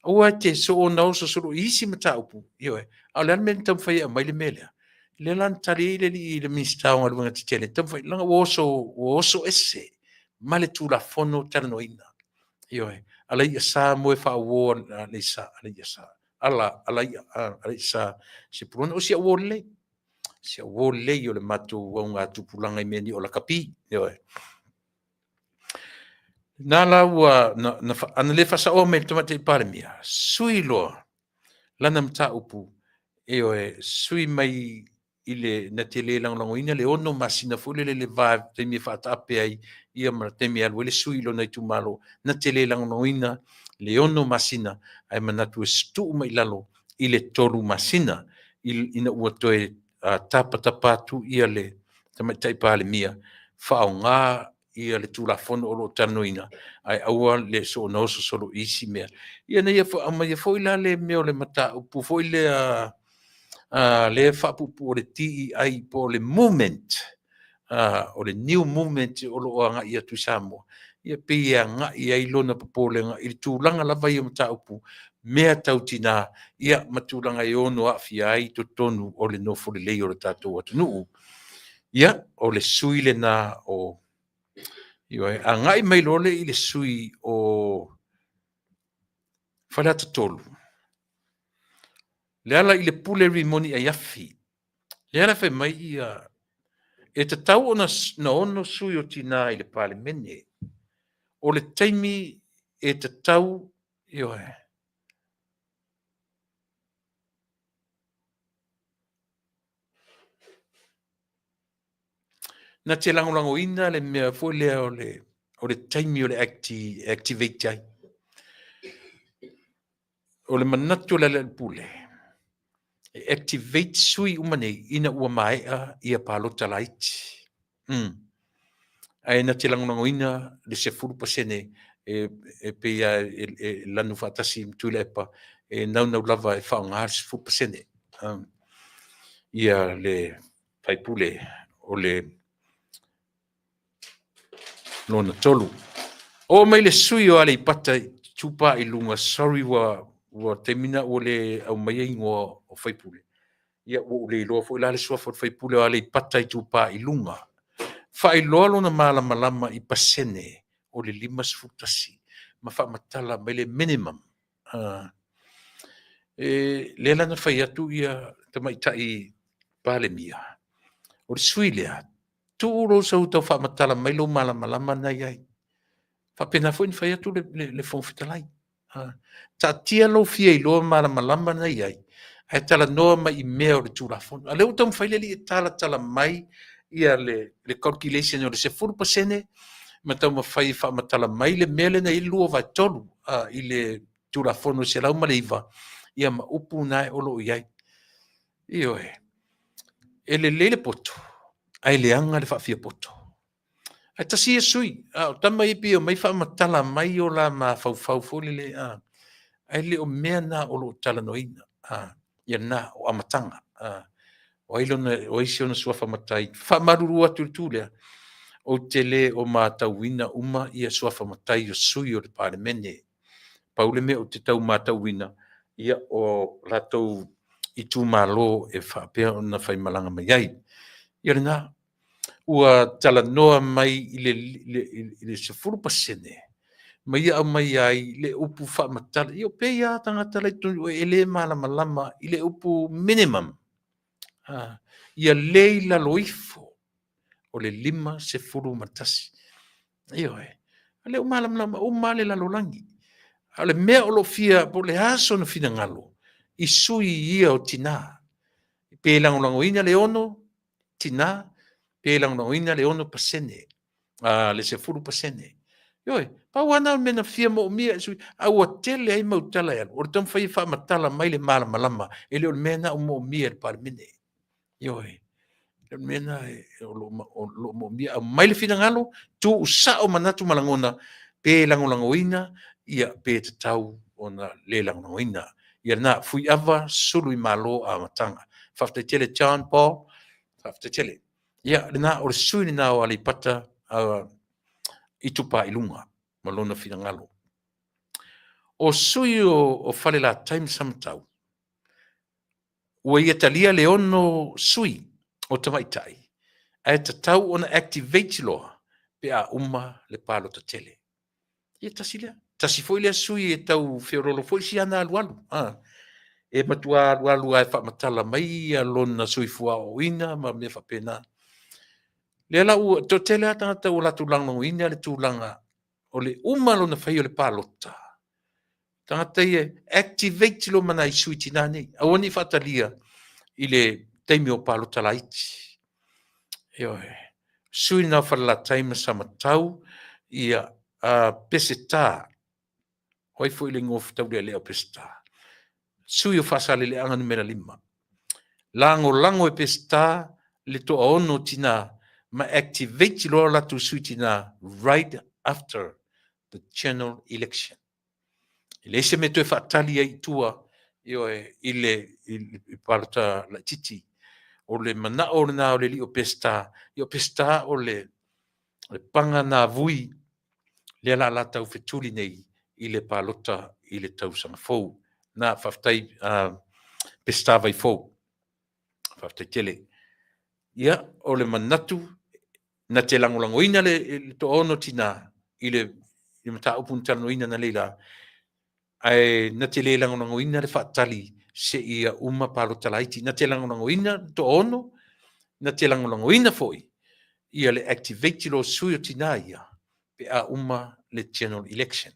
Aua e te soona oso solo i isi mataupu, ioe. A o le a le mea na taumafai e aumai le mea lea? Lea la na tali ai le alii i le Minisita o Galuega Tetele, taumafai, leaga ua oso, ua oso ese ma le Tulafono talanoaina. Ioe. Ala ia sa moe faauo a Leisa, ala ia sa, ala, ala ia, ala ia sa Sepulona. O si au uo lelei, si au uo lelei o le matou augatupulaga i mea ni o lakapi. Ioe. Na la ua, na, na, ana le faasaoa mai le Tamaitai Palemia, sui loa lana mataupu, ioe, sui mai i le, na te le lagolagoina le 6 masina foi lele le va taimi e faataape ai, ia ma le taimi e alu ai le sui i lona itumalo, na te le lagolagoina le 6 masina, ae manatu e tuu mai i lalo i le 3 masina, ina ua toe tapatapa atu ia le Tamaitai Palemia, faaaoga ia le Tulafono o lo o talanoaina, ae aua le soona oso solo i isi mea. Ia na ia aumaia foi la le mea o le mataupu foi lea lea faapuupuu o le DEI po o le movement, o le new movement o lo o agai atu i Samoa, ia pei e agai ai lona popolega i le tulaga lava ia o mataupu mea tau tina, ia ma tulaga e ono aafia ai totonu o le nofo lelei o le tatou atunuu. Ia, o le sui lena o ioe, agai mai loa lea i le sui o Faleata 3, le ala i le Pule Rimoni Aiafi, lea la fai mai ia, e tatau ona 6 sui o tina i le Palemene. O le taimi e tatau, ioe, na te lagolagoina le mea foi lea o le taimi o le activate ai. O le manatu o le Lealailepule, e activate sui uma nei ina ua maea ia palota laiti. Ae na te lagolagoina le 10% e pei lava e lanu faatasi ma Tuilaepa, e naunau lava e faaaoga le 10% ia le faipule o le lona 3. Oo mai le sui o Aleipata Itupa i Luga, sorry ua taimi na ua le aumaia igoa o faipule, ia ua ou le iloa foi la le suafa o le faipule o Aleipata Itupa i Luga. Faailoa lona malamalama i pasene o le 51 ma faamatala mai le minimum. Lea la na fai atu ia Tamaitai Palemia, o le sui lea, tuu lou sau tau faamatala mai lou malamalama na i ai. Faapena foi ona fai atu le Fofoga Fetalai. Taatia lou fia iloa malamalama na i ai, ae talanoa mai i mea o le Tulafono. A o lea ua taumafai le alii e talatala mai ia le calculation o le 10% ma taumafai e faamatala mai le mea lea na i ai le 2/3 i le Tulafono 109, ia ma upu na o lo o i ai. Ioe, e lelei le poto, ae leaga le faafiapoto. Ae tasi ia sui, a o tama ia pei e omai faamatala mai o la mafaufau foi lele, ae le o mea na o lo o talanoaina. Ia na, o amataga. O ai lona, o ai si ona suafa matai? Faamalulu atu i le tu lea, ou te le o matauina uma ia suafa matai o sui o le Palemene. Pau le mea ou te tau matauina, ia o latou itumalo e faapea ona faimalaga mai ai. Ia lena, ua talanoa mai i le 10% ma ia aumai ai le upu faamatala. Ia pei lava tagata la i totonu e le malamalama i le upu minimum. Ia le i lalo ifo o le 51. Ioe. O lea ua malamalama uma lava le lalolagi. A o le mea o lo o fia, po o le a sona finagalo i sui ia o tina, pe lagolagoina le 6 tina, pe lagolagoina le 6%, le 10%. Ioe, pau lava na o le mea na fia moomia e sui, a ua tele ai mau tala e alu, o le taumafai e faamatala mai le malamalama, e le o le mea na o moomia e le Palemene. Ioe, o le mea na o lo o moomia, aumai le finagalo, tuusao manatu ma lagona, pe lagolagoina, ia pe tatau ona le lagolagoina. Ia lena, Fuiava Suluimalo Amataga. Faafetai tele John Paul, faafetai tele. Ia lena, o le sui lena o Aleipata Itupa i Luga ma lona finagalo. O sui o Falelatai ma Samatau, ua ia talia le 6 sui o tamaitai, ae tatau ona activate loa pe a uma le palota tele. Ia tasi lea. Tasi foi lea sui e tau feololo foi si ana alualu. E matua alualu lava e faamatala mai ia lona soifua aoaoina ma mea faapena. Lea la ua toatele lava tagata ua latou lagolagoina le tulaga O le uma lona faia o le palota, tagata ia activate loa ma nai sui tinā nei, aua ne i faatalia i le taimi o palota laiti. Ioe. Sui na o Falelatai ma Samatau, ia, Peseta, o ai foi le igoa taulealea o Peseta? Sui o Faasaleleaga numera 5. Lagolago e Peseta le toaono o tinā ma activate loa o latou sui tinā right after the general election. E leai se mea toe faatali ai i tua, ioe, i le palota laitiiti. O le manao lena o le alii o Peseta, ia o Peseta o le paga na vui lea la la tau fetuli nei i le palota i le tausaga fou. Na, faafetai Peseta Vaifou. Faafetai tele. Ia, o le manatu, na te lagolagoina le toaono tinā i le mataupu na talanoaina analeila, ae na te le lagolagoina le faatali seia uma palota laiti. Na te lagolagoina le toaono, na te lagolagoina foi ia le activate loa o sui o tinā ia pe a uma le general election.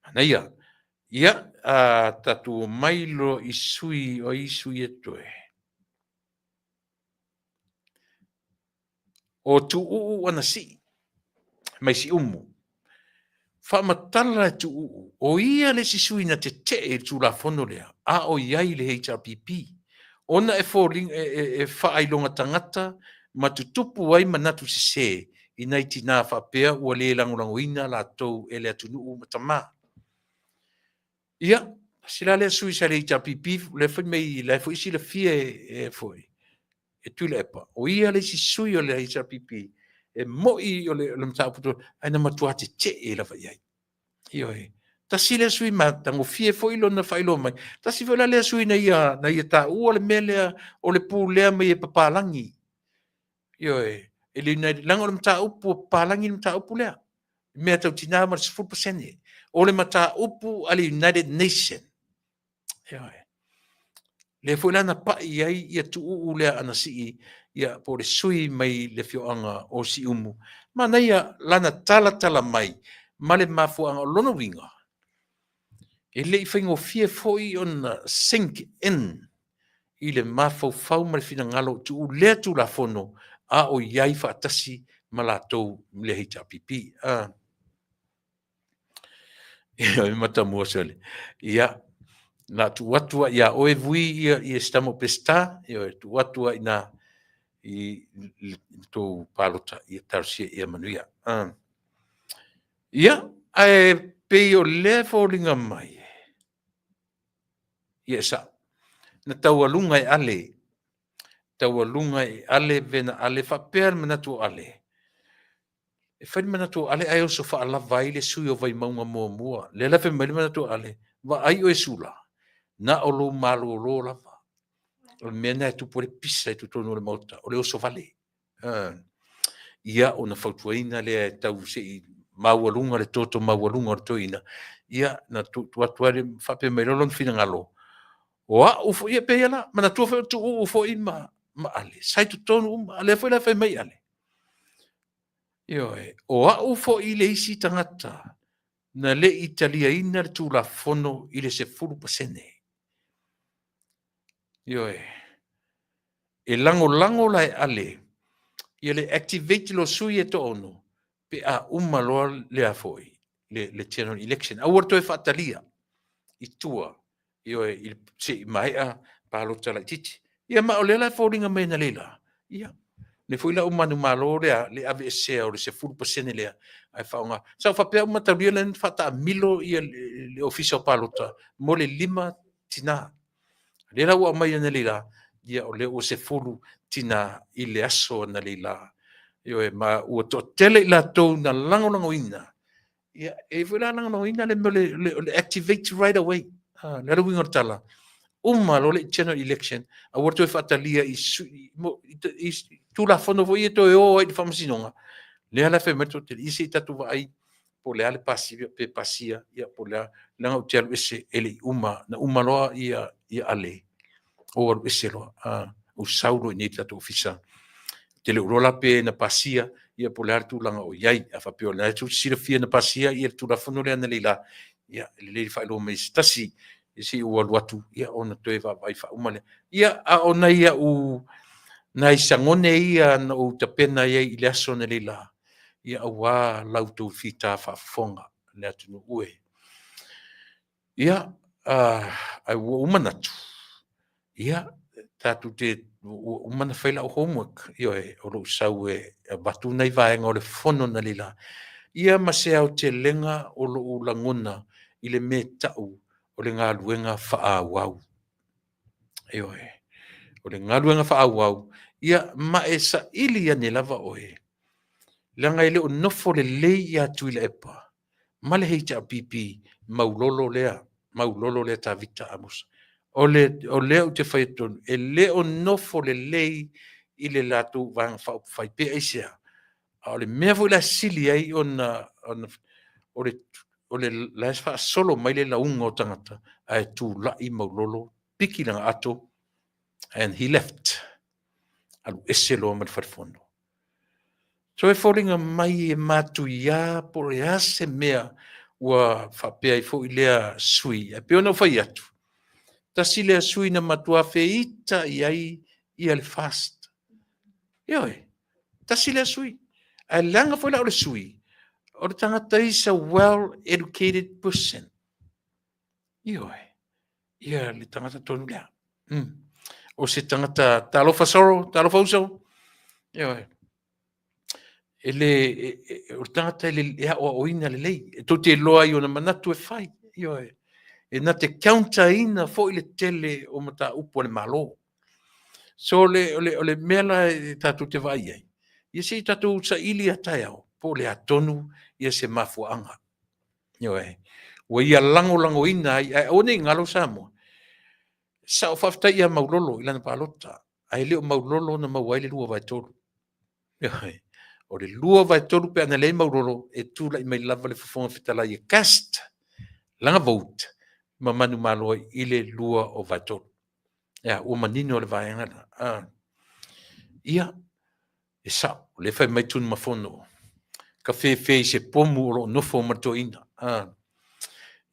Manaia. Ia, tatou omai loa i sui, o ai sui e toe? O Tuuu Anasii mai Siumu. Faamatala e Tuuu, o ia le isi sui na tetee i le Tulafono lea, a o i ai le HRPP, ona e foliga e faailoga tagata ma tutupu ai manatu sese i nai tinā faapea ua le lagolagoina latou e le atunuu ma tama. Ia, tasi la lea sui sa i le HRPP, lea fai mai la e foi silafia e foi e Tuilaepa, o ia le isi sui o le HRPP e moi o le mataupu, ae na matua tetee lava i ai. Ioe. Tasi lea sui matagofie foi lona faailoa mai. Tasi foi la lea sui na ia taua le mea lea o le pulea mai e papalagi. Ioe. E le leaga o le mataupu o papalagi le mataupu lea. Mea tau tinā ma le 10%. O le mataupu a le United Nation. Ioe. Lea foi la na pai ai ia Tuuu lea Anasii, ia po o le sui mai le afioaga o Siumu. Manaia lana talatala mai ma le mafuaaga o lona uiga, e le i faigofie foi ona sink in i le mafaufau ma le finagalo o Tuuu lea Tulafono a o i ai faatasi ma latou le HRPP. Ia matamua sole. Ia, na tuu atu ai ia oe Vui ia si tama o Peseta, ia tuu atu ai na i le tou palota, ia talosia ia manuia. Ia, ae pei o lea e foliga mai, ia e sao, na taualuga e Ale, taualuga e Ale vena Ale, faapea le manatu o Ale, e fai le manatu o Ale ae oso faalava ai le sui o Vaimauga muamua. Lea la fai mai le manatu o Ale, vaai oe Sula, na o lou malolo lava. O le mea lena e tupu ai le pisa i totonu o le Maota, o le oso vale. Ia ona fautuaina lea e tau se i maualuga le toto maualuga o le toeaina, ia na tuu atu ai faapea mai loa lona finagalo, o au foi, ia pei la, manatua foi o Tuuu foi ma Ale, sa i totonu uma, a lea foi la fai mai Ale, ioe, o au foi le isi tagata na le i taliaina le Tulafono i le 10%. Ioe, e lagolago la e Ale ia le activate lo sui e toaono pe a uma loa lea foi le general election. Aua le toe faatalia i tua, ioe, i se i maea palota laitiiti. Ia ma o lea la e foliga mai analeila, ia, le foi la ua manumalo lea le aveesea o le 10% lea, ae faaaoga. Sa ou faapea uma taulia lea na faataamilo ia le Ofisa o Palota mo le 5 tinā. Lea la ua aumai analeila, ia o lea ua 10 tinā i le aso analeila. Ioe, ma ua toatele i latou na lagolagoina, ia, e foi la lagolagoina le mea o le activate right away. Le uiga o le tala, uma loa le general election, aua le toe faatalia i Tulafono foi ia toe o ai i le Faamasinoga, lea la e fai mai le toatele, ia se i tatou vaai po o le a le pasia, pe pasia, ia po o le a, leaga ou te alu ese e le i uma, na uma loa ia Ale, ou alu ese loa, ou sau loa i inei i le tatou ofisa. te le o iloa la pe na pasia ia po o le a le tulaga o i ai. A faapea o lena e tou te silafia na pasia ia le Tulafono lea analeila, ia e lelei le faailoa mai e se tasi, ia se i ou alu atu ia ona toe vaavaai faauma lea. Ia, a o nai au nai sagone ia na ou tapena i ai i le aso analeila, ia aua la outou fita faafofoga le atunuu e. Ia, ae ua ou manatu, ia, tatou te, ua uma ona fai lau homework, ioe, o lou sau e avatu nai vaega o le fono analeila, ia ma se aotelega o lou lagona i le mea e tau o le galuega faaauau. Ioe, o le galuega faaauau, ia ma e saili ane lava oe, leaga e le o nofo lelei ia Tuilaepa ma le HRPP maulolo lea, maulolo lea Tavita Amosa. O lea ou te fai atu tonu, e le o nofo lelei i le latou Vaega Faaupufai. Pe aisea? A o le mea foi la e sili ai ona o la e faasolo mai le lauga o tagata, ae tulai Maulolo piki lana ato and he left. Alu ese loa ma le fale fono. So e foliga mai e matuia po o le a se mea ua faapea ai foi lea sui usufono. Ae pei ona ou fai atu, tasi lea sui usufono na matua feita i ai le FAST. Ioe, tasi lea sui usufono. Ae leaga foi la o le sui usufono, o le tagata is a well educated person. Ioe, ia le tagata tonu lea. O se tagata, talofa Soro, talofa uso. Ioe. E le, o le tagata e aoaoina lelei, e tou te iloa ai ona manatu e fai. Ioe. E na te counter ina foi le tele o mataupu a le Malo. So o le mea la e tatou te vaai ai, ia se i tatou saili a taeao po o le a tonu se mafuaaga. Ioe. Ua ia lagolagoina ai, ae aua ne i galo Samoa, sa ou faafetai ia Maulolo i lana palota, ae le o Maulolo na maua ai le 2/3. Ioe. O le 2/3 pe ana leai Maulolo, e tulai mai lava le Fofoga Fetalai e cast lana vote ma manumalo ai i le 2/3. Ea, ua manino le vaega lena. Ia, e sao, o lea e fai mai Tunumafono, tafefe i se pomu o lo o nofo ma le toeaina.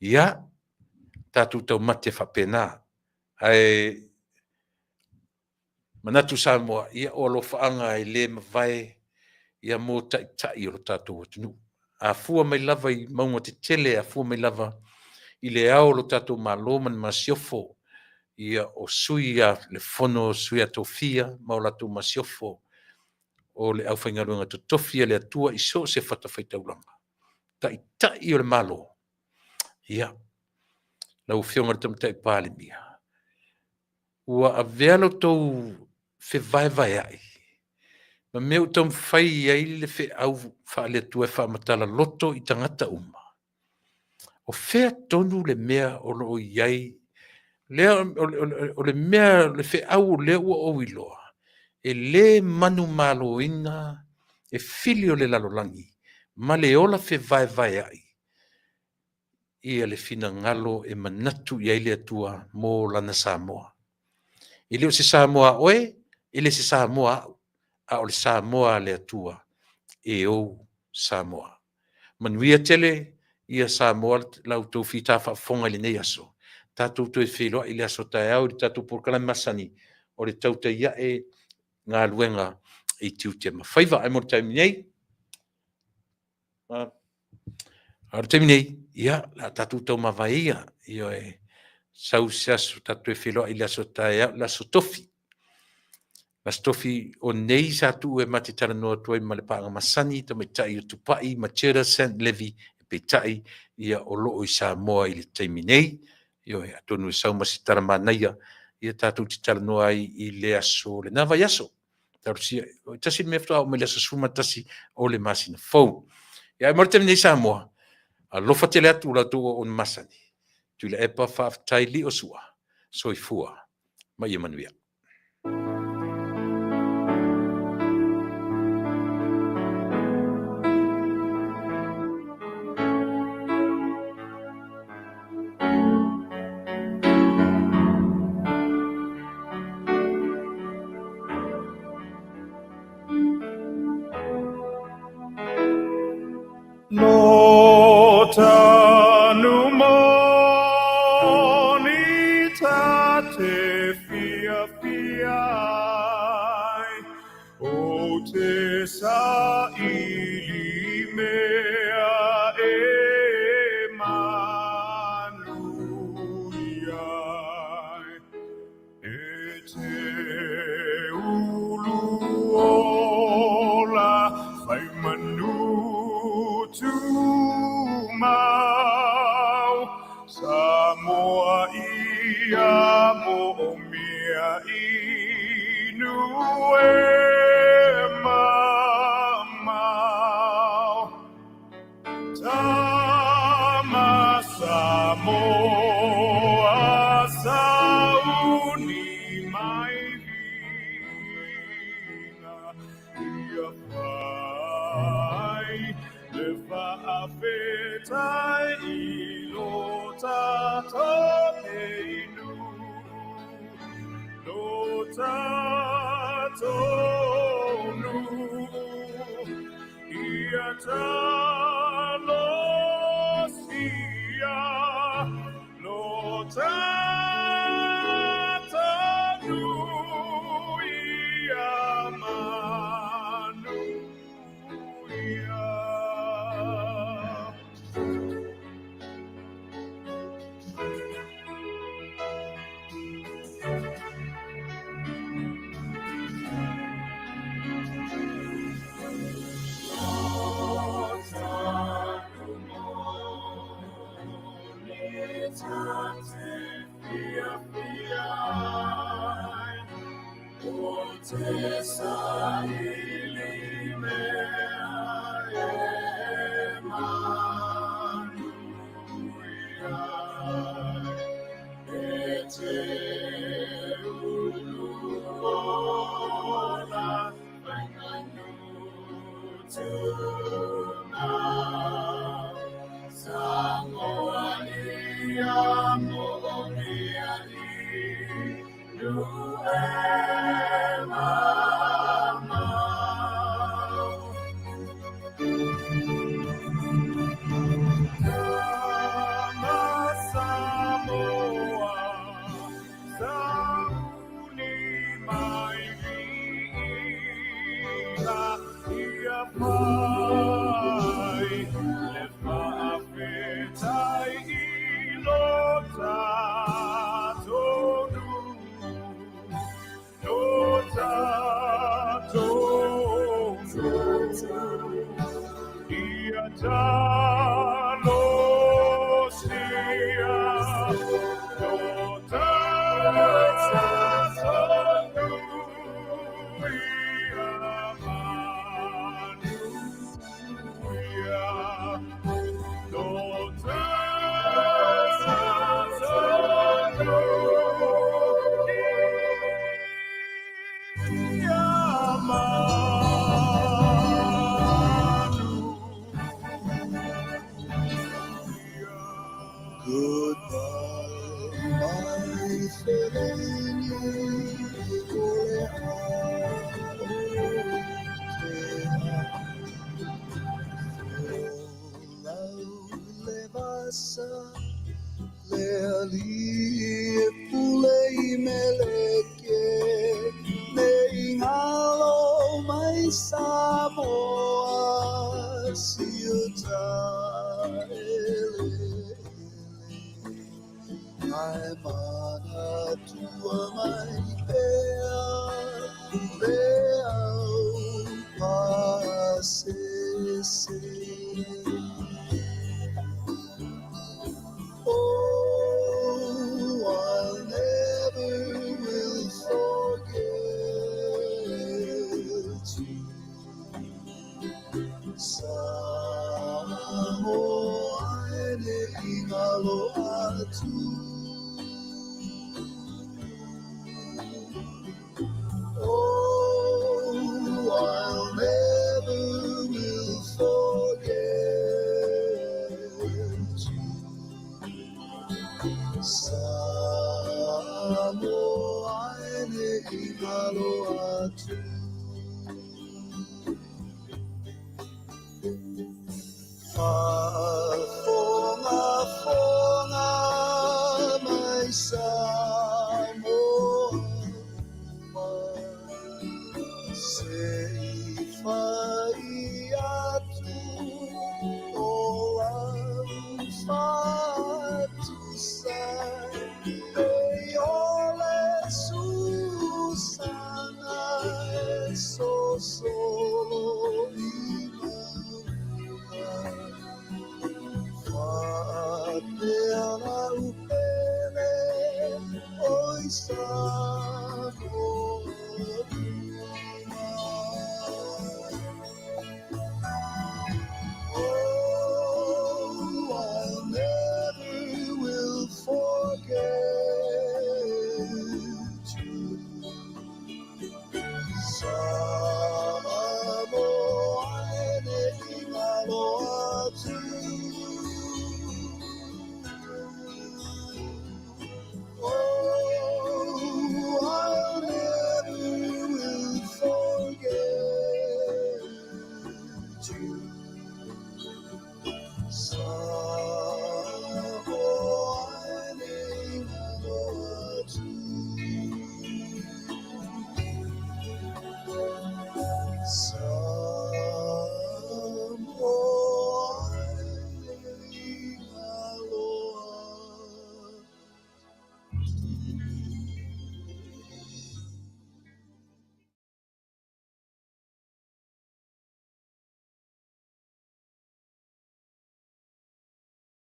Ia, tatou taumate faapena. Ae manatu Samoa, ia o alofaaga e le mavae ia mo taitai o lo tatou atunuu. A fua mai lava i mauga tetele, a fua mai lava i le ao o lo tatou Malo ma le Masiofo, ia o sui a le Fono a Sui Tofia ma o latou Masiofo, o le aufaigaluega totofi a le Atua i so o se fatafaitaulaga, Taitai o le Malo, ia, lau Afioga i le Tamaitai Palemia, ua avea lo outou fevaevaeai ma mea ua taumafai i ai le feau faale-Atua e faamatala loto i tagata uma. O fea tonu le mea o lo o i ai lea, o le mea, le feau o lea ua ou iloa, e le manumaloina e fili o le lalolagi ma le ola fevaevaeai ia le finagalo e manatu i ai le Atua mo lana Samoa. E le o se Samoa a oe, e le se Samoa a au, a o le Samoa a le Atua e ou Samoa. Manuia tele ia Samoa la outou fita faafofoga i lenei aso. Tatou toe feiloai i le aso taeao i le tatou polokalame masani o le Tautai Ae Galuega i Tiute ma Faiva. Ae mo le taimi nei, a o le taimi nei, ia, o le a tatou taumavae ia, ioe, sau se aso tatou toe feiloai i le aso taeao, le aso Tofi. Le aso Tofi o nei sa tuu e ma te talanoa atu ai ma le paaga masani tamaitai o Tupai Matilda St. Levy, peitai ia o lo o i Samoa i le taimi nei. Ioe, atonu e sau ma se tala manaia ia tatou te talanoa ai i le aso, lena vaiaso. Talosia, e tasi le mea faatoa oo mai le aso 11 o le masina fou. Ia ae mo le taimi nei Samoa, alofa tele atu la outou auauna masani. Tuilaepa faafetai Liosua, soifua ma ia manuia. fiafia ai, ou te saili mea e manuia ai. E te ulu ola fai manu tumau, Samoa ia mo'omia inu e mamao. Tama Samoa sauni mai viiga, ia fai le faafetai i lo tatou nuu, lo tatou nuu, ia talosia lo tatou nuu ia manuia. Te saili mea e manuia ai, e te ulu ola fai manu tumau. Samoa ia mo'omia inu e mamao. Tama Samoa, sauni mai viiga, ia fai le faafetai i lo tatou nuu, lo tatou nuu, ia talosia lo tatou nuu ia manuia. Lo tatou nuu ia manuia. Goodbye, my feeling, o le a o lau le vasa, le alii e pule i meleke, ne i galo mai Samoa, si uta eleele. Ae manatua mai pea le au pasese. Oh, I'll never will forget you. Samoa e ne i galo atu. Oh, I'll never will forget you. Samoa e ne i galo atu.